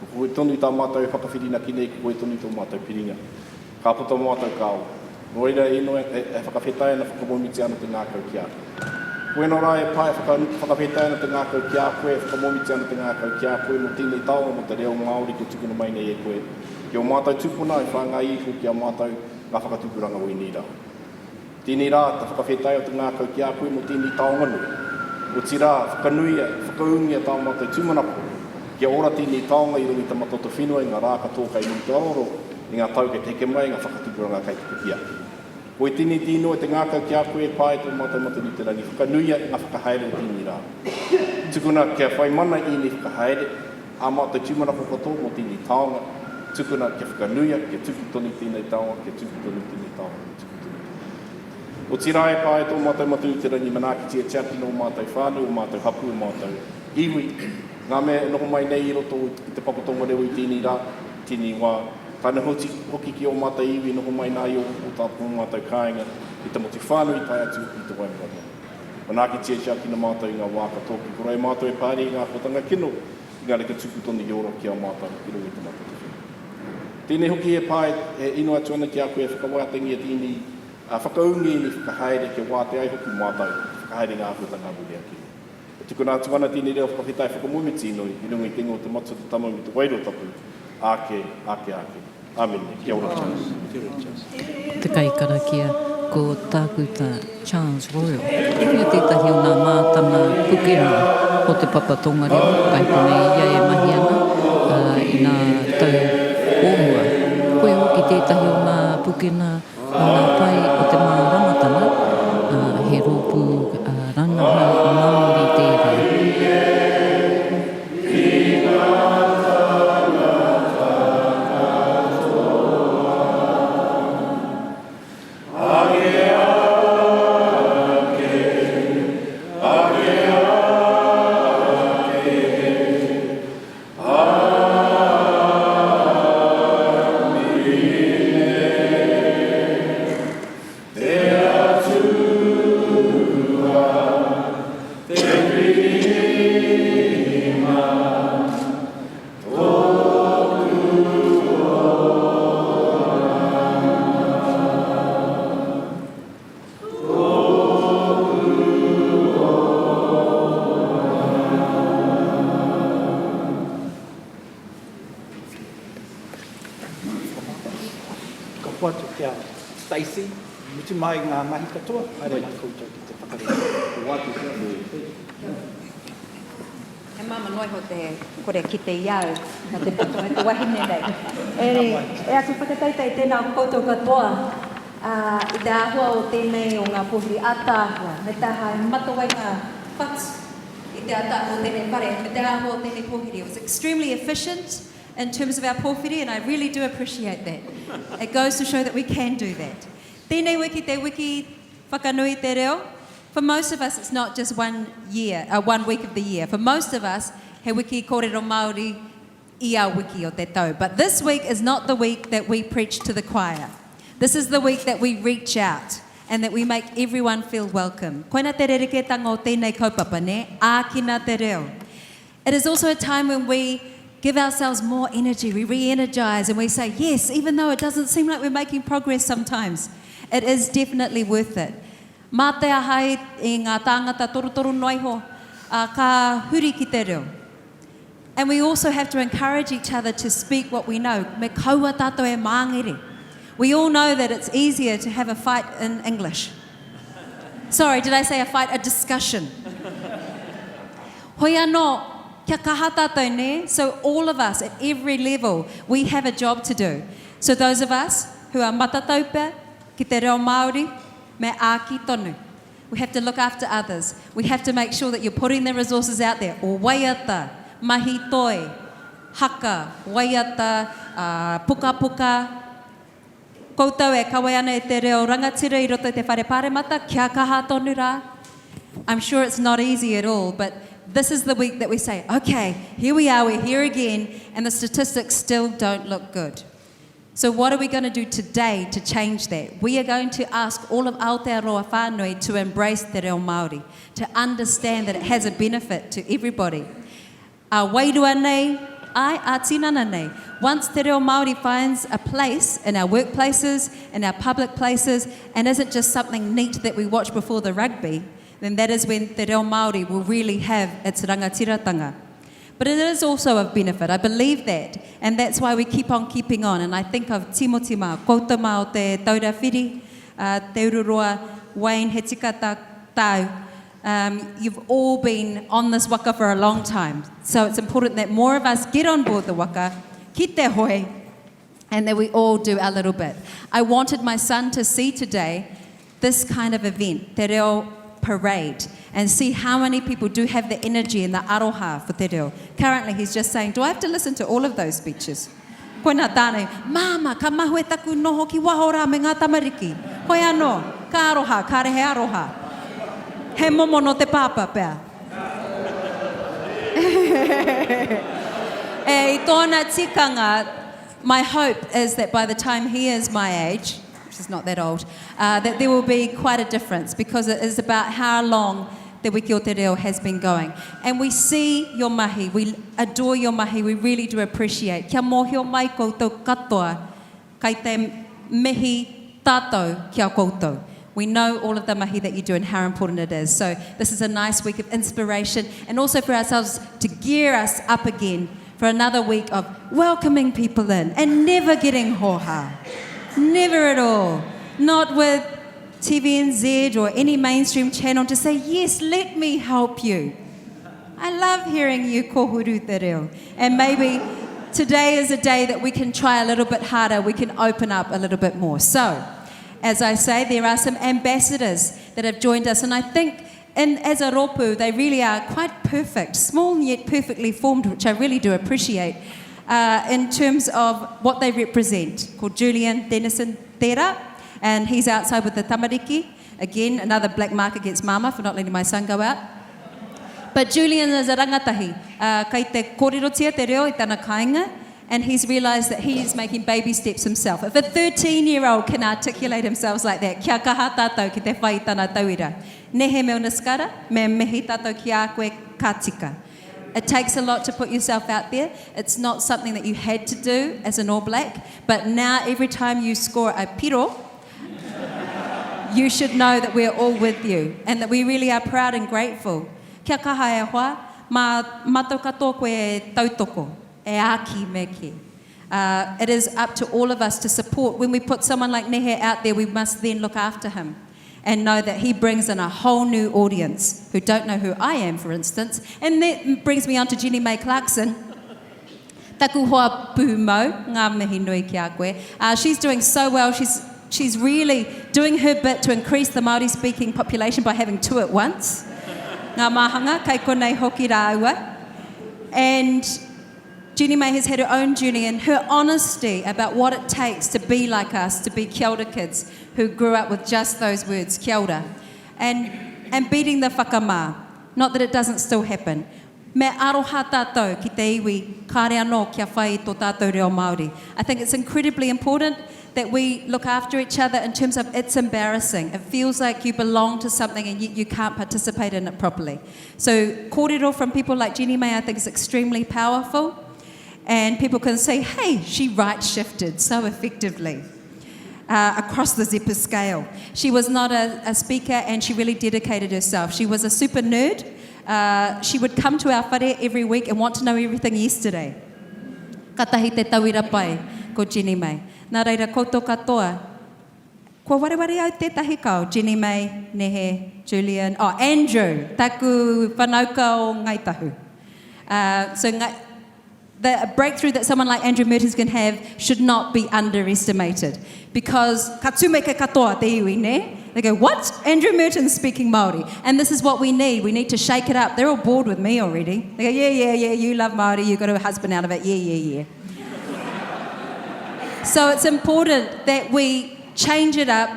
Ko koe tonu tā mātou e whakawhirinaki nei, ko koe tonu tō mātou piringa. Ka puta mātou ka ora. Nō reira e inoi, e whakawhetai ana, whakamōmitia ana te ngākau ki a koe. Koinā rā e Pae, whakawhetai ana te ngākau ki a koe, whakamōmitia ana te ngākau ki a koe mō tēnei taonga, mō te reo Māori kua tukuna mai nei e koe ki ō mātou tūpuna i whāngai iho ki a mātou ngā whakatupuranga o ēnei rā. Tēnei rā te whakawhetai o te ngākau ki a koe mō tēnei taonga nui. Otirā, whakanuia, whakaūngia tā mātou tūmanako kia ora tēnei taonga i runga i te mata o te whenua i ngā rā katoa kei muri te aroaro, i ngā tau kei te heke mai, i ngā whakatupuranga kei te piki ake. Koe tēnei te inoi te ngākau ki a koe e pā e tō mātou mata nui te rangi, whakanuia ngā whakahaere o tēnei rā. Tukuna kia whai mana ēnei whakahaere, ā mātou tūmanako katoa mō tēnei taonga, tukuna kia whakanuia, kia tupu tonu tēnei taonga, kia tupu tonu tēnei taonga, kia tupu tonu tēnei taonga. Otirā e pā e tō mātou Matua i te Rangi manaakitia tiakina ō mātou whānau, ō mātou hapū, ō mātou iwi, ngā mea e noho mai nei i roto i te Papa Tongarewa i tēnei rā, tēnei wā. Ka noho hoki ki ō mātou iwi e noho mai nā i ō tātou mātou kāinga i te motu whānui tae atu hoki i te Waimaramoa. Manaakitia tiakina mātou i ngā wā katoa ki kore ai mātou e pāri i ngā āhuatanga kino, engari ka tupu tonu i ora ki a mātou i runga i te mata o te whenua. Tēnei hoki e pā e ino atu ana ki a koe e whakawātengia tēnei whakaūngia ēnei whakahaere kia wātea ai hoki mātou ki te whakahaere ngā āhuatanga muri ake nei. E tukuna atu ana tēnei reo whakawhetai whakamoemiti inoi i runga i te ingoa o te Matua, te Tama me te Wairua Tapu, āke, āke, āke. Āmine. Kia ora Charles. Kia ora Charles. Ko te kaikarakia ko Tākuta Charles Royal. Ko ia tētahi o ngā mātanga pukenga o Te Papa Tongarewa, kai konei ia e mahi ana i ngā tau o mua. Koia hoki tētahi o ngā pukena o ngā pae o te māramatanga, he rōpū rangahau Māori tērā. Ka hoatu ki a Stacey, mutu mai ngā mahi katoa, haere mai koutou ki te whakarere. Ka hoatu ki a Stacey. He māmā noa iho te kore kite i a au, nā te poto me te wahine nei. Engari, e aku whakataetae tēnā koutou katoa, ā, i te āhua o tēnei o ngā pōhiri ātaahua, me te aha e matawai ngā whatu i te ātaahua o tēnei whare, me te āhua o tēnei pōhiri. It was extremely efficient in terms of our pōwhiri and I really do appreciate that. It goes to show that we can do that. Tēnei wiki te wiki whakanui te reo. For most of us it's not just one year, uh, one week of the year. For most of us, he wiki kōrero Māori ia wiki o te tau. But this week is not the week that we preach to the choir. This is the week that we reach out and that we make everyone feel welcome. Koina te rerekētanga o tēnei kaupapa, nē? Ākina te reo. It is also a time when we give ourselves more energy, we re-energize and we say, yes, even though it doesn't seem like we're making progress sometimes, it is definitely worth it. Mā te aha i ngā tāngata torotoro noa iho, ā, ka huri ki te reo. And we also have to encourage each other to speak what we know. Me kaua tātou e māngere. We all know that it's easier to have a fight in English. Sorry, did I say a fight? A discussion. Hoi anō, kia kaha tātou, nē? So all of us at every level, we have a job to do. So those of us who are matatau pea ki te reo Māori, me āki tonu. We have to look after others. We have to make sure that you're putting the resources out there, o waiata, mahi toi, haka, waiata, pukapuka. Koutou e kawe ana i te reo rangatira i roto i te whare paremata, kia kaha tonu rā. I'm sure it's not easy at all, but this is the week that we say, okay, here we are, we're here again, and the statistics still don't look good. So what are we going to do today to change that? We are going to ask all of Aotearoa whānui to embrace te reo Māori, to understand that it has a benefit to everybody. A wairua nei, ai, a tinana nei. Once te reo Māori finds a place in our workplaces, in our public places, and isn't just something neat that we watch before the rugby, then that is when te reo Māori will really have its rangatiratanga. But it is also of benefit. I believe that. And that's why we keep on keeping on. And I think of Timoti mā, koutou mā o te Taura Whiri, uh, Te Ururoa, Wayne, he tika tā, tāu. Um, you've all been on this waka for a long time. So it's important that more of us get on board the waka, ki te hoe, and that we all do our little bit. I wanted my son to see today this kind of event, Te Reo Parade, and see how many people do have the energy and the aroha for Te Reo. Currently, he's just saying, do I have to listen to all of those speeches? Koina tāne, Māma, ka mahue taku noho ki waho rā me ngā tamariki. Hoi anō, ka aroha, kāre he aroha. He momo nō te pāpā pea. e, i tōna tikanga, my hope is that by the time he is my age, which is not that old, uh, that there will be quite a difference because it is about how long Te Wiki o Te Reo has been going. And we see your mahi, we adore your mahi, we really do appreciate. Kia mōhio mai koutou katoa, kai te mihi tātou ki a koutou. We know all of the mahi that you do and how important it is. So this is a nice week of inspiration and also for ourselves to gear us up again for another week of welcoming people in and never getting hoha. Never at all. Not with TVNZ or any mainstream channel to say, yes, let me help you. I love hearing you kohuru te reo. And maybe today is a day that we can try a little bit harder, we can open up a little bit more. So, as I say, there are some ambassadors that have joined us, and I think in, as a rōpū, they really are quite perfect, small yet perfectly formed, which I really do appreciate, uh, in terms of what they represent, called Julian Dennison Tera, and he's outside with the tamariki. Again, another black mark against mama for not letting my son go out. But Julian is a rangatahi. Uh, kei te kōrerotia te reo i tana kāinga, and he's realised that he is making baby steps himself. If a 13-year-old can articulate himself like that, kia kaha tātou ki te whai i tana tauira. Nehe Milner-Skudder, me mihi tātou ki a koe, ka tika. It takes a lot to put yourself out there. It's not something that you had to do as an All Black, but now every time you score a piro, you should know that we're all with you and that we really are proud and grateful. Kia kaha e hoa, mā mātou katoa koe e tautoko, e āki me kī. Uh, it is up to all of us to support. When we put someone like Nehe out there, we must then look after him and know that he brings in a whole new audience who don't know who I am, for instance. And that brings me on to Jenny May Clarkson. Taku hoa pūmau, ngā mihi nui ki a koe. Uh, she's doing so well. She's, she's really doing her bit to increase the Māori-speaking population by having two at once. Ngā māhanga, kei konei hoki rāua. And Jenny May has had her own journey and her honesty about what it takes to be like us, to be kia ora kids who grew up with just those words, kia ora. And, and beating the whakamā. Not that it doesn't still happen. Me aroha tātou ki te iwi, kāre anō kia whai i tō tātou reo Māori. I think it's incredibly important that we look after each other in terms of it's embarrassing. It feels like you belong to something and yet you can't participate in it properly. So kōrero from people like Jenny May I think is extremely powerful. And people can say, hey, she right shifted so effectively. Uh, across the zipper scale. She was not a, a speaker and she really dedicated herself. She was a super nerd. Uh, she would come to our whare every week and want to know everything yesterday. Katahi te tauira pai, ko Jenny May. Nā reira, koutou katoa, kua wareware au tētahi kao, Jenny May, Nehe, Julian, oh, Andrew, taku whanauka o Ngai Tahu. Uh, so Ngai, the breakthrough that someone like Andrew Mertens can have should not be underestimated. Because ka tumeke katoa te iwi, ne? They go, what? Andrew Mertens speaking Māori. And this is what we need. We need to shake it up. They're all bored with me already. They go, yeah, yeah, yeah, you love Māori, you got a husband out of it. Yeah, yeah, yeah. So it's important that we change it up,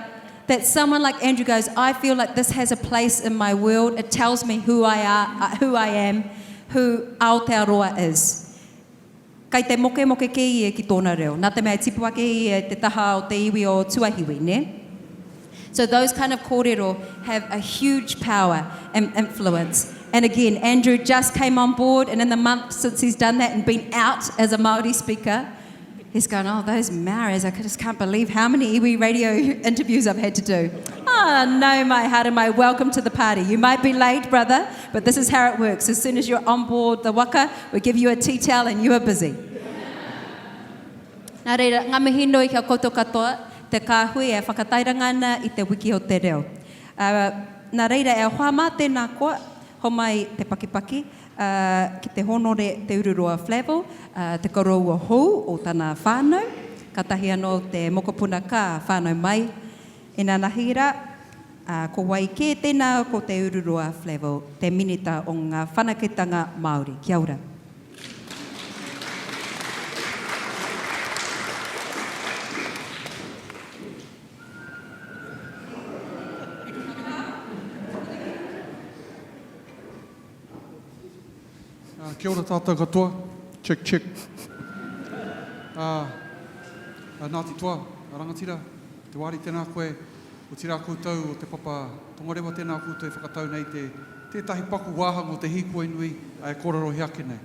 that someone like Andrew goes, I feel like this has a place in my world. It tells me who I are, uh, who I am, who Aotearoa is. Kai te mokemoke kē ia ki tōna reo, nā te mea i tipu ake ia i te taha o te iwi o Tuahiwi, nē? So those kind of kōrero have a huge power and influence. And again, Andrew just came on board and in the month since he's done that and been out as a Māori speaker, he's gone, oh, those Maoris, I just can't believe how many iwi radio interviews I've had to do. Ah, oh, no, my heart and my welcome to the party. You might be late, brother, but this is how it works. As soon as you're on board the waka, we give you a tea towel and you are busy. Nā reira, ngā mihi nui ki a koutou katoa, te kāhui e whakatairanga ana i te wiki o te reo. Uh, nā reira, e hoa mā tēnā koa, homai te pakipaki, uh, ki te hōnore Te Ururoa Flavell, uh, te koroua hou o tana whānau, kātahi anō te mokopuna ka whānau mai inanahi rā, ā, ko wai kē tēnā ko Te Ururoa Flavell, te Minita o ngā Whanaketanga Māori. Kia ora. Kia ora tātou katoa. Check, check. Ngāti Toa, rangatira, Te Wāri tēnā koe, otirā koutou o Te Papa Tongarewa tēnā koutou e whakatau nei te tētahi paku wāhanga o te hīkoi nui e kōrerohia ake nei.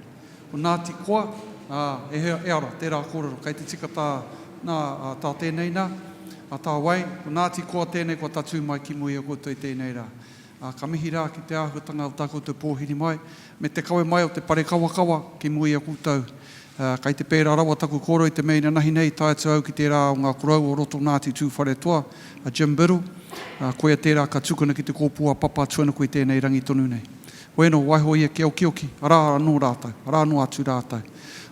Ko Ngāti Koa, ā, e, e ara, tērā kōrero, kei te tika tā, nā, tā tēnei nā, ā, tā Wayne, ko Ngāti Koa tēnei kua tatū mai ki mua i a koutou i tēnei rā. Ā, ka mihi rā ki te āhuatanga o tā koutou pōhiri mai, me te kawe mai o te pare kawakawa ki mua i a koutou. Ā, kei te pērā rawa taku kōrero i te mea inanahi nei i tae atu au ki tērā o ngā korou o roto Ngāti Tūwharetoa, a Jim Biddle, ā, koia tērā ka tukuna ki te kōpū a Papatuanuku i tēnei rangi tonu nei. Hoeno, waiho ia kia okioki, arā anō rātou, arā noa atu rātou.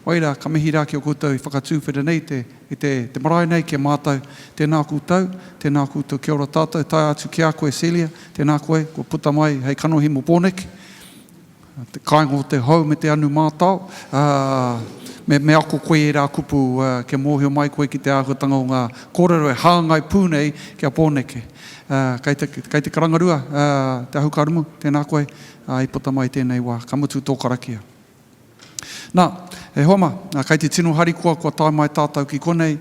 Wai rā, ka mihi rā ki a koutou i whakatūwhera nei te, i te, te marae nei ki a mātou, tēnā koutou, tēnā koutou, kia ora tātou, taea atu ki a koe Celia, tēnā koe, kua puta mai hei kanohi mō Pōneke, te kāinga o te hou me te anu mātao, ā, me, me ako koe i ērā kupu, ā, kia mōhio mai koe ki te āhuatanga o ngā kōrero e hāngai pū nei ki a Pōneke. Ā, kei te, kei te karangarua, ā, Te Ahukarumu, tēnā koe, ā, i puta mai i tēnei wā, ka mutu tō karakia. Nā, e hoa mā, kei te tino harikoa kua tae mai tātou ki konei,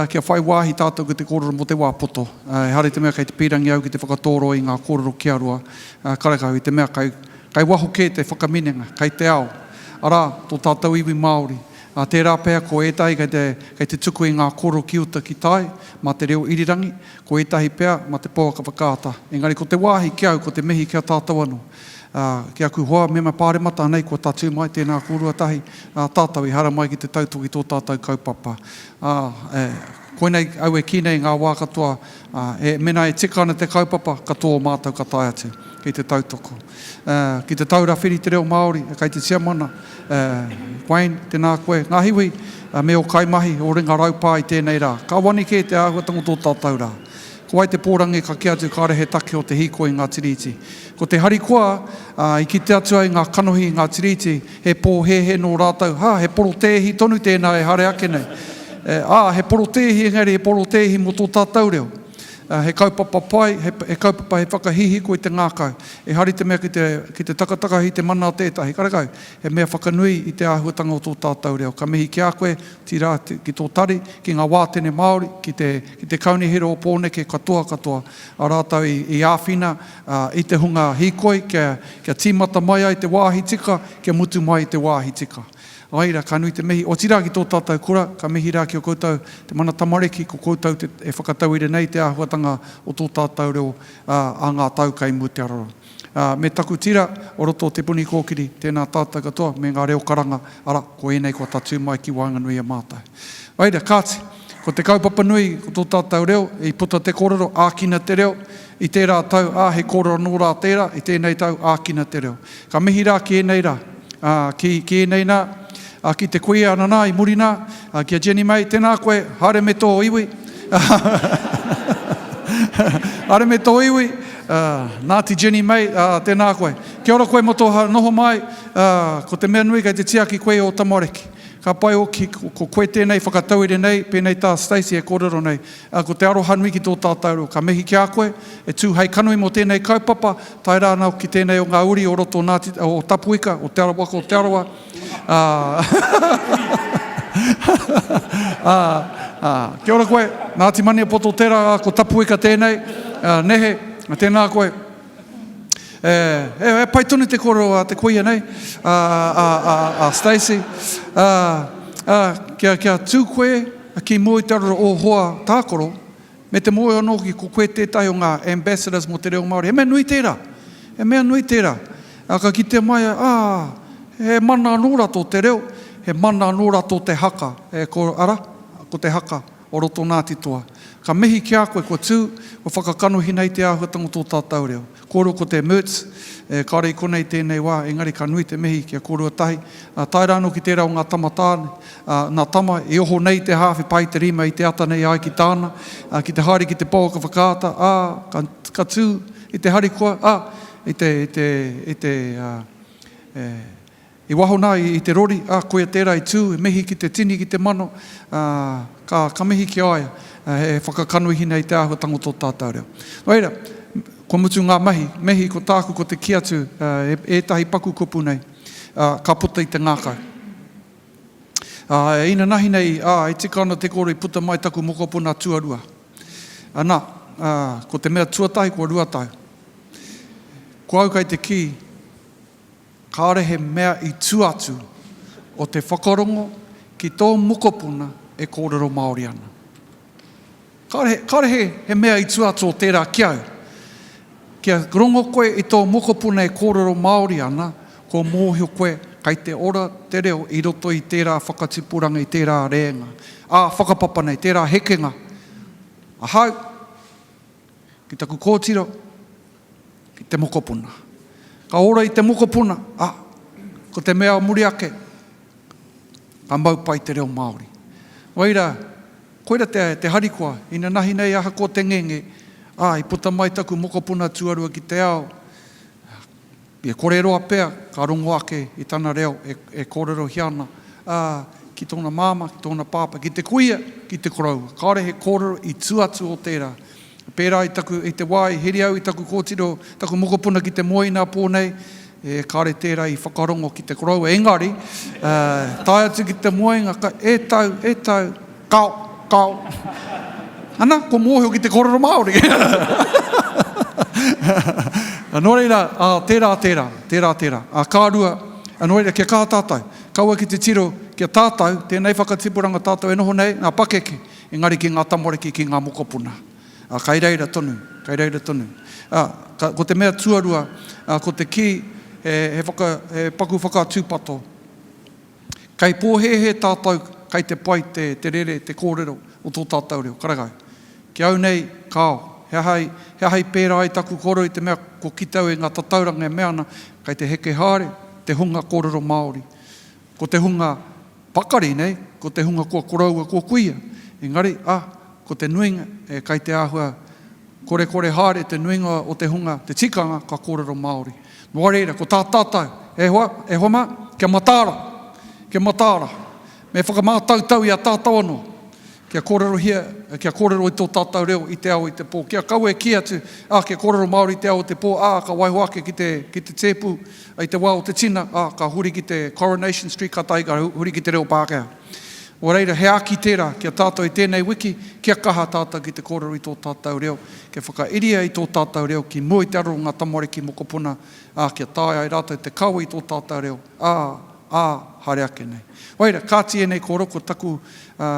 kia whai wāhi tātou ki te kōrero mō te wā poto. Ehara i te mea kei te pīrangi au ki te whakatōroa i ngā kōrero kia roa, karekau, i te mea kei, kei waho kē te whakaminenga, kei te ao, arā, tō tātou iwi Māori. Tērā pea ko ētahi kei te, kei te tuku i ngā kōrero ki uta ki tai, mā te reo irirangi, ko ētahi pea mā te pouaka whakaata. Engari ko te wāhi ki au, ko te mihi ki a tātou anō. Ā, ki aku hoa mema pāremata anei kua tatū mai, tēnā kōrua tahi, ā, tātou i haramai ki te tautoko i tō tātou kaupapa. Ā, e, koinei au e kī nei ngā wā katoa, ā, e, mēnā e tika ana te kaupapa, katoa o mātou ka tae atu ki te tautoko. Ā, ki te Taura Whiri Te Reo Māori, kei te tiamana, ā, Wayne, tēnā koe, ngā hiwi, ā, me ō kaimahi, ō ringa raupā i tēnei rā. Ka wani kē te āhuatanga o tō tātou rā. Ko wai te pōrangi ka kī atu kāre he take o te hīkoi i ngā tiriti. Ko te harikoa, ā, i kite atu ai ngā kanohi i ngā tiriti, he pōhēhē nō rātou, hā, he porotēhi tonu tēnā e haere ake nei. E, ā, he porotēhi engari he porotēhi mō tō tātou reo. Ā, he kaupapa pai, he, he kaupapa he whakahihiko i te ngākau. Ehara i te mea ki te, ki te takatakahi te mana o tētahi, karekau, he mea whakanui i te āhuatanga o tō tātou reo. Ka mihi ki a koe, otirā, ki tō tari, ki ngā wātene Māori, ki te, ki te Kaunihera o Pōneke, katoa, katoa, a rātou i, i āwhina, ā, i te hunga hīkoi kia, kia tīmata mai ai te wāhi tika, kia mutu mai i te wāhi tika. Āe rā, ka nui te mihi, otirā ki tō tātou kura, ka mihi rā ki a koutou, te mana tamariki, ko koutou te, e whakatauira nei te āhuatanga o tō tātou reo, ā, ā ngā tau kei mua te araro. Ā, me taku tira o roto o Te Puni Kōkiri, tēnā tātou katoa, me ngā reo karanga, arā, ko ēnei kua tatū mai ki waenganui i a mātou. Reira, kāti, ko te kaupapa nui, ko tō tātou reo, i puta te kōrero, ākina te reo, i tērā tau, ā, he kōrero anō rā tērā, i tēnei tau, ākina te reo. Ka mihi rā ki ēnei rā, ā, ki, ki ēnei nā, ā, ki te kuia nanā i muri nā, ā, ki a Jenny May, tēnā koe, haere me tō iwi, haere me tō iwi, Ngāti Jenny May, tēnā koe. Kia ora koe mō tō noho mai, ko te mea nui kei te tiaki koe i ō tamariki. Ka pai hoki, ko koe tēnei whakatauira nei, pēnei tā Stacey e kōrero nei, ko te aroha nui ki tō tātou reo. Ka mihi ki a koe, e tū hei kanohi mō tēnei kaupapa, tae rā ana ki tēnei o ngā uri o roto o Ngāti, o Tapuika, o Te Arawaka o Te Arawa. Ā, ā, kia ora koe, Ngāti Maniapoto tērā, ā, ko Tapuika tēnei, ā, nehe, tēnā koe. E, e, e pai tonu te kōrero a te kuia nei, a, a, a, a Stacey. Ā, ā, kia, kia tū koe ki mua i te aroro o hoa tākaro, Me te mōhio anō hoki ko koe tētahi o ngā ambassadors mō te reo Māori. He mea nui tērā. He mea nui tērā. Ā, ka kitea mai, ā, he mana anō rā tō te reo, he mana anō rā tō te haka, e, ko, arā, ko te haka o roto Ngāti Toa. Ka mihi ki a koe kua tū, kua whakakanohi nei te āhuatanga o tō tātou reo. Kōrua ko te Mertz, e, kāore i konei tēnei wā, engari ka nui te mihi ki a kōrua tahi. Ā, tae rā anō ki tērā o ngā tama tāne, ā, nā tama i oho nei te hāwhe pai te rima i te ata nei ai ki tāna, ā, ki te haere ki te pouaka whakaata, ā, ka, ka tū i te harikoa, ā, i te, i te, i te, ā, e, I waho nā i te rori, ā, koia tērā i tū, he mihi ki te tini, ki te mano, ā, ka, ka mihi ki a ia, he whakakanohi nei te āhuatanga o tō tātou reo. Nō reira, kua mutu ngā mahi, mihi ko tāku ko te kī atu, ā, ētahi paku kupu nei, ā, ka puta i te ngākau. Ā, inanahi nei, ā, e tika ana te kōrero i puta mai taku mokopuna tuarua. Ana, ā, ko te mea tuatahi kua ruatau. Ko au kei te kī, Kāore he mea i tua atu o te whakarongo ki tō mokopuna e kōrero Māori ana. Kāore, kāore he, he mea i tua atu o tērā ki au. Kia rongo koe i tō mokopuna e kōrero Māori ana, kua mōhio koe kei te ora te reo i roto i tērā whakatipuranga, i tērā rēnga, ā, whakapapa nei, tērā hekenga. Ahau, ki taku kōtiro, ki te mokopuna. Ka ora i te mokopuna, a, ko te mea o muri ake, ka mau pai te reo Māori. Waira, koira te, te harikoa, inanahi nei ahakoa te ngenge, a, i puta mai taku mokopuna tuarua ki te ao, e kore roa pea ka rongo ake i tana reo e, e kōrerohia ana, a, ki tōna māmā, ki tōna pāpā, ki te kuia, ki te koroua. Kāore he kōrero i tua atu o tērā. Pērā i taku, i te wā i heri au i taku kōtiro, taku mokopuna ki te moe inā pō nei, e, kāore tērā i whakarongo ki te koroua, engari, e, tae atu ki te moenga, ka, e tau, e tau, kao, kao. Ana, kua mōhio ki te kōrero Māori. Nō reira, ā, tērā, tērā, tērā, tērā. Ā, ka rua, nō reira, kia kaha tātou. Kaua ki te tiro, kia tātou, tēnei whakatipuranga tātou e noho nei, ngā pakeke, Engari ki ngā tamariki, ki ngā mokopuna. Ā, kai reira tonu, kai reira tonu. Ā, ka, ko te mea tuarua, ā, ko te kī, he, he whaka, he paku whakatūpato. Kei pōhēhē tātou, kei te pai te, te rere, te kōrero o tō tātou reo. Karakau. Ki au nei, kāo. He aha i, he aha i pērā ai taku kōrero i te mea kua kite au i ngā tatauranga e mea ana, kei te heke haere te hunga kōrero Māori. Ko te hunga Pakari nei, ko te hunga kua koroua, kua kuia. Engari, a, ko te nuinga, e, kai te āhua korekore haere te nuinga o te hunga, te tikanga, ka kōrero Māori. Nō reira, ko tā tātou, e hoa, e hoa mā, kia mataara, kia mataara. Me whakamātautau i a tātou anō, kia kōrerohia, kia kōrero i tō tātou reo i te ao i te pō. Kia kaua e kī atu, ā, kia kōrero Māori i te ao i te pō, ā, ka waiho ake ki te, ki te tēpu i te wā o te tina, ā, ka huri ki te Coronation Street, kātahi ka huri ki te reo Pākehā. Nō reira, he āki tērā ki a tātou i tēnei wiki, kia kaha tātou ki te kōrero i tō tātou reo, kia whakairia i tō tātou reo ki mua i te aro o ngā tamariki mokopuna, ā, kia taea ai rātou te kawe i tō tātou reo, ā, ā, haere ake nei. Waira, kāti ēnei kōrero, ko taku, ā,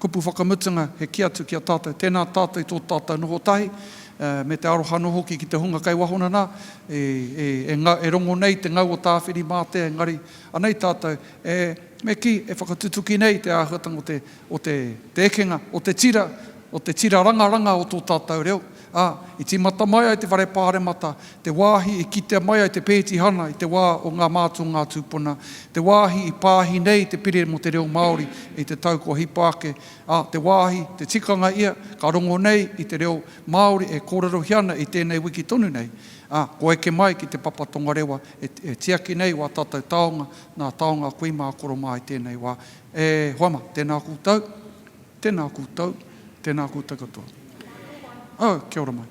kupu whakamutunga he kī atu ki a tātou, tēnā tātou i tō tātou noho tahi, ā, me te aroha anō hoki ki te hunga kei waho nanā, e, e, e, ngau, e rongo nei te ngau o Tāwhirimātea, engari, anei tātou, e, me kī, e whakatutuki nei te āhuatanga o te, o te, te ekenga, o te tira, o te tira rangaranga o tō tātou reo, ā, i tīmata mai ai te Whare Pāremata, te wāhi i kitea mai ai te pētihana i te wā o ngā mātua o ngā tūpuna, te wāhi i pāhi nei te pire mō te reo Māori i te tau kua hipa ake, ā, te wāhi, te tikanga ia, ka rongo nei i te reo Māori e kōrerohia ana i tēnei wiki tonu nei, ā, kua eke mai ki te Papa Tongarewa e, e tiaki nei wā tātou taonga, nā taonga a kui mā, a koro mā i tēnei wā. E hoa mā, tēnā koutou. Tēnā koutou, tēnā koutou katoa. Oh, kia ora mai.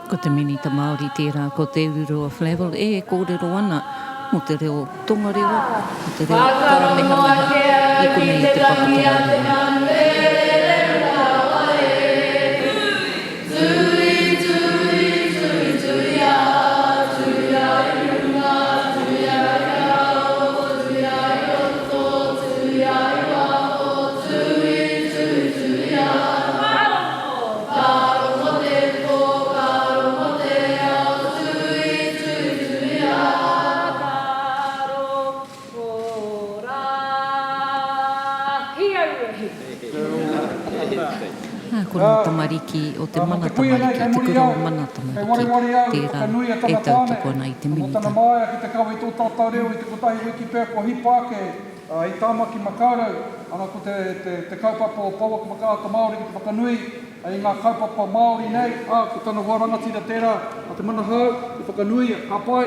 Ko te Minita Māori tērā, ko Te Ururoa Flavell e kōrero ana. mō te reo tongarewa, mō te reo karamehameha i konei i Te Papa Tongarewa. Ā, ko ngā tamariki o te mana tamariki, te kura o mana tamariki, tērā e tautoko ana i te minita. Mō tana māia ki te kawe i tō tātou reo i te kotahi wiki pea kua hipa ake i Tāmaki Makaurau, ana ko te, te, te kaupapa o Pouaka Whakaata Māori ki te whakanui i ngā kaupapa Māori nei, ā, ko tana hoa rangatira tērā a Te Manahau i whakanuia, ka pai,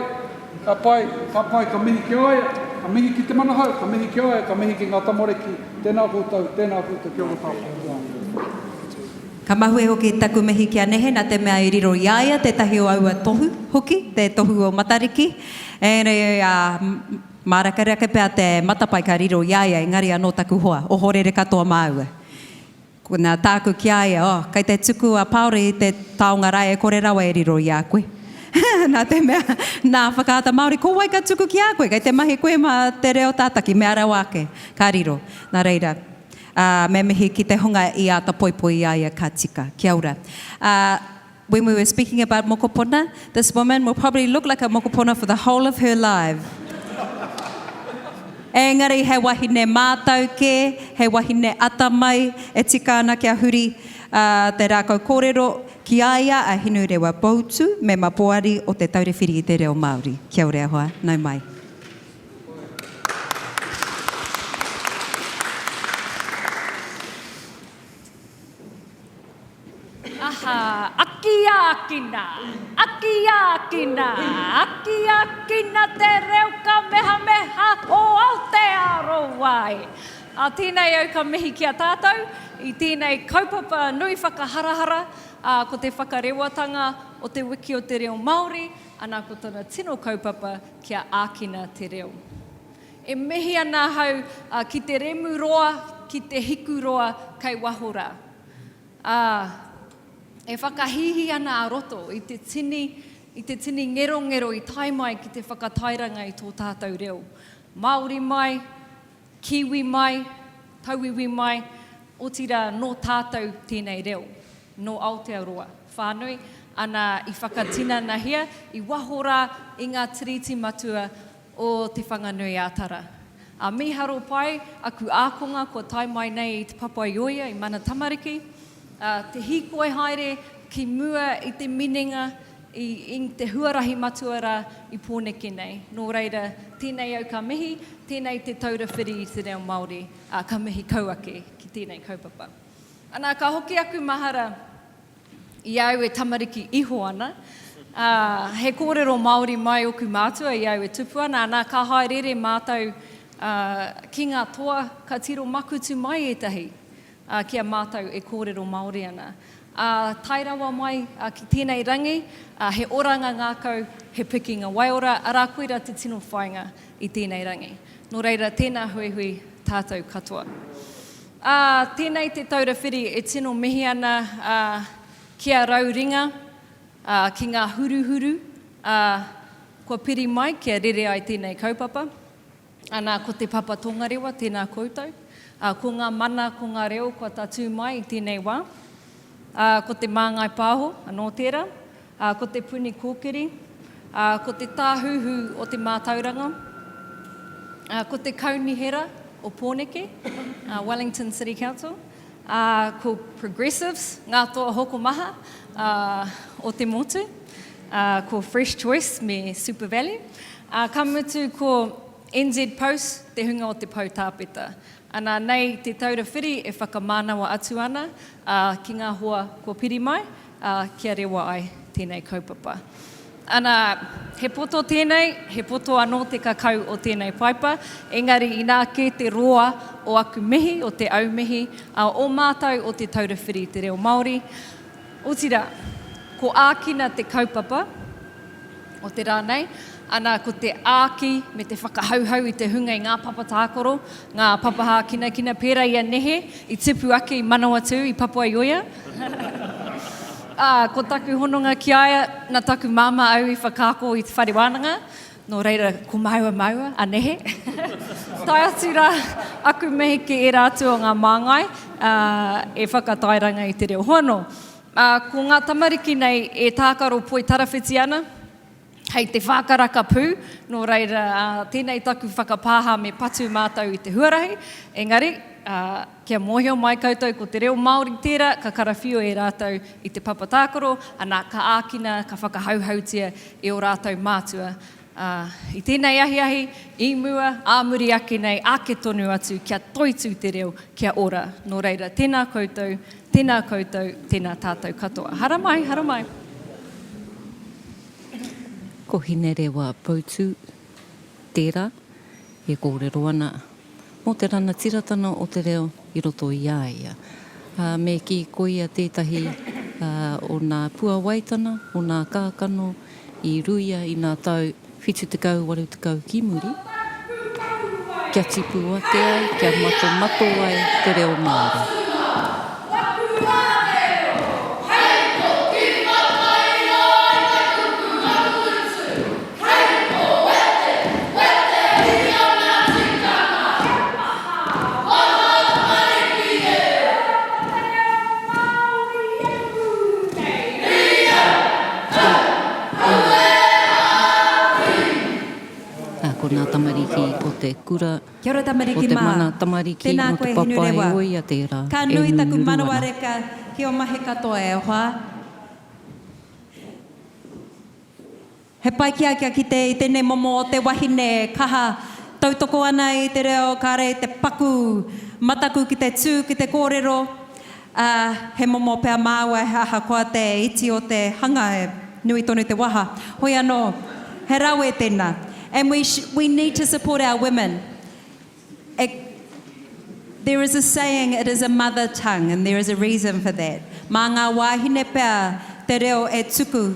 ka pai, ka pai, ka mihi ki a ia, ka mihi ki Te Manahau, ka mihi ki a ia, ka mihi ki ngā tamariki, tēnā koutou, tēnā koutou, kia ora tātou. Ka mahue hoki taku mihi ki a Nehe nā te mea i riro i a ia tētahi o aua tohu hoki, te tohu o Matariki. Engari, ā, mārakerake pea te matapae ka riro i a ia, engari anō taku hoa, ohorere katoa māua. Nā tāku ki a ia, oh, kei te tuku a Paora i te taonga rā e kore rawa e riro i a koe. Nā te mea, nā Whakaata Māori, ko wai ka tuku ki a koe? Kei te mahi koe mā te reo tātaki, mea rawa ake, ka riro. Nā reira, ā, me mihi ki te hunga i āta poipoi i a ia ka tika. Kia ora. Ā, when we were speaking about mokopuna, this woman will probably look like a mokopuna for the whole of her life. Engari he wahine mātau kē, he wahine atamai, e tika ana kia huri te rākau kōrero ki a ia a Hinurewa Poutu, mema poari o Te Taura Whiri i te Reo Māori. Kia ora e hoa, nau mai. Aha, akiākina, akiākina, akiākina te reo kamehameha o Aotearoa e! Ā, tēnei au ka mihi ki a tātou i tēnei kaupapa nui whakaharahara, ā, ko te whakarewatanga o te Wiki o te Reo Māori, ana ko tana tino kaupapa kia ākina te reo. E mihi ana ahau ki te remu roa, ki te hiku roa kei waho rā. Ā, e whakahīhī ana a roto i te tini, i te tini ngerongero i tae mai ki te whakatairanga i tō tātou reo. Māori mai, Kiwi mai, Tauiwi mai, otirā nō tātou tēnei reo, nō Aotearoa whānui, ana i whakatinanahia i waho rā i ngā tiriti matua o Te Whanganui-ā-Tara. Ā, mīharo pai aku ākonga kua tae mai nei i Te Papaioea, i Mana Tamariki, ā, te hīkoi haere ki mua i te minenga, i, i te huarahi matua rā i Pōneke nei. Nō reira, tēnei au ka mihi, tēnei te taura whiri i te reo Māori, ā, ka mihi kau ake ki tēnei kaupapa. Ana, ka hoki aku mahara I a au e tamariki iho ana, ā, he kōrero Māori mai oku mātua i a au e tupu ana, anā, ka haereere mātou, ā, ki ngā toa, ka tiro makutu mai ētahi, ā, ki a mātou e kōrero Māori ana. Ā, tae rawa mai, ā, ki tēnei rangi, ā, he oranga ngākau, he pikinga waiora, arā, koirā te tino whāinga i tēnei rangi. Nō reira, tēnā huihui tātou katoa. Ā, tēnei te taura whiri e tino mihi ana, ā, ki a rau ringa, ā, ki ngā huruhuru, ā, kua piri mai kia rere ai tēnei kaupapa. Ana, ko Te Papa Tongarewa, tēnā koutou. Ā, ko ngā mana, ko ngā reo kua tatū mai i tēnei wā. Ā, ko Te Māngai Pāho, anō tērā. Ā, ko Te Puni Kōkiri, ā, ko Te Tāhuhu o Te Mātauranga, ā, ko Te Kaunihera o Pōneke, ā, Wellington City Council, ā, ko Progressives, ngā toa hokomaha, ā, o te motu, ā, ko Fresh Choice me SuperValu, ā, ka mutu ko NZ Post, te hunga o te poutāpeta. Ana, nei Te Taura Whiri e whakamānawa atu ana, ā, ki ngā hoa kua piri mai, ā, kia rewa ai tēnei kaupapa. Ana, he poto tēnei, he poto anō te kakau o tēnei paipa, engari inā kē te roa o aku mihi, o te aumihi, ā, o mātou o Te Taura Whiri i te Reo Māori. Otirā, ko ākina te kaupapa o te rā nei, Ana, ko te āki me te whakahauhau i te hunga i ngā papa tākaro, ngā papa hākinakina pērā i a Nehe, i tipu ake i Manawatū, i Papuaioia. Ā, ko taku hononga ki a ia, nā taku māmā au i whakaako i te whare wānanga, nō reira, ko māua māua, a Nehe. Tae atu rā aku mihi ki ērā atu o ngā māngai, ā, e whakatairanga i te reo. Hoi anō, ā, ko ngā tamariki nei e tākaro poi tarawhiti ana, Hei te whākaraka pū, nō reira, tēnei taku whakapāha me patu mātou i te huarahi, engari, kia mōhio mai koutou ko te reo Māori tērā ka karawhio e rātou i te papa tākaro, ana, ka ākina, ka whakahauhautia e ō rātou mātua. Ā, i tēnei ahiahi, i mua, ā muri ake nei, ake tonu atu, kia toitū te reo, kia ora. Nō reira, tēnā koutou, tēnā koutou, tēnā tātou katoa. Haramai, haramai. Ko Hinerewa Poutu tērā e kōrero ana mō te ranatiratana o te reo i roto i a ia. Ā, me kī koia tētahi o nā puawaitana, o nā kākano i ruia i nā tau 70, 80 ki muri, kia tipu ake ai, kia matomato ai te reo Māori. Ā, ko nā tamariki o te kura, Kia ora o tamariki te mā. mana tamariki Tēnā nō koe te papa e Hinurewa. oia tērā Ka e nui taku nunuru manawa ana. reka ki o mahi katoa e hoa. He pai ki a kia kite i tenei momo o te wahine e kaha tautoko ana i te reo kare te paku mataku ki te tū ki te kōrero, ā, he momo pea māua he ahakoa te iti o te hanga he nui tonu te waha. Hoi anō, he rawe tēnā. And we we need to support our women. E, there is a saying it is a mother tongue and there is a reason for that. Mā ngā wāhine pea te reo e tuku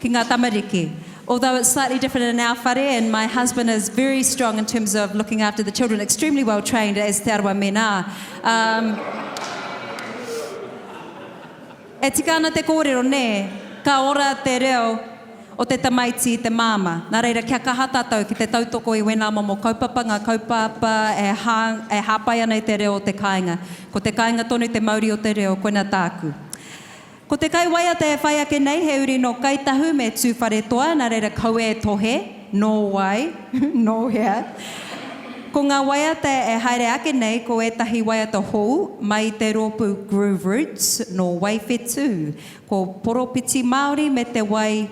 ki ngā tamariki. Although it's slightly different in our whare and my husband is very strong in terms of looking after the children, extremely well trained as Te Arawa men are. Um, E tika ana te kōrero, nē, ka ora te reo o te tamaiti i te māmā. Nā reira, kia kaha tātou ki te tautoko i wēnā momo kaupapa, ngā kaupapa e hā, e hāpai ana i te reo o te kāinga. Ko te kāinga tonu te mauri o te reo, koina tāku. Ko te kaiwaiata e whai ake nei he uri nō Kāi Tahu me Tūwharetoa, nā reira kaua e tohe, nō wai, nō hea. Ko ngā waiata e haere ake nei ko ētahi waiata hou mai i te rōpū Groove Roots nō Waiwhetū, ko Poropiti Māori me te wai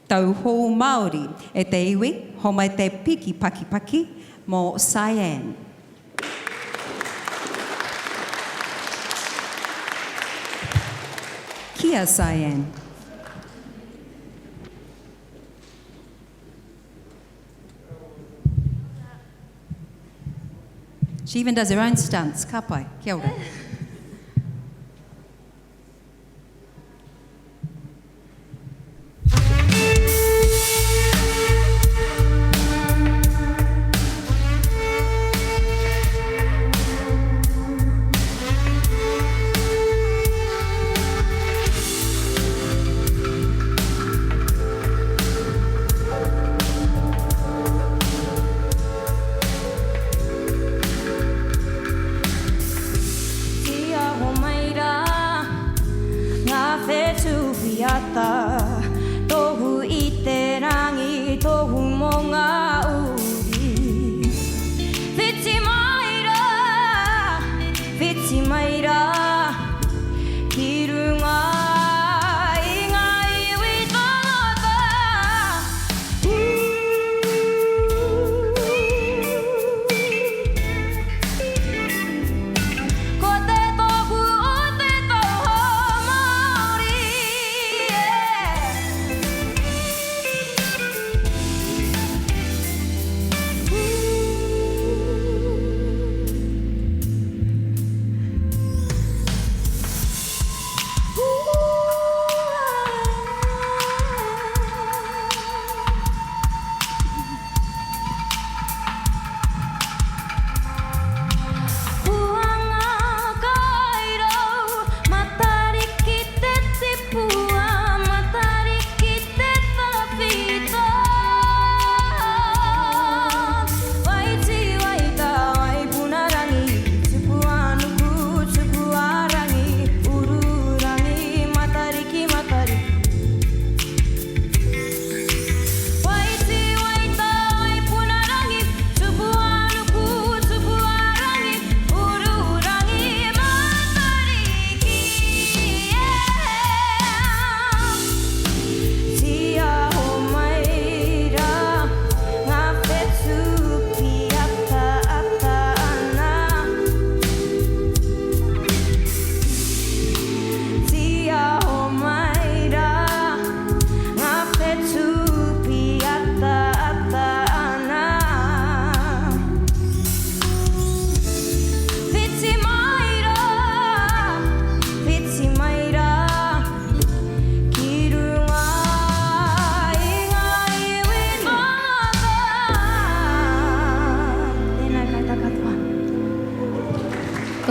Tauhou Māori. E te iwi, homai te piki pakipaki mō Cyan. Ki a Cyan. She even does her own stunts. Ka pai. Kia ora.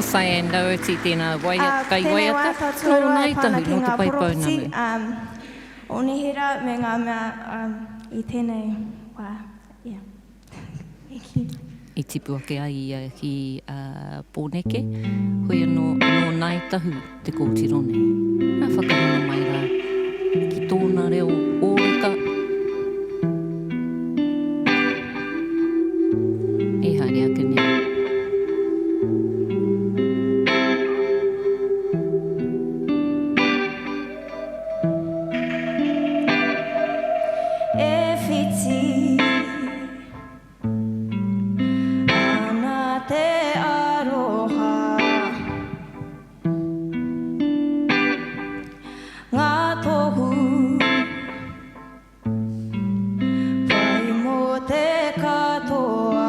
Ko Cyan Doherty tēnā waiata, kai Tēnei waiata, waiata nō tuarua e Ngāi pā ana Tahu, ki nō Te ngā Pai poropiti, Pounamu. o nehera me ngā mea i tēnei wā. Yeah. Thank you. I tipu ake ai ia ki Pōneke, hoi anō, nō Ngāi Tahu te kōtiro nei. Nā whakarongo mai rā ki tōna reo ōreka. E haere ake nei. E whiti ana te aroha. Ngā tohu. Pai mō te katoa.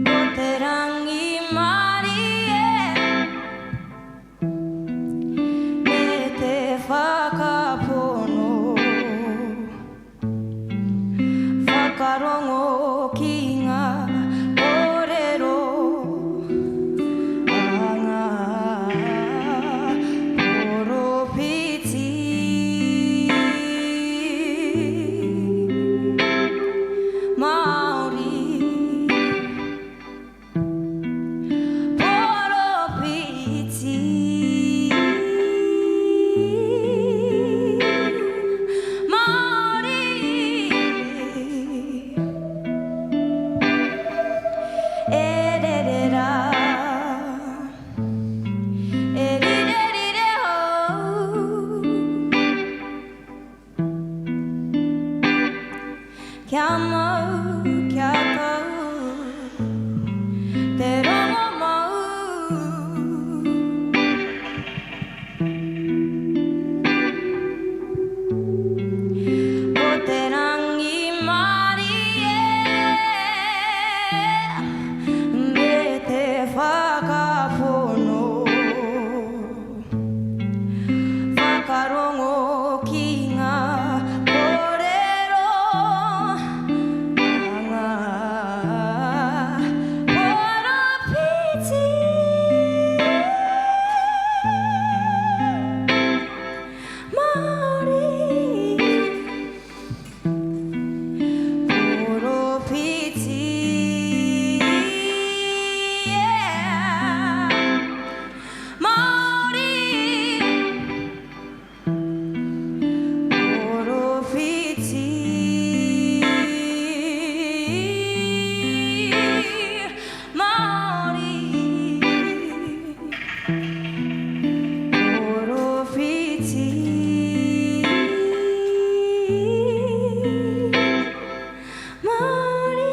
Ko te rangimarie me te whakapono. Whakarongo ki ngā kōrero a ngā poropiti Māori. Poropiti Māori E rere rā E rire rire hou Kia mau, kia tau te rongo mau. Ko te rangimarie me te whakapono. Whakarongo ki ngā kōrero a ngā poropiti Māori. Poropiti, yeah. Māori Poropiti Māori Poropiti Māori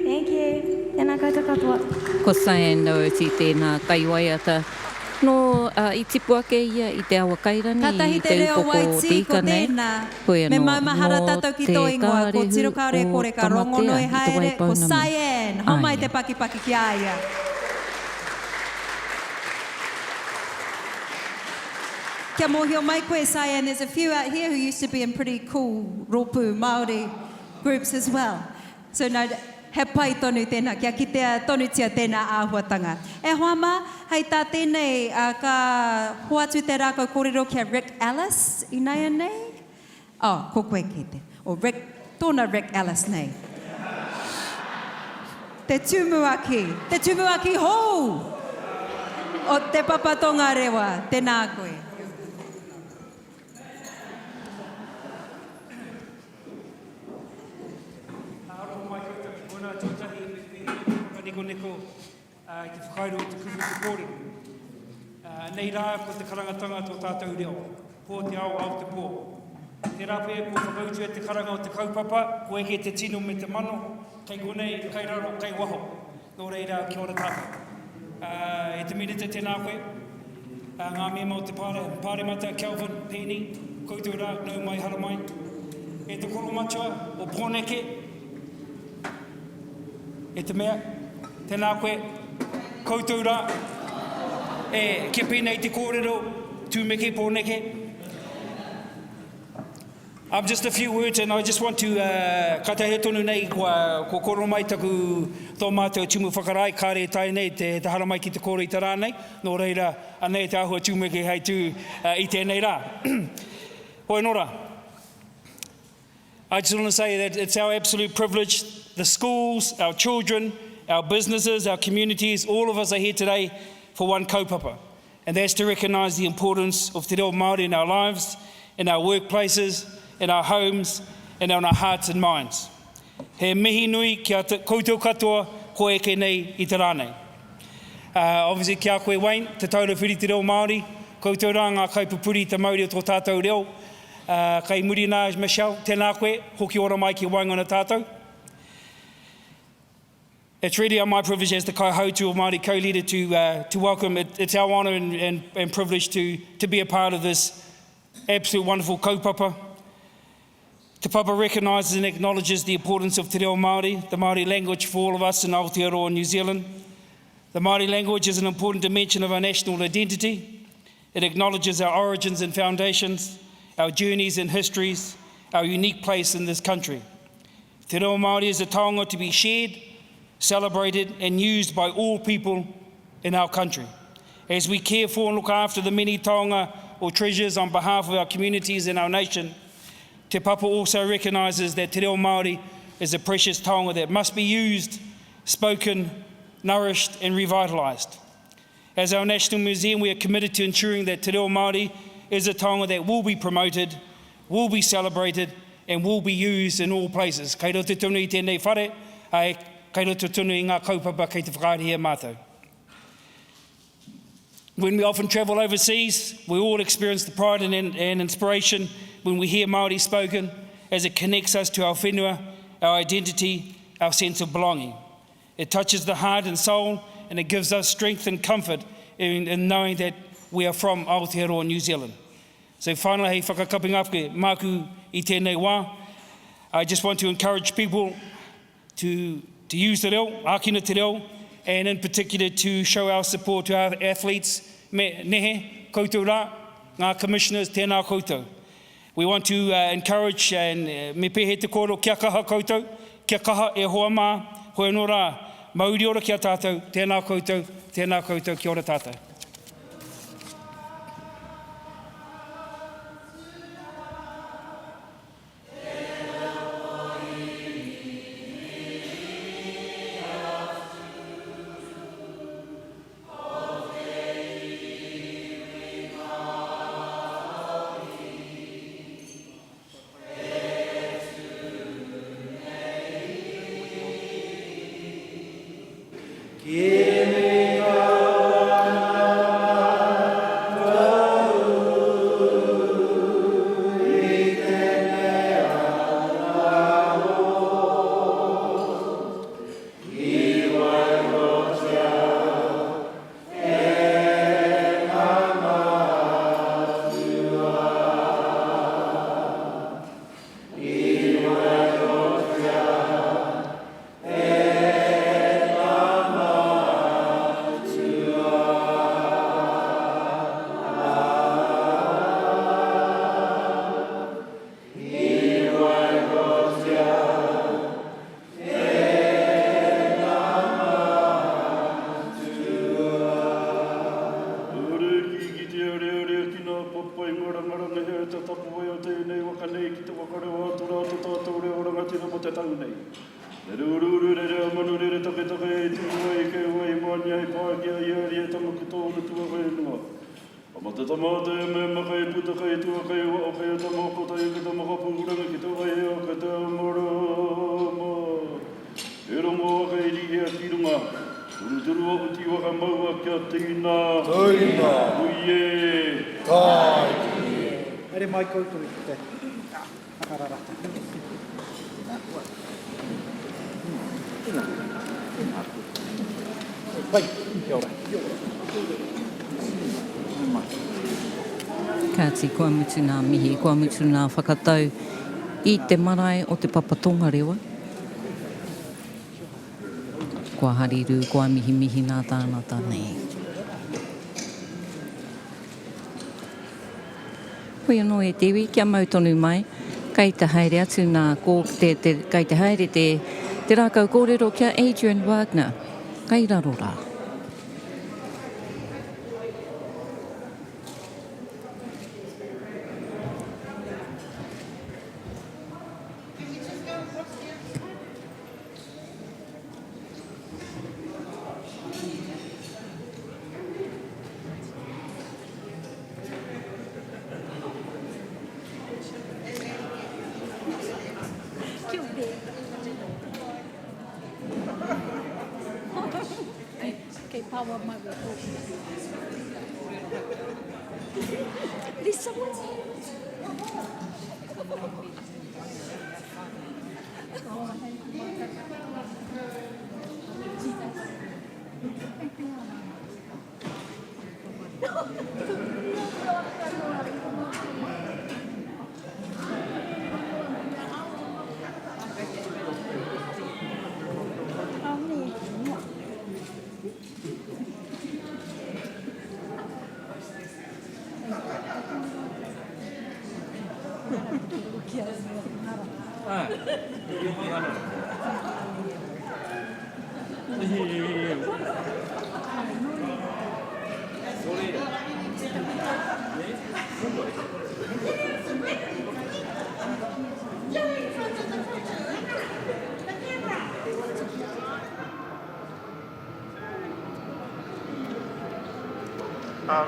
Thank you. Tēnā koutou katoa. Ko Cyan Doherty tēnā kaiwaiata. Nō, ā, i tipu ake ia i Te Awakairani, Kātahi i te Te reo Upoko o Waitī, Te ko Ika nei. tēnā. Hoi Me anō, maumahara nō tātou ki Te tō ingoa, ko Kārehu Tirokaore o Koreka, Tamatea rongonui i Te haere, ko Waipounamu. Cyan! Homai Āe. te pakipaki ki a ia. Kia mōhio mai koe, Cyan, there's a few out here who used to be in pretty cool rōpū Māori groups as well. So no, he pai tonu tēnā, kia kitea tonutia tēnā āhuatanga. E hoa mā, hei tā tēnei, ka hoatu te rākau kōrero ki a Rick Ellis ināianei. Oh, ko koe kē te, o Rick, tōna Rick Ellis nei. Te tumuaki, te tumuaki hou o Te Papa Tongarewa, tēnā koe. Aroha mai koutou ki konā tuatahi me pēhea te whakanikoniko i te whakairo i te kupu te kōrero. Nei rā ko te karangatanga tō tātou reo, pō te ao, ao te pō. Tērā pea kua whakautua te karanga o te kaupapa, kua eke te tino me te mano, kei konei, kei raro, kei waho. Nō reira, kia ora tātou. E te Minita, tēnā koe. Ngā mema o te Pāremata, Kelvin, Penny, koutou rā, nau mai, haramai. E te koromatua o Pōneke, e te mea, tēnā koe, koutou rā, e, kia pēnei te kōrero, Tūmeke, Pōneke. Um, just a few words and I just want to, uh, ka taea tonu nei kua, kua koro mai taku tō mātou tumu whakarae, kāre e tae nei te, te haramai ki te kōrero i te rā nei, nō reira, anei te āhua tūmeke hei tū uh, i tēnei rā. Hoi anō rā. I just want to say that it's our absolute privilege, the schools, our children, our businesses, our communities, all of us are here today for one kaupapa and that's to recognise the importance of te reo Māori in our lives, in our workplaces, in our homes, and on our hearts and minds. He mihi nui ki a koutou katoa kua eke nei i te rā nei. Uh, obviously ki a koe Wayne, Te Taura Whiri Te Reo Māori, koutou rā ngā kaipupuri i te mauri o tō tātou reo. Uh, kai muri nā Michelle, tēnā koe, hoki ora mai ki waenga o tātou. It's really my privilege as the kaihautu of Māori Co-Leader to, uh, to welcome. It, it's our honour and, and, and privilege to, to be a part of this absolute wonderful kaupapa. Te Papa recognises and acknowledges the importance of Te Reo Māori, the Māori language for all of us in Aotearoa New Zealand. The Māori language is an important dimension of our national identity. It acknowledges our origins and foundations, our journeys and histories, our unique place in this country. Te reo Māori is a taonga to be shared, celebrated and used by all people in our country. As we care for and look after the many taonga or treasures on behalf of our communities and our nation, Te Papa also recognises that Te Reo Māori is a precious taonga that must be used, spoken, nourished and revitalised. As our National Museum, we are committed to ensuring that Te Reo Māori is a taonga that will be promoted, will be celebrated and will be used in all places. Kei roto tonu i tēnei whare, ā, kei roto tonu i ngā kaupapa kei te whakaarihia mātou. When we often travel overseas, we all experience the pride and, and inspiration when we hear Māori spoken, as it connects us to our whenua, our identity, our sense of belonging. It touches the heart and soul, and it gives us strength and comfort in, in knowing that we are from Aotearoa, New Zealand. So finally, hei whakakapinga ake māku i tēnei wā, I just want to encourage people to, to use the reo, ākina te reo, and in particular to show our support to our athletes, me nehe, koutou rā, ngā commissioners, tēnā koutou. We want to uh, encourage and uh, me pēhea te kōrero kia kaha koutou, kia kaha e hoa mā, hoi anō rā, mauri ora ki a tātou, tēnā koutou, tēnā koutou, kia ora tātou. Kāti, kua mutu ngā mihi, kua mutu ngā whakatau i te marae o Te Papa Tongarewa. Kua harirū, kua mihimihi ngā tāngata nei. Hoi anō e te iwi, kia mau tonu mai. Kei te haere atu nā ko te, te, kei te haere te, te rākau kōrero ki a Adrian Wagner. Kei raro rā.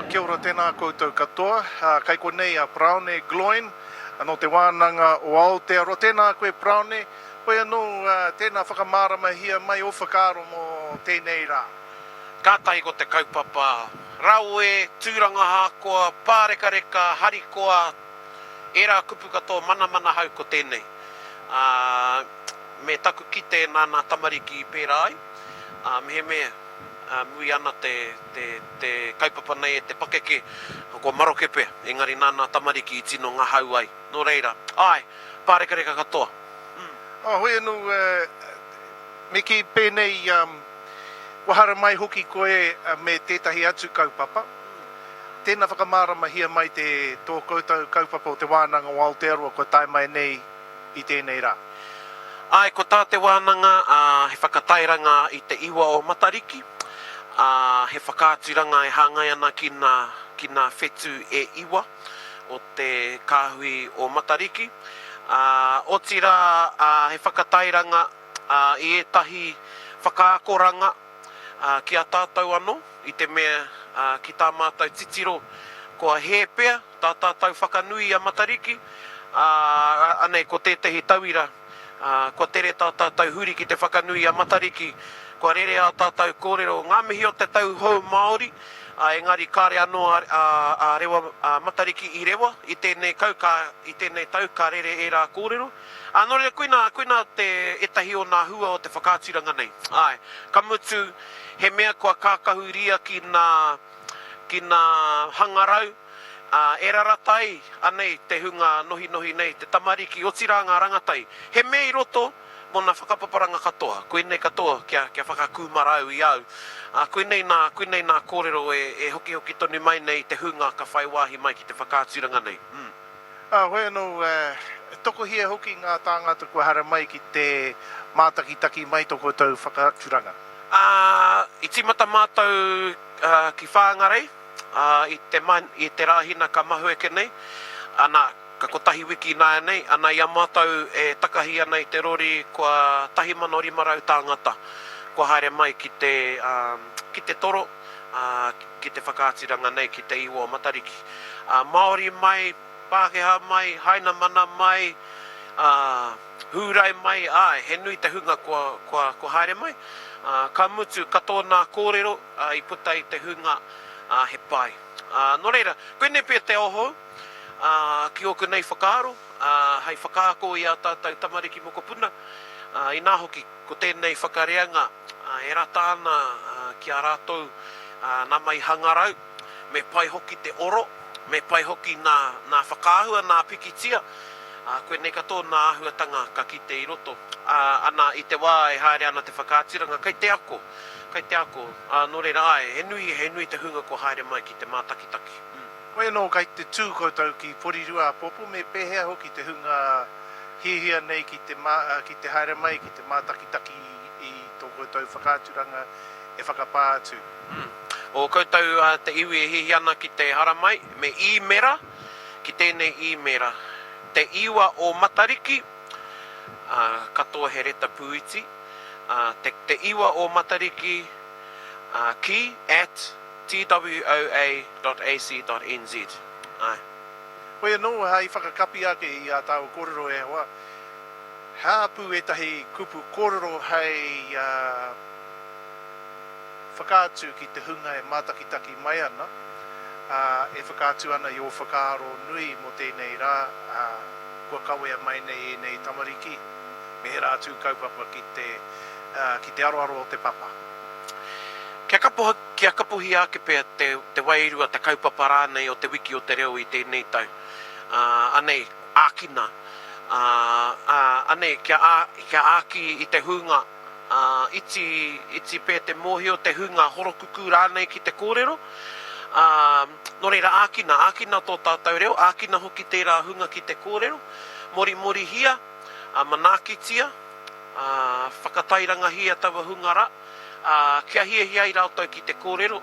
Kia ora tēnā koutou katoa. Kei konei a Paraone Gloyne nō Te Wānanga o Aotearoa. Tēnā koe Paraone, hoi anō tēnā whakamāramahia mai ō whakaaro mō tēnei rā. Kātahi ko te kaupapa rawe, tūranga hākoa, pārekareka, harikoa, ērā kupu katoa manamanahau ko tēnei. Ā, me taku kite nā nā tamariki i pērā ai, ā, mehemea, ā, mui ana te, te, te kaupapa nei e te pakeke, kua maroke pea, engari nā nā tamariki i tino ngahau ai. Nō reira, āe, pārekareka katoa. Mm. Ā, hoi anō, me kī pēnei, kua haramai hoki koe me tētahi atu kaupapa. Tēnā whakamāramahia mai te, tō koutou kaupapa o Te Wānanga o Aotearoa kua tae mai nei i tēnei rā. Āe, ko tā te wānanga, ā, he whakatairanga i te iwa o Matariki, ā, he whakaaturanga e hāngai ana ki nā, ki nā whetū e iwa o te kāhui o Matariki, ā, otirā, ā, he whakatairanga, ā, i ētahi whakaakoranga, ā, ki a tātou anō, i te mea, ā, ki tā mātou titiro, kua hē pea tā tātou whakanui i a Matariki, ā, anei ko tētehi tauira, ā, kua tere tā tātou huri ki te whakanui i a Matariki, kua rere ā tātou kōrero, ngā mihi o te tau hou Māori, ā, engari kāre anō a, a, a rewa, a Matariki i rewa i tēnei kau, ka, i tēnei tau ka rere ērā kōrero. Ā, nō reira, koinā, koinā te, ētahi o nā hua o te whakaaturanga nei. Āe, ka mutu, he mea kua kākahuria ki nā, ki nā hangarau, ā, e rarata ai, anei te hunga nohinohi nei, te tamariki, otirā ngā rangatai. He mea i roto mō nā whakapaparanga katoa, koinei katoa kia, kia whakakūmara au i a au. Ā, koinei nā, koinei nā kōrero e, e hokihoki tonu mai nei te hunga ka whai wāhi mai ki te whakaaturanga nei. Mm. Ā, hoi anō, tokohia hoki ngā tāngata kua haramai ki te mātakitaki mai tō koutou whakaaturanga. Ā, i tīmata mātou ki Whāngarei, ā, i te, i te Rāhina ka mahueke nei, ana, ka kotahi wiki ināianei, ana, i a mātou e takahi ana i te rori kua 1,500 tāngata kua haere mai ki te, ā, ki te toro, ā, ki te whakaaturanga nei ki te iwa o Matariki. Ā, Māori mai, Pākehā mai, Hainamana mai, ā, Hūrai mai, āe, he nui te hunga kua, kua, kua haere mai. Ā, ka mutu, katoa nā kōrero, ā, i puta i te hunga, ā, he pai. Ā, nō reira, koinei pea te ao hou, ā, ki ōku nei whakaaro, ā, hei whakaako i ā tātou tamariki mokopuna, ā, inā hoki, ko tēnei whakareanga, ā, e rata ana, ā, ki a rātou, ā, nā mai hangarau, me pai hoki te oro, me pai hoki nā, nā whakaahua, nā pikitia, ā, koinei katoa nā āhuatanga ka kite i roto. Ā, ana, i te wā e haere ana te whakaaturanga, kei te ako, kei te ako, ā, nō reira, āe, he nui, he nui te hunga kua haere mai ki te mātakitaki. Mm. Hoi anō kai te tū koutou ki Porirua āpōpō me pēhea hoki te hunga hiahia nei ki te ki te haere mai ki te mātakitaki i tō koutou whakaaturanga e whakapā atu. O koutou te iwi e hiahia ana ki te haramai, me īmera ki tēnei īmera, Te Iwa o Matariki, ā, katoa he reta pūiti, ā, te, Te Iwa o Matariki, ā, ki, at, twoa.ac.nz. Āe. Hoi anō, hai whakakapi ake i ā tāua kōrero e hoa, he aha pū ētahi kupu kōrero hei whakaatu ki te hunga e mātakitaki mai ana, ā, e whakaatu ana i ō whakaaro nui mō tēnei rā, ā, kua kawea mai nei ēnei tamariki me ērā atu kaupapa ki te, ki te aroaro o te papa. Kia kapo, kia kapohia ake pea te, te wairua, te kaupapa rānei o Te Wiki o te Reo i tēnei tau. Ā, anei, ākina, ā, ā, anei, kia ā, kia āki i te hunga, ā, iti, iti pea te mōhio, te hunga horokukū rānei ki te kōrero. Ā, nō reira, ākina, ākina tō tātou reo, ākina hoki tērā hunga ki te kōrero. Morimorihia, ā, manaakitia, ā, whakatairangahia taua hunga rā. ā, kia hiahia ai rātou ki te kōrero,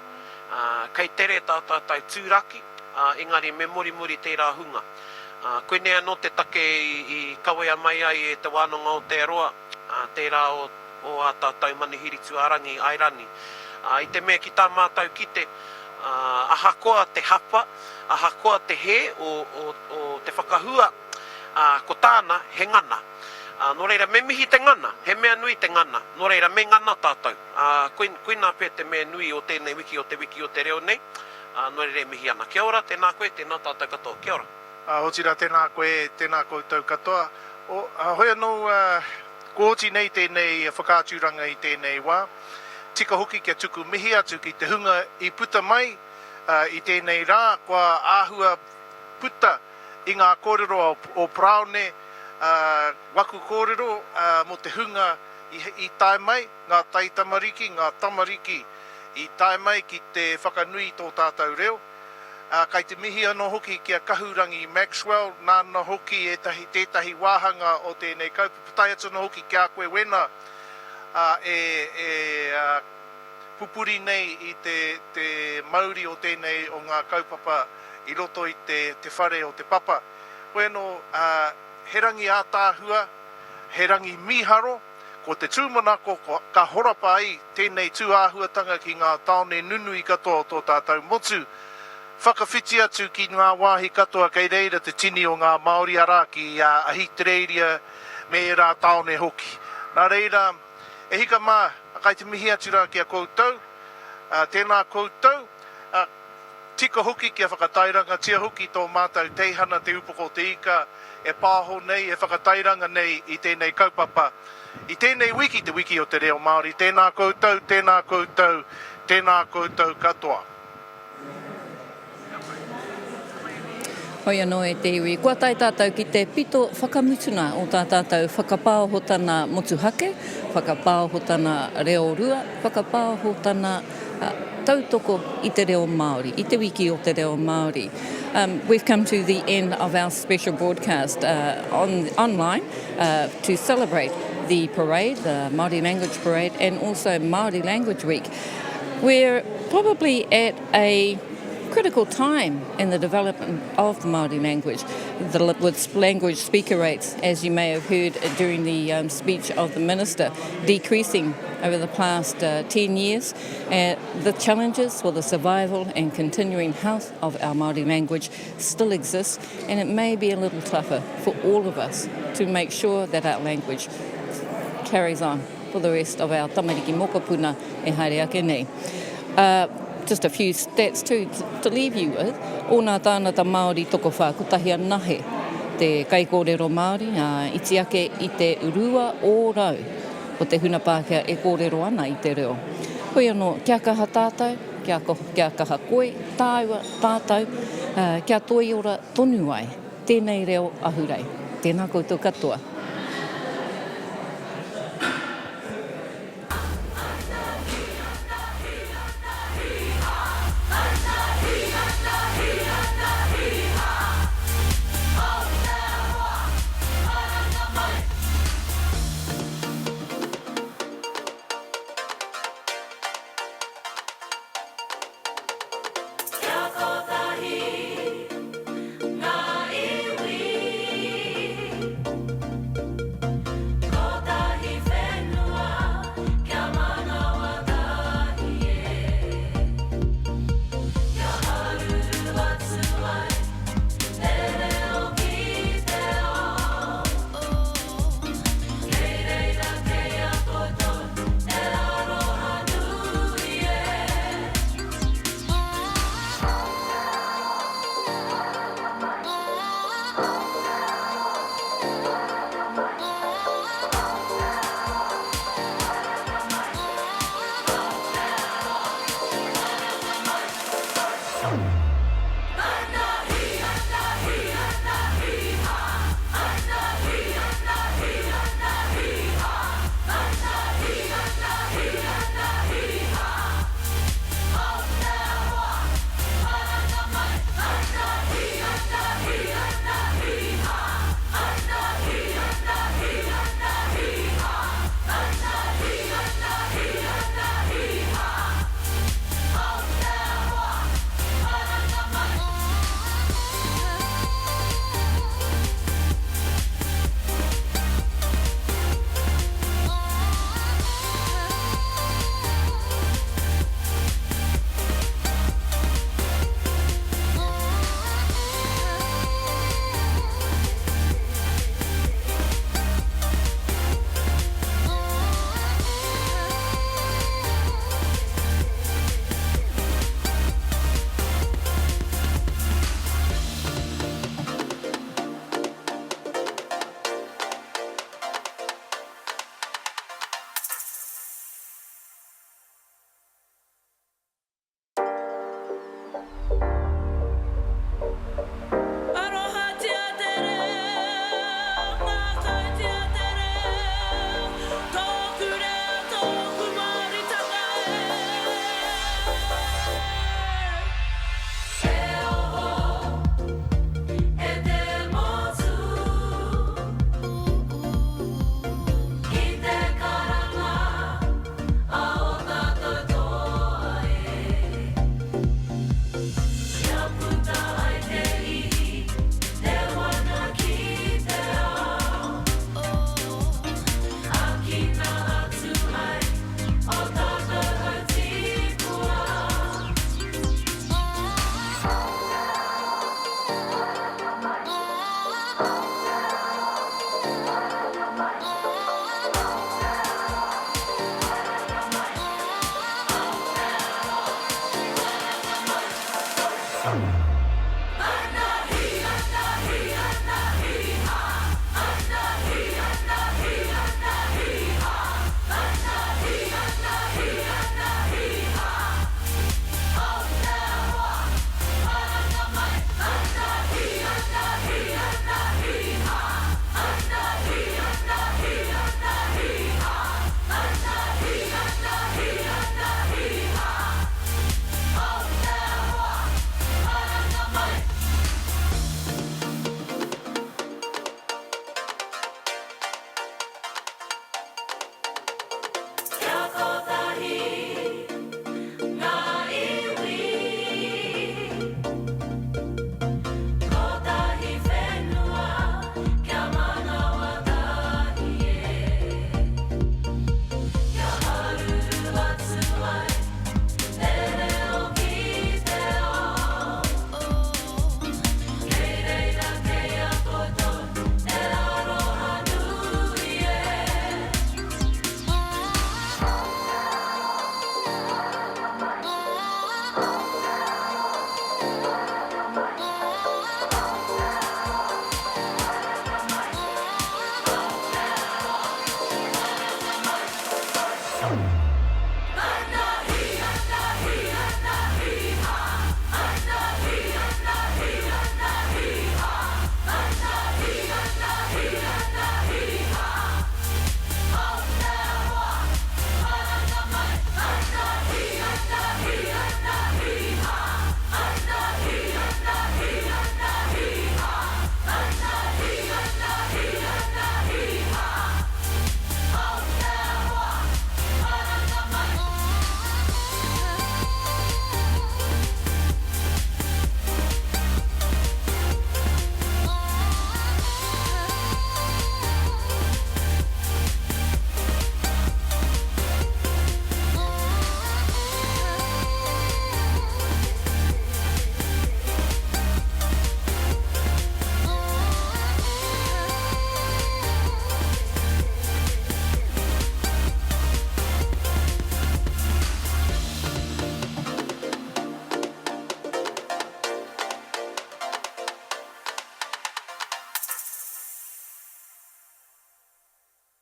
ā, kei tere tā tātou tūraki, ā, engari me morimori tērā hunga. Ā, koinei anō te take i, i kawea mai ai e Te Wānanga o Aotearoa, ā, tērā o, o ā tātou manuhiri tuarangi, Airani. Ā, i te mea ki tā mātou kite, ā, ahakoa te hapa, ahakoa te hē o, o, o te whakahua, Ā, ko tāna, he ngana. Ā, nō reira, me mihi te ngana, he mea nui te ngana. Nō reira, me ngana tātou. Ā, koin, koinā pea te mea nui o tēnei wiki, o te wiki o te reo nei. Ā, nō reira e mihi ana. Kia ora, tēnā koe, tēnā tātou katoa. Kia ora. Ā, otirā, tēnā koe, tēnā koutou katoa. O, ā, hoi anō, ā, kua oti nei tēnei whakaaturanga i tēnei wā. Tika hoki kia tuku mihi atu ki te hunga i puta mai, ā, i tēnei rā, kua āhua puta i ngā kōrero o Paraone, waku kōrero mō te hunga i tae mai, ngā taitamariki, ngā tamariki i tae mai ki te whakanui i tō tātou reo. Kai te mihi anō hoki ki a Kahurangi Maxwell, nāna hoki ētahi, tētahi wāhanga o tēnei kaupapa, tae atu anō hoki ki a koe Wena, e, e pupuri nei i te, te mauri o tēnei o ngā kaupapa i roto i te, te whare o te papa. Hoi anō, ā, he rangi ātaahua, he rangi mīharo, ko te tūmanako ko, ka horapa ai tēnei tū āhuatanga ki ngā tāone nunui katoa o tō tātou motu, whakawhiti atu ki ngā wāhi katoa kei reira te tini o ngā Māori, arā, ki Ahitereiria me ērā tāone hoki. Nā reira, e hika mā, kai te mihi atu rā ki a koutou, ā, tēnā koutou, ā, Tika hoki kia whakatairangatia hoki tō mātou teihana Te Upoko o Te Ika e pāho nei, e whakatairanga nei i tēnei kaupapa. I tēnei wiki, te wiki o te reo Māori, tēnā koutou, tēnā koutou, tēnā koutou katoa. Hoi anō e te iwi, kua tae tātou ki te pito whakamutuna o tā tātou whakapāohotana motuhake, whakapāohotana reorua, whakapāohotana tautoko i te reo Māori, i te wiki o te reo Māori. Um, we've come to the end of our special broadcast uh, on, online uh, to celebrate the parade, the Māori Language Parade, and also Māori Language Week. We're probably at a critical time in the development of the Māori language, the, with language speaker rates, as you may have heard during the um, speech of the Minister, decreasing over the past uh, 10 years. Uh, the challenges for the survival and continuing health of our Māori language still exist, and it may be a little tougher for all of us to make sure that our language carries on for the rest of our tamariki mokopuna e haere ake nei. Uh, just a few stats too to leave you with. O nā tāngata Māori tokowhā, kotahi anahe te kaikōrero Māori, uh, iti ake i te 2% o te huna Pākehā e kōrero ana i te reo. Hoi anō, kia kaha tātou, kia, kia kaha koe, tāua, tātou, uh, kia toiora tonu ai tēnei reo ahurei. Tēnā koutou katoa. Arohatia te reo, ngākautia te reo, tōku reo, tōku Māoritanga e. E oho, e te motu, ki te karanga a ō tātou toa e. Kia puta ai te ihi, te wana ki te ao. Ākina atu ai o tātou hau tipua.